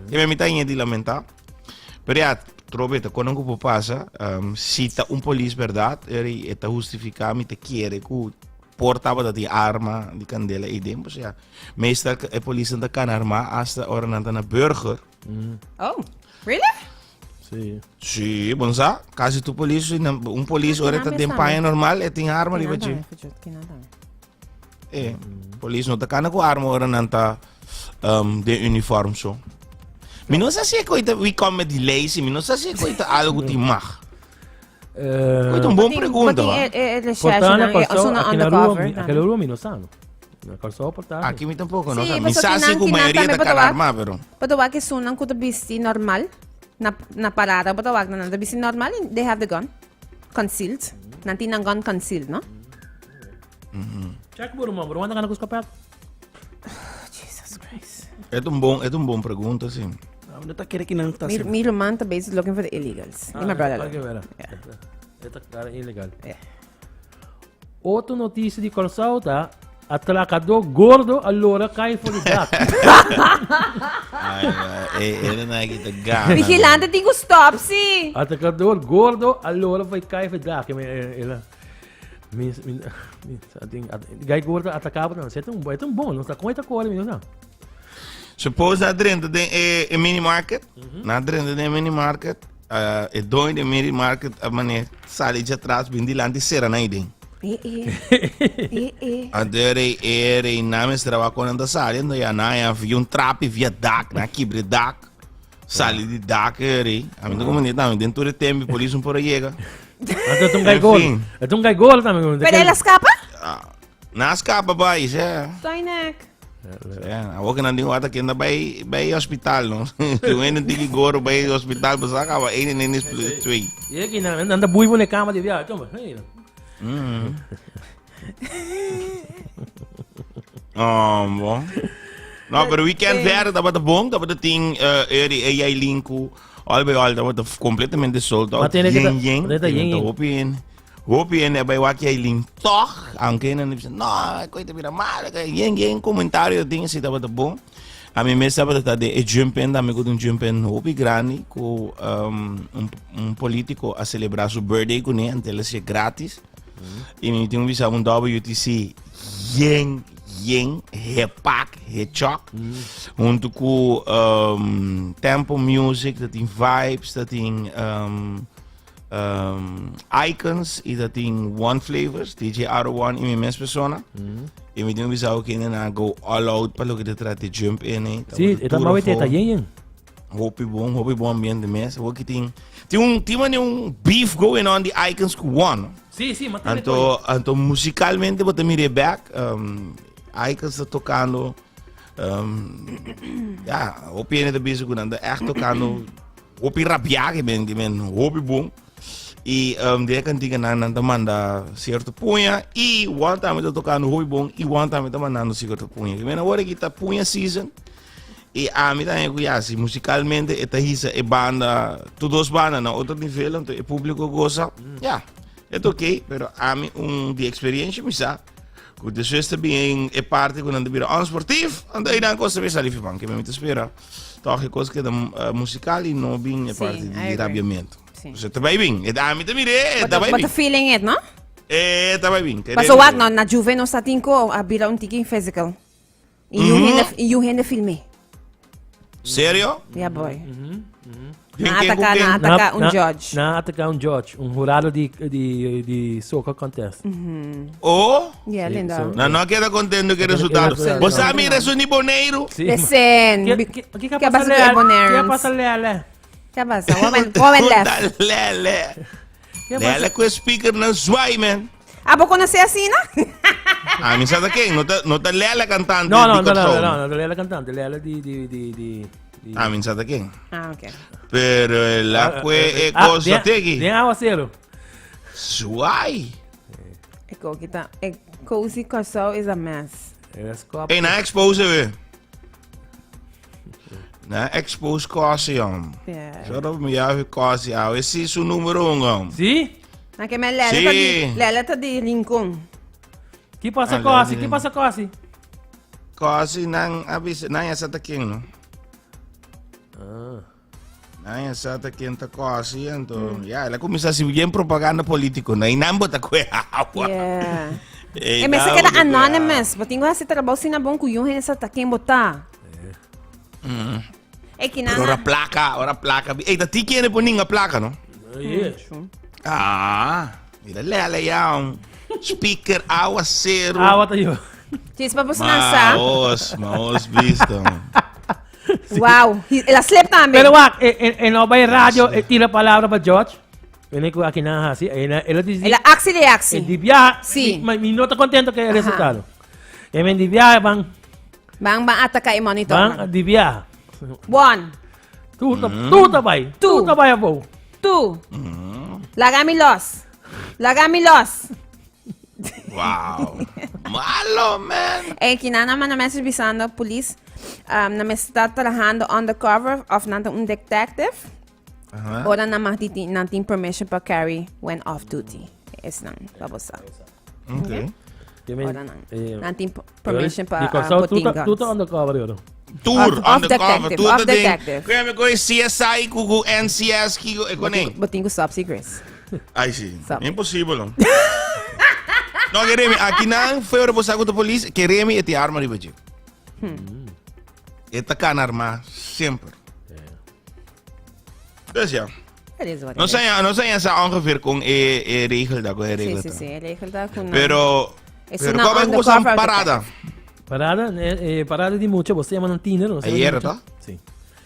Ke mi ta di lamentá. Pero ya, trobe ta konan ku por pasa. Um, si ta un polis verdad, eri e ta justifica mi te quiere ku por tabata di arma di candela i den. Pues ya, meestal e polis ta kan arma hasta ora nan ta na burger. Oh, really? Sí. Sí, bon sa. Casi tu polis, un polis ora ta den paña normal, e tin arma riba dje. Eh, polis no ta kana ku arma ora nan ta um, den uniform so. Mi no sa si e koita we come met die lazy, mi no sa si e koita algo ti mag. Eh, Koita un bon pregunta, Batin wa. e, e, e Portana recherche nan, e Kòrsou, asuna aki na Aruba, undercover. mi- aki na Aruba mi no sa no. Na Kòrsou porta. Aki mi tampoco no Sí, sa. Mi pasobra sa si kinan- ku kinan mayoria tambe ta kana patawak. arma, pero. Pato wak esunnan ku ta bisti normal na na parada pato wak nan ta bisti normal and they have the gun concealed. Nan tin nan gun concealed, no? Check bo ruman, bo ruman ta gana ku skopet. Jesus Christ. Het un bon, het un bon pregunta, sí. No ta kere ki nan ta Mi, mi ruman ta basically looking for the illegals. Ah, my brother. Okay, vera. Yeah. Ta ilegal. Yeah. Otro noticia di Kòrsou ta, atracador gordo a lora kai for di dak. Ai, ai, e, e na ki ta gana. Vigilante tin ku stop, sí. Atracador gordo a lora for kai for di dak. Ela, Mi, mi, mi, gai gordo atacaba dan. Zet un, het un bon, no sa kon eta kore, mi no sa. Suppose na drenta den e, e mini market, mm -hmm. na drenta den e mini market, uh, e doño den mini market a mané sali de atrás, bin dilante sera na den. E, e. e, e. Ante e e na me strava con anda sali, ando ya na ya via un trapi via dak, na kibre dak. Sali di dak eri. A mi no como ni tambe den tur e tempo polis un por a yega. Anto het un gai gol. Het un gai gol tambe. Pero el a scapa? Na scapa bai, ja. Toinek. Ja, awor que nan digo ata que bai bai hospital, no. Tu ene tiki goro bai hospital, pues acaba ene nene twee. E que nan nan da bui bone cama de viaje, toma. Hey. Mm. Oh, bon. No, pero weekend verder, dat was bon, dat was tin uh, eri e jij linku. Al bij al, dat was completamente sold out. Maar tiene que Yen, ta- yen. dat yen, yen. Hopi in. Hopi in, bij wak jij link toch. Aunque en dan no, ik weet het weer maar. Yen, yen, comentario, dingen zit, dat was bon. A mi mes tabata ta den e jump in, tambe ku un jump in hopi grandi ku um, un, un politico a celebra su birthday kuné, anto el a hasié gratis. I mi tin un bisa un WTC yen, yen, he pak, he chok. Hunto ku um, Tempo Music, dat tin Vibes, dat tin um, um, Icons y dat tin One Flavors, DJ R1 y mi mes persona. Y mi tin bisa ook in en go all out pa loke te trata de jump in. Eh. Sí, e ta mawe te ta yen yen. Hopi bon, hopi bon ambiente mes. Hopi tin tin un tin mane un beef going on di Icons ku One. Sí, sí, maar Anto anto musicalmente bo ta mire back, um, Icons ta tocando um, ja, hopi hende ta bisa ku nan ta echt tocando Hopi rabiá ke men, ke men hopi bon. I um, de kantika nan nan ta manda cierto puña i one tambe ta tocando hopi bon i one tambe ta mandando cierto puña. Ke men awor aki ta puña season i ami ta ku ya si musicalmente e ta hisa e banda tu dos banda na otro nivel anto e publico goza. Ya, e ta ok, pero ami un di experiencia mi sa ku despues ta bin e parte ku nan ta bira onsportief, anto einan kos ta bin sali fiban. Ke men mi ta spera. Toch e kos keda uh, musical y no bin e parte Sí, di I agree. rabiamento. Sí. Dus het bai bin. Het ami te mire, het But, bai but the bin. feeling it, no? Eh, het bai bin. Paso wak no, na Juve no sa tinko a bira un tiki physical. Y you Mhm. hende, y you hende filme. Serio? Ja boy. Na ataka, na ataka un judge. Na ataka un judge, un jurado di, di, di soca contest. Oh? Yeah, Sí, linda. so- Na no queda contento que resultado. resultado. Vos sabe mi resu ni Boneiru? Sí. Listen. ¿Qué, Bi- qué, qué, ¿Qué pasa, pasa con Lele? el Bonaireans? ¿Qué pasa, Lele? ¿Qué pasa? Woman, woman left. Lele. ¿Qué pasa? Lele ku speaker na zwaai, man. Ah, ¿vos conocés así, no? Ah, mi sabe quién? No te, no te lea la cantante. No, no, di no, no, Kòrsou. no, no, Lele cantante, Lele di, di, di, di. di- Ah, mi sabe quién? Ah, ok. Pero el Ah, akwe e ah, cosa den- tegi. Den aguacero. Zwaai. E coquita, e cozy Kòrsou is a mess. Hey, na expose we. Na expose kosi, jong. Yeah. Zo dat me jou kosi, ah. We zien su número un, jong. Sí? Na que me lele Sí. ta di, lele ta di Rincon. ¿Qué pasa, Ah, Cosi? Lele. ¿Qué pasa, Cosi? Kosi nan avisa, nan ya sa ta quién, no? Ah. Nan ya sa ta quién ta kosi, anto. Ya, la comienza si bien propaganda político, na inambo ta kwe agua. Yeah. Ei, E me se nan queda bo ta kwe anonymous. Bo tingo hasi trabalho sina bom ku yung hene sa ta ken bota. Mm. E que Pero ora placa, ora placa. Ey, da ti quiere poner placa, no? Yeah. Ah, mira, lele ya un speaker aguacero. Agua ta yo. Chis pa você lançar. Maos, maos visto. Wow. Ela slip también. Pero wak, en, en no radio, eh, tira palabra para George. Viene con aquí nada así. Él, él dice, Ela axi de axi. El DBA, Sí. Mi, mi no está contento que el Ajá. resultado. Y me DBA van, Van van atacar e monitor. van DBA. One. Tú, tú te vas. Tú te vas a vos. Two. Lagami los. Lagami los. Wow. Malo, man. E que nana manda message bisando police. Um, na me está trabajando undercover of nanta un detective. Ajá. Ora na mag di nan tin permission pa carry when off duty. Es nan, babosa. Ok. Ora nan. Eh, Nan tin permission pa Di uh, Kòrsou, potin tu ta- tu guns. ta undercover, yo. Tour, Off- off undercover. detective, Tour off ta ding. detective. Kaya me koi CSI, kuku NCS, kiko, e kone. Botin ku stop secrets. Ay, sí. Stop. Imposible. No, no quereme, aquí nan fue ora bosa con polis, quereme e ti arma riba je. Hmm. Eta kan arma sempre. Dus ja. Het is wat No het is. zijn no zijn sa ongeveer con e e regel da con e Sí, regel. sí, ta. sí. Regel daar con. Pero Es pero una como como sa undercover parada? Parada, eh, eh, parada de mucho, você llama un tiner, no sé. Ayer, mucho. ta? Sí.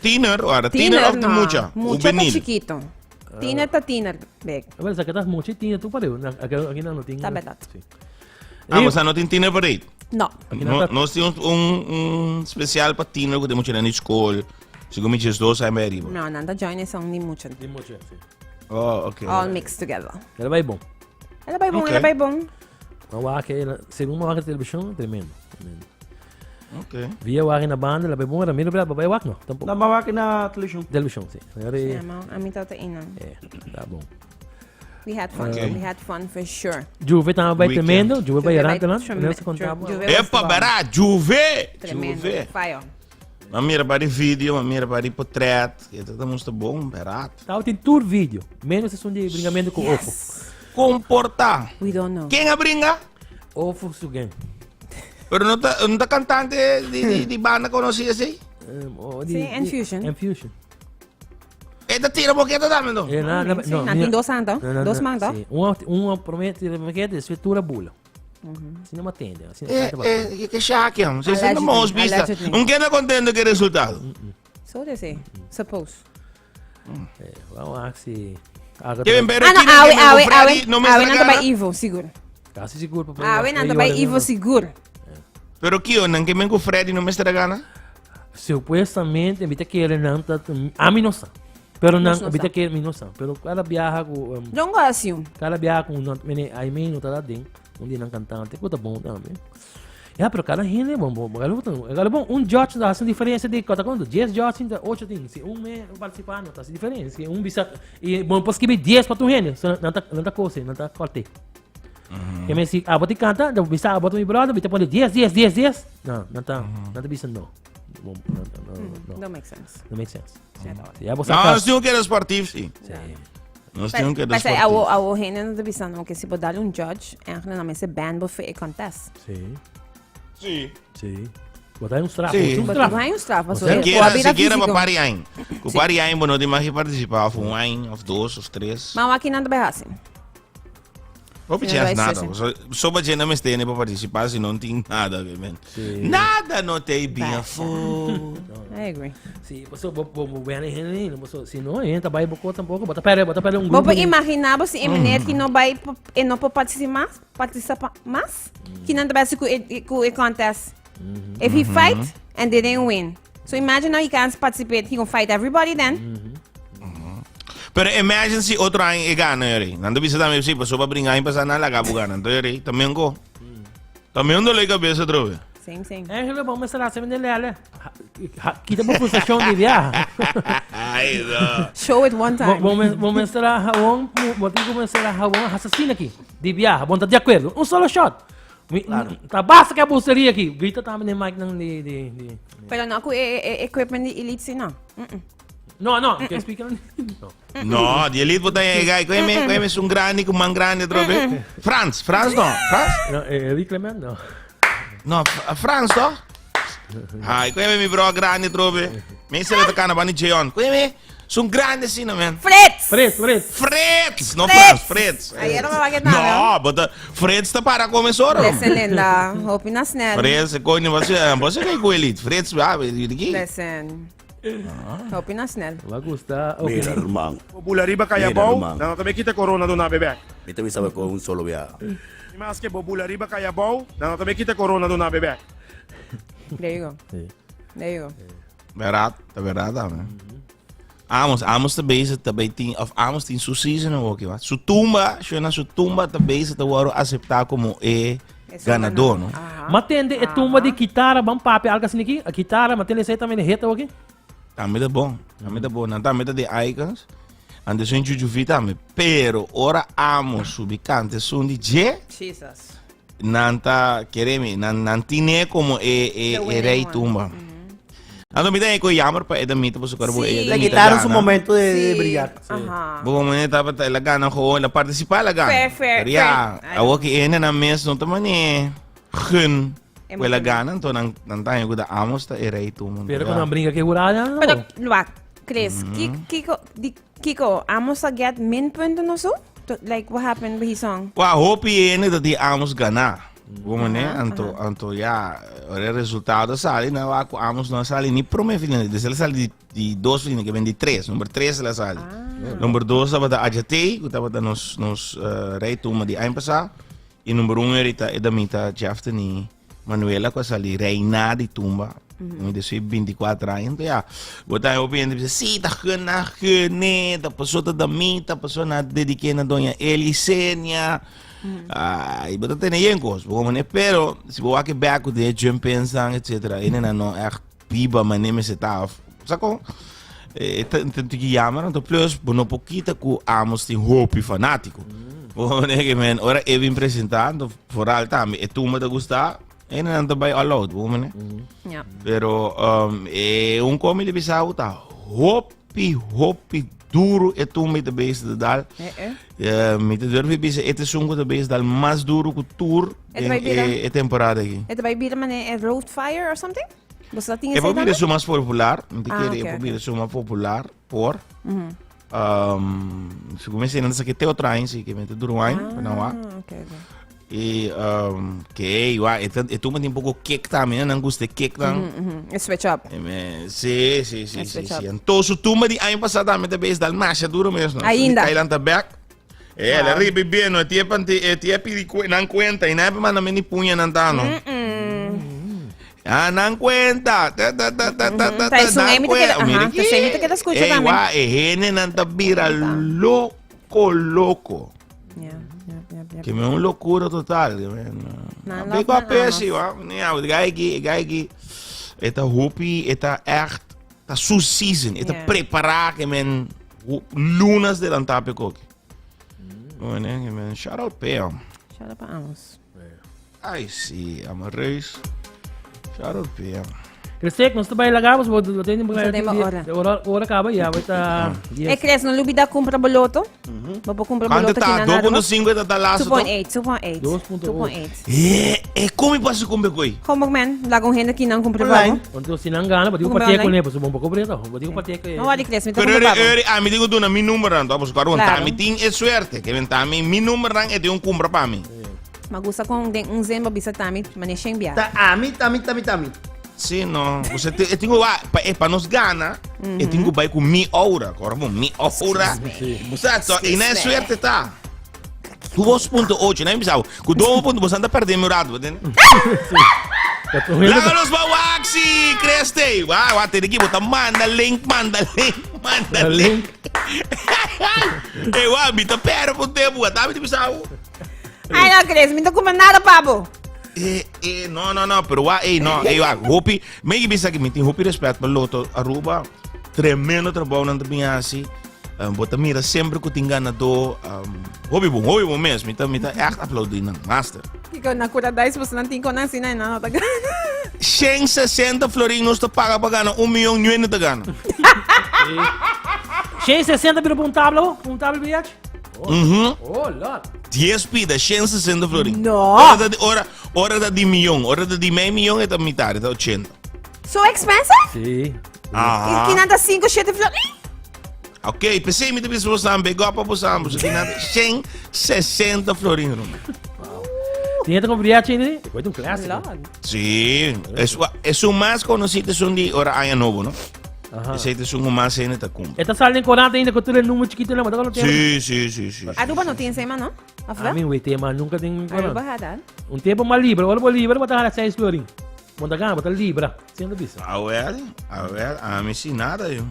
Tiener, ora tiener of de no. mucha? Mucha está Juvenil. chiquito. Tiner está tiner. Big. A ver, sacatas mucho y tiner, tú pareo. Aquí, aquí no, no tiene. Está verdad. Sí. Ah, o sea, no tiene tiener parade. No. No, no es un, un, un especial para tiener que de mucha en school. Según mi dos años arriba. No, nanda join is only mucho. Di mucho, sí. Oh, okay. All mixed together. Ela vai bom. Ela vai bom, Ok. ela vai bom. Maar waar que segundo uma vaca de televisão, tremendo. Tremendo. Ok. Via waar na banda, ela vai bom, era miro brabo, vai wak no, tampouco. Na vaca na televisão. Televisão, sim. Era Ja, man, a mim tá indo. É, tá bom. We had fun. Ok. We had fun for sure. Juve tava bem Weekend. tremendo, Juve vai Juve errante lá, trem- não se contava. Juve was Epa, bom. bará, Juve! Tremendo. Juve. Fire. Maar mira para vídeo, maar mira para portret. Dat moest bom, barato. Tava tem tour vídeo, menos esse um de bringamento com Yes. ovo. Comportar. We don't know. Quem a brinca? Ovo sugen. Pero no ta, no ta cantante de, de, de banda conocida assim? Sí, Enfusion. Enfusion. Esta tira boqueta também, não? Eh, na, na, Sí, no, na mira- tem dos anto, na, na, dos na, mando. sim. Uma, uma promete, promete, escritura bula. Assim não atende, assim não Eh, atende. eh, que chaque, vocês são Allegedly, mãos vista. allegedly. Não queda contente com o resultado. So they say. Suppose. Eh, vamos lá se... Kevin, pero Ah, no, aqui awe, não awe, Freddy, awe. não me Awe nanda estragara. by Ivo, seguro. Quase seguro. Awe nanda by Ivo, seguro. Pero que não que com Freddy não me estragana? Supuestamente, evita que ele não tá... A mim não sabe. Pero não, Nós não evita sabe. que ele não sabe. Pero cada viaja com... Um, Don't go assume. cada viaja com... Não, mene, aí mesmo não tá lá dentro. Um dia não cantante, puta bom também. Ja, pero cada gente é bom, bom. Agora, bom, um judge dá essa diferença de quanto quanto? 10 judges, 8 tem. Se um me participar, não tá essa diferença. Se um bisa e bom, posso que 10 para tu gente, so, não tá não tá coisa, não tá corte. Que me se a bota canta, eu bisa a bota mi brother, bisa pone 10 10 10 10. Não, não tá, não tá bisa não. Bom, não, não, não. Don't make sense. Não make sense. Ja, você Não, nós temos que era esportivo, sim. Nós temos que era Mas esportivo. awo awo hene na bisando que se botar um judge, eigenlijk na mesa ban bo for a contest. Sim. Sim. Sim. Bo ta un straf, Sí. un straf. Bo ta un straf, paso Si e quiera, bira si quiera pa físico. pari aña. Ku pari aña bo no tin mag participar of un aña, of dos, of tres. Ma waki nan ta bai hasi. Hopi Si no chance bai nada. sesi. So, so ba jena mester ne pa participar si non tin nada, que men. Nada no te bin afo. I agree. Si, paso bo bo bo bene hende, no paso si no, hende ta bai bo ko tampoco, bo ta perde, bo ta perde un Bo grupo. por imagina bo si e meneer ki no bai e no por participa mas, participa mas, ki nan ta bai hasi ku e ku e contest. If he fight and they didn't win. So imagine now he can't participate, he gonna fight everybody then. Pero imagine si otro año e gana, yori. Nan ta bisa tambe si, paso pa bringa aña pasá nan laga bo gana. Anto yori, también ko. También un dolor de cabeza otro vez. Same, same. Eigenlijk, bom mester hacer mende lele. Kita bo frustración di viaja. Ay, no. Show it one time. Bom, bom mester hawon, bo tin ku mester hawon asesina aqui. Di viaja, bom ta de acuerdo. Un solo shot. Mi, Ta basta que a buceria aqui. Grita tambe den mic nan di di di. Pero no ku e, e equipment di Elite si no. Mm -mm. No, no, que speaker no. No, di elite bota e gai. Koe me es un grande ku man grande trobe. Frans, Frans no. Frans? No, Eric Clement no. No, Frans toch? Ai, koe me mi bro grande trobe. Me se le cana bani Jeon. Koe me Sun grande asina, man. Frits! Frits, Frits. Frits! No Frans, Frits. Ayer no me va a quedar nada. No, but uh, Frits ta para come soro. Listen, linda. Hopi na snel. Frits, coño, você, você que é elite. Frits, ah, de Listen. Hopi na snel. Va gusta. Mira, hermano. Bula riba Mira, kaya bou, hermano. nan tambe kita corona do na bebek. Mi te sabe con un solo viaje. Ni mas que bo bula riba kaya bou, nan tambe kita corona do na bebek. There you go. There you go. Berdad, ta berdad tambe. Amos, Amos ta bezig ta bij tin, of Amos tin su season ook, wa. Su tumba, shona su tumba ta bezig ta word aceptá como e ganador, no? Ma tende e tumba di kitara ban papia algo asina aki? A kitara, ma tende esei tambe de hit aki? Tambe ta bon, tambe ta bon. Nan tambe ta di icons. Antes un Juju tambe. Pero ora Amos subi canta esun di dje, Jesus. Nan ta kere mi, nan, nan tine como e, e, e rey tumba. Anto mi ta ko jammer pa Edamita pa su cuerpo Sí. Edamita Le quitaron su gana. momento de, de brillar. Ajá. Bo momento taba la gana gewoon, la participa la gana. Fair, fair, Pero ja, fair. awo ki ene na mes no ta mane gun. E Pues la gana, anto nan nan ta ku da amos ta e rey tumba. Pero con nan brinca ke jurada, no? Pero, wak, Chris, Kiko, di, Kiko, Amos a get minpunten of zo? To, like, what happened with his song? Wa hopi ene dat die Amos gana. Como ne? Anto, anto ja, ora e resultado sali, na wa ku Amos no sali ni prome finalista. Dus el sali di, di dos finalista, que ben di tres. Number tres el sali. Number dos tabata Ajatei, ku tabata nos, nos uh, rei tuma di aña pasá. I number un erita e damita Jeftany Manuela ku a sali reina di tumba. Mi de sui 24 aña. Anto ya, bo ta hopi hende bisa, sí, ta gun na gune, ta paso ta damita, paso na dediké na doña Elisenia. Ay, bo ta tene yen kos, bo komo pero si bo wak back ku de jump ins dan, etcetera, ene na no echt biba mane mester ta of sa kon e ta ta tiki jammer anto plus bo no por kita ku Amos tin hopi fanátiko bo ke men ora e bin presentá anto vooral tambe e tumba ta gusta e nan ta bai all out bo mene Ja. pero um, e un komi di bisa ku ta hopi hopi duro e tumba ta bezig te dal Eh, eh. Eh, mi te durf bisa e te sun ku ta bezig dal mas duro ku tur E den ta bai bira. e, e temporada aki E ta bai bira mane e road fire or something? Bo sa tin E esei por bira tambe? su mas popular, mi te Ah, kere, e ok, por ok. bira su mas popular por. Mhm. Um, si comencé nan sa que te otro año, sí, que me te duro un año, pa nan wa. Ah, ok, ok. E, um, que, wa, e, e tu me un poco kick también, nan gusta kick dan. Mhm, mhm. E switch up. E me, sí, sí, sí, E sí, switch sí. up. Entonces, su tumba di año pasado también te ves dal masha duro mesmo. Ainda. Thailand ta back. Eh, Wow. la ribi bien, no tie panti, eh, tie pidi cu- nan cuenta, y nadie manda ni puña nan tano. Ah, nan cuenta. Ta, ta, ta, ta, ta, ta, Ta esun nan emi te queda- cuenta. Mira ajá, aquí. ta esun emi te queda escucha Ey, también. guau, e gene nan ta bira loco, loco. Yeah, yeah, yeah, yeah. Que me un locura total. Que me, Nan Big love up nan esse, wa. Ja, de guy aquí, guy aquí. Eta hopi, eta echt, ta su season, eta Yeah. prepara que men lunas delantá pe koki. Bueno, que men shout out pe. Shout out pa Amos. Ai, sí, ama reis. Shout out pe. Cresec, nos ta bai laga, bo bo tin Nos ta den ora. Ora ora kaba ya, bo ta. E Chris, no lubida kumpra boloto. Bo por kumpra Kuantu boloto ta? aki na 2.5 ta ta laatste, toch? 2.8, 2.8. 2.8. Eh, eh, kom je pas kom koi? Kom ook man, laga un hende kinan kumpra babo. Want si nan gana, bo digo Kumpra patie online. kone, bo bon poko preto. Bo digo patie kone. No wari Chris, mi ta Pero kumpra eri, babo. eri, a mi digo duna mi nummer dan, toch? Paso Claro. ta mi tin e suerte, que ven ta mi mi nummer dan e tin un kumpra pa mi. Ma gusta con den un zin bo bisa tami, mane shen bia. Ta ami, tami, tami, tami. Sí, no. Você te, e tingo wa, pa, e pa nos gana, e tingo bai ku mi aura, corbo, mi aura. Você to, e na suerte ta. 2.8, né, bisau? Ku 2 punto, você anda perdendo meu rato, entende? Laga nos ba waxi, Creste. Wa, wa, tem que botar manda link, manda link, manda link. Eh, wa, mi ta pera por tempo, tá mi bisau. Ay no Chris, mi no ta kumpra nada pa bo. Eh, eh, no, no, no, pero wa, eh, no, eh, wa, hopi, me que bisa que mi tin hopi respet pa Lotto Aruba, tremendo trabou nan ta bin hasi. Um, bo ta mira sempre ku tin ganador, um, hopi bon, hopi bon mes, mi ta, mi ta echt aplaudi nan, master. Kiko na Curadice boso nan tin kon asina y nan no ta gana. 160 florin nos ta paga pa gana un miljoen, nuende ta gana. 160 bira pa un tabla, oh, un tabla bilhete. Mhm. Oh, lot. 10 pida, 160 florin. No. Ora ta di, ora, ora ta di miljoen, ora ta di mei miljoen, e ta mitad, e ta 80. So expensive? Sí. Aha. Kinan ta 5 7 florin? Ok, pensei mi te bisa bosan, big up pa bosan, bosan kinan 160 florin, Roman. Tin gente con bilhete ainda? Foi un clássico. Sí, es, es un más conocido, es un di ora año nuevo, no? Aha. Ese es un más en esta cumbre. Esta sale en Corante ainda con todo el número chiquito en la mano. Sí, sí, sí, sí. Aruba no tin sema, no? Of A wel? mí, güey, tema nunca tengo Aruba had dat. Un tempo más libre. Ahora voy libre, voy a dejar a 6 florin. Monta gana, voy a libra. Siendo bisa. A ver, a ver, a mí sí nada, yo.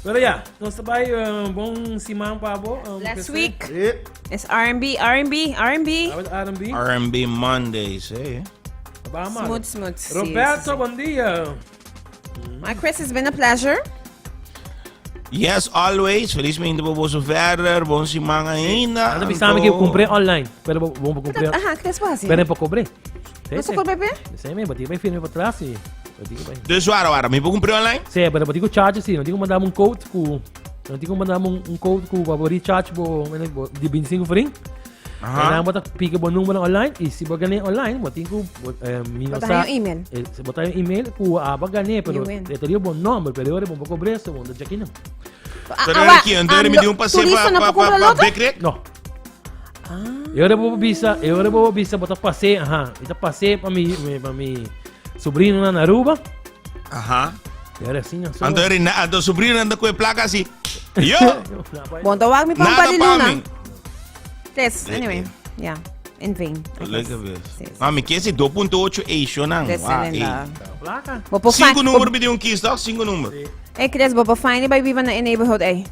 Pero ya, nos bai um, bon siman pa bo. Um, Last week. It's R&B, R&B, R&B. R&B. R&B Mondays, eh. Vamos. Smooth, smooth. Sí, Roberto, sí, sí. bon dia. My Chris, it's been a pleasure. Yes, always. Feliz mente pa boso verder. Bon siman ainda. Anda pensando que eu comprei online. Pero vou vou comprar. Ajá, Chris, wat haci? Pero para cobrei. No se cobre, pe? Sim, mesmo, bati bem firme para trás e. Bati bem. Dus waar, waar. Mi por comprei online? Sim, pero bati com charge sim. Não tinha que mandar um code com. Não tinha que mandar um, um code com o recharge bo, bo, de 25 florin. Aha. En dan bota pica bo número online e se bo ganhar online, bota com eh, mi Bota sa- un e-mail. Eh, se botar um e-mail com a ba ganhar, pero You win. eu teria bom nome, pero eu bom cobrar, so bom da aqui não. Pero era aqui, então ele me deu um passeio turista pa não pa pode comprar pa pa loto? Big Não. Eu vou bisa, eu vou bisa botar passeio, aham. Então passeio para mi, para mi sobrinho lá na Aruba. Aha. Era assim, ó. Anto eri na, anto sobrinho anda com a placa assim. Yo! Bom, então wag mi pa un Nada par di pa luna. mi. Chris, anyway. Yeah, in vain. I Leuke guess. bes. Mami, que esse 2.8 eixo não? Des Wauw, linda. Placa. Bo por Cinco fi- número me deu um kiss, toch? Cinco número. Hey Chris, bo por find bij viva na neighborhood, eh.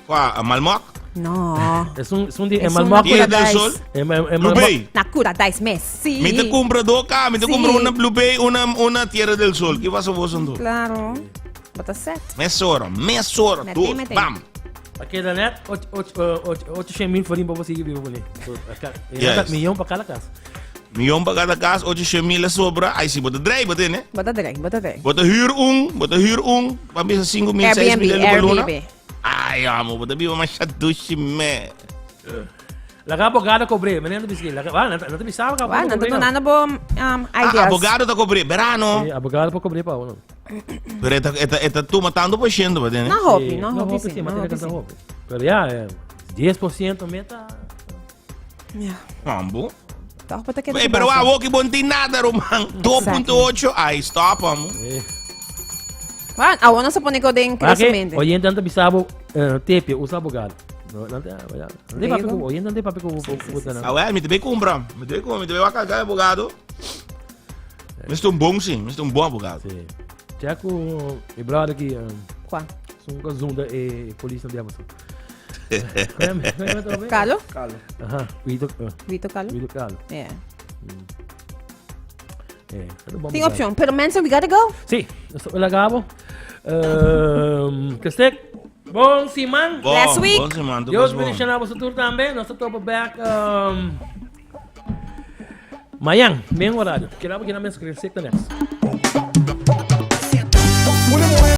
Qua, a Malmok? No. Es un, es un dia, Es é un Malmok. Tierra del Sol? É, é, é Blue Bay. Na Curadice mes. Sí. Me te compra dos K, me te Sí. compra una Blue Bay, una, una Tierra del Sol. Que pasa vos en Claro. Wat is set? Mesora, mesora, Mete, dos, mete. bam. Aqui da net, 800 mil florin para você viver ali. Yes. Milhão para cada casa. Miljoen para cada casa, 800 mil sobra. Aí sim, bota drie, bota, né? Wat dat wat dat Bota huur um, bota huur um. Para mim, 5 mil, 6 Airbnb, mil por luna. Airbnb. Ai, amo, bota viva mais chaduche, me. Laga abogado cobrei, mas nem bisquei. Laga, ah, não não pensava que Wa, não tô nada bom um, Ah, ideas. abogado tá cobrando, verano. Sí, abogado para cobrir para uno. Pero eta, eta, eta tu matando por ciento, bota, né? No hopi, no No hopi, hopi, sí, sí, no mas tem hopi, que sí. hopi. Pero ya, eh, 10% meta. Ja, Mambo. toch wat ik Hey, pero ah, que bom tem nada, Roman. 2.8, ai, stop, amo. Wa, awo não se pone ko den Para que crescimento. oyente ante bisabo eh, tepe usa abogado. No, não tem, não tem There you papel, go. oyente não tem papel com com Ah, ué, me também compra. Me também compra, me também vai carregar advogado. Mas estou um bom, sim. Mas estou um bom advogado. Sim. Checo, e brother aqui, um, Qua? São zunda e polícia de Amazon. Carlo? Carlo. Aham, Vito. eh, Vito Carlo? Vito Carlo. Yeah. É, era um bom Tem abogado. option. Pero mensen, we gotta go. Sim, eu sou o Lagabo. Um, Christek, bom siman. Bom, Last week. Bom siman, tu Deus bom. bendicionar você tudo também. Nós estamos back. Um, Mañan, men horario. Keda bo kina mes, krese ta next.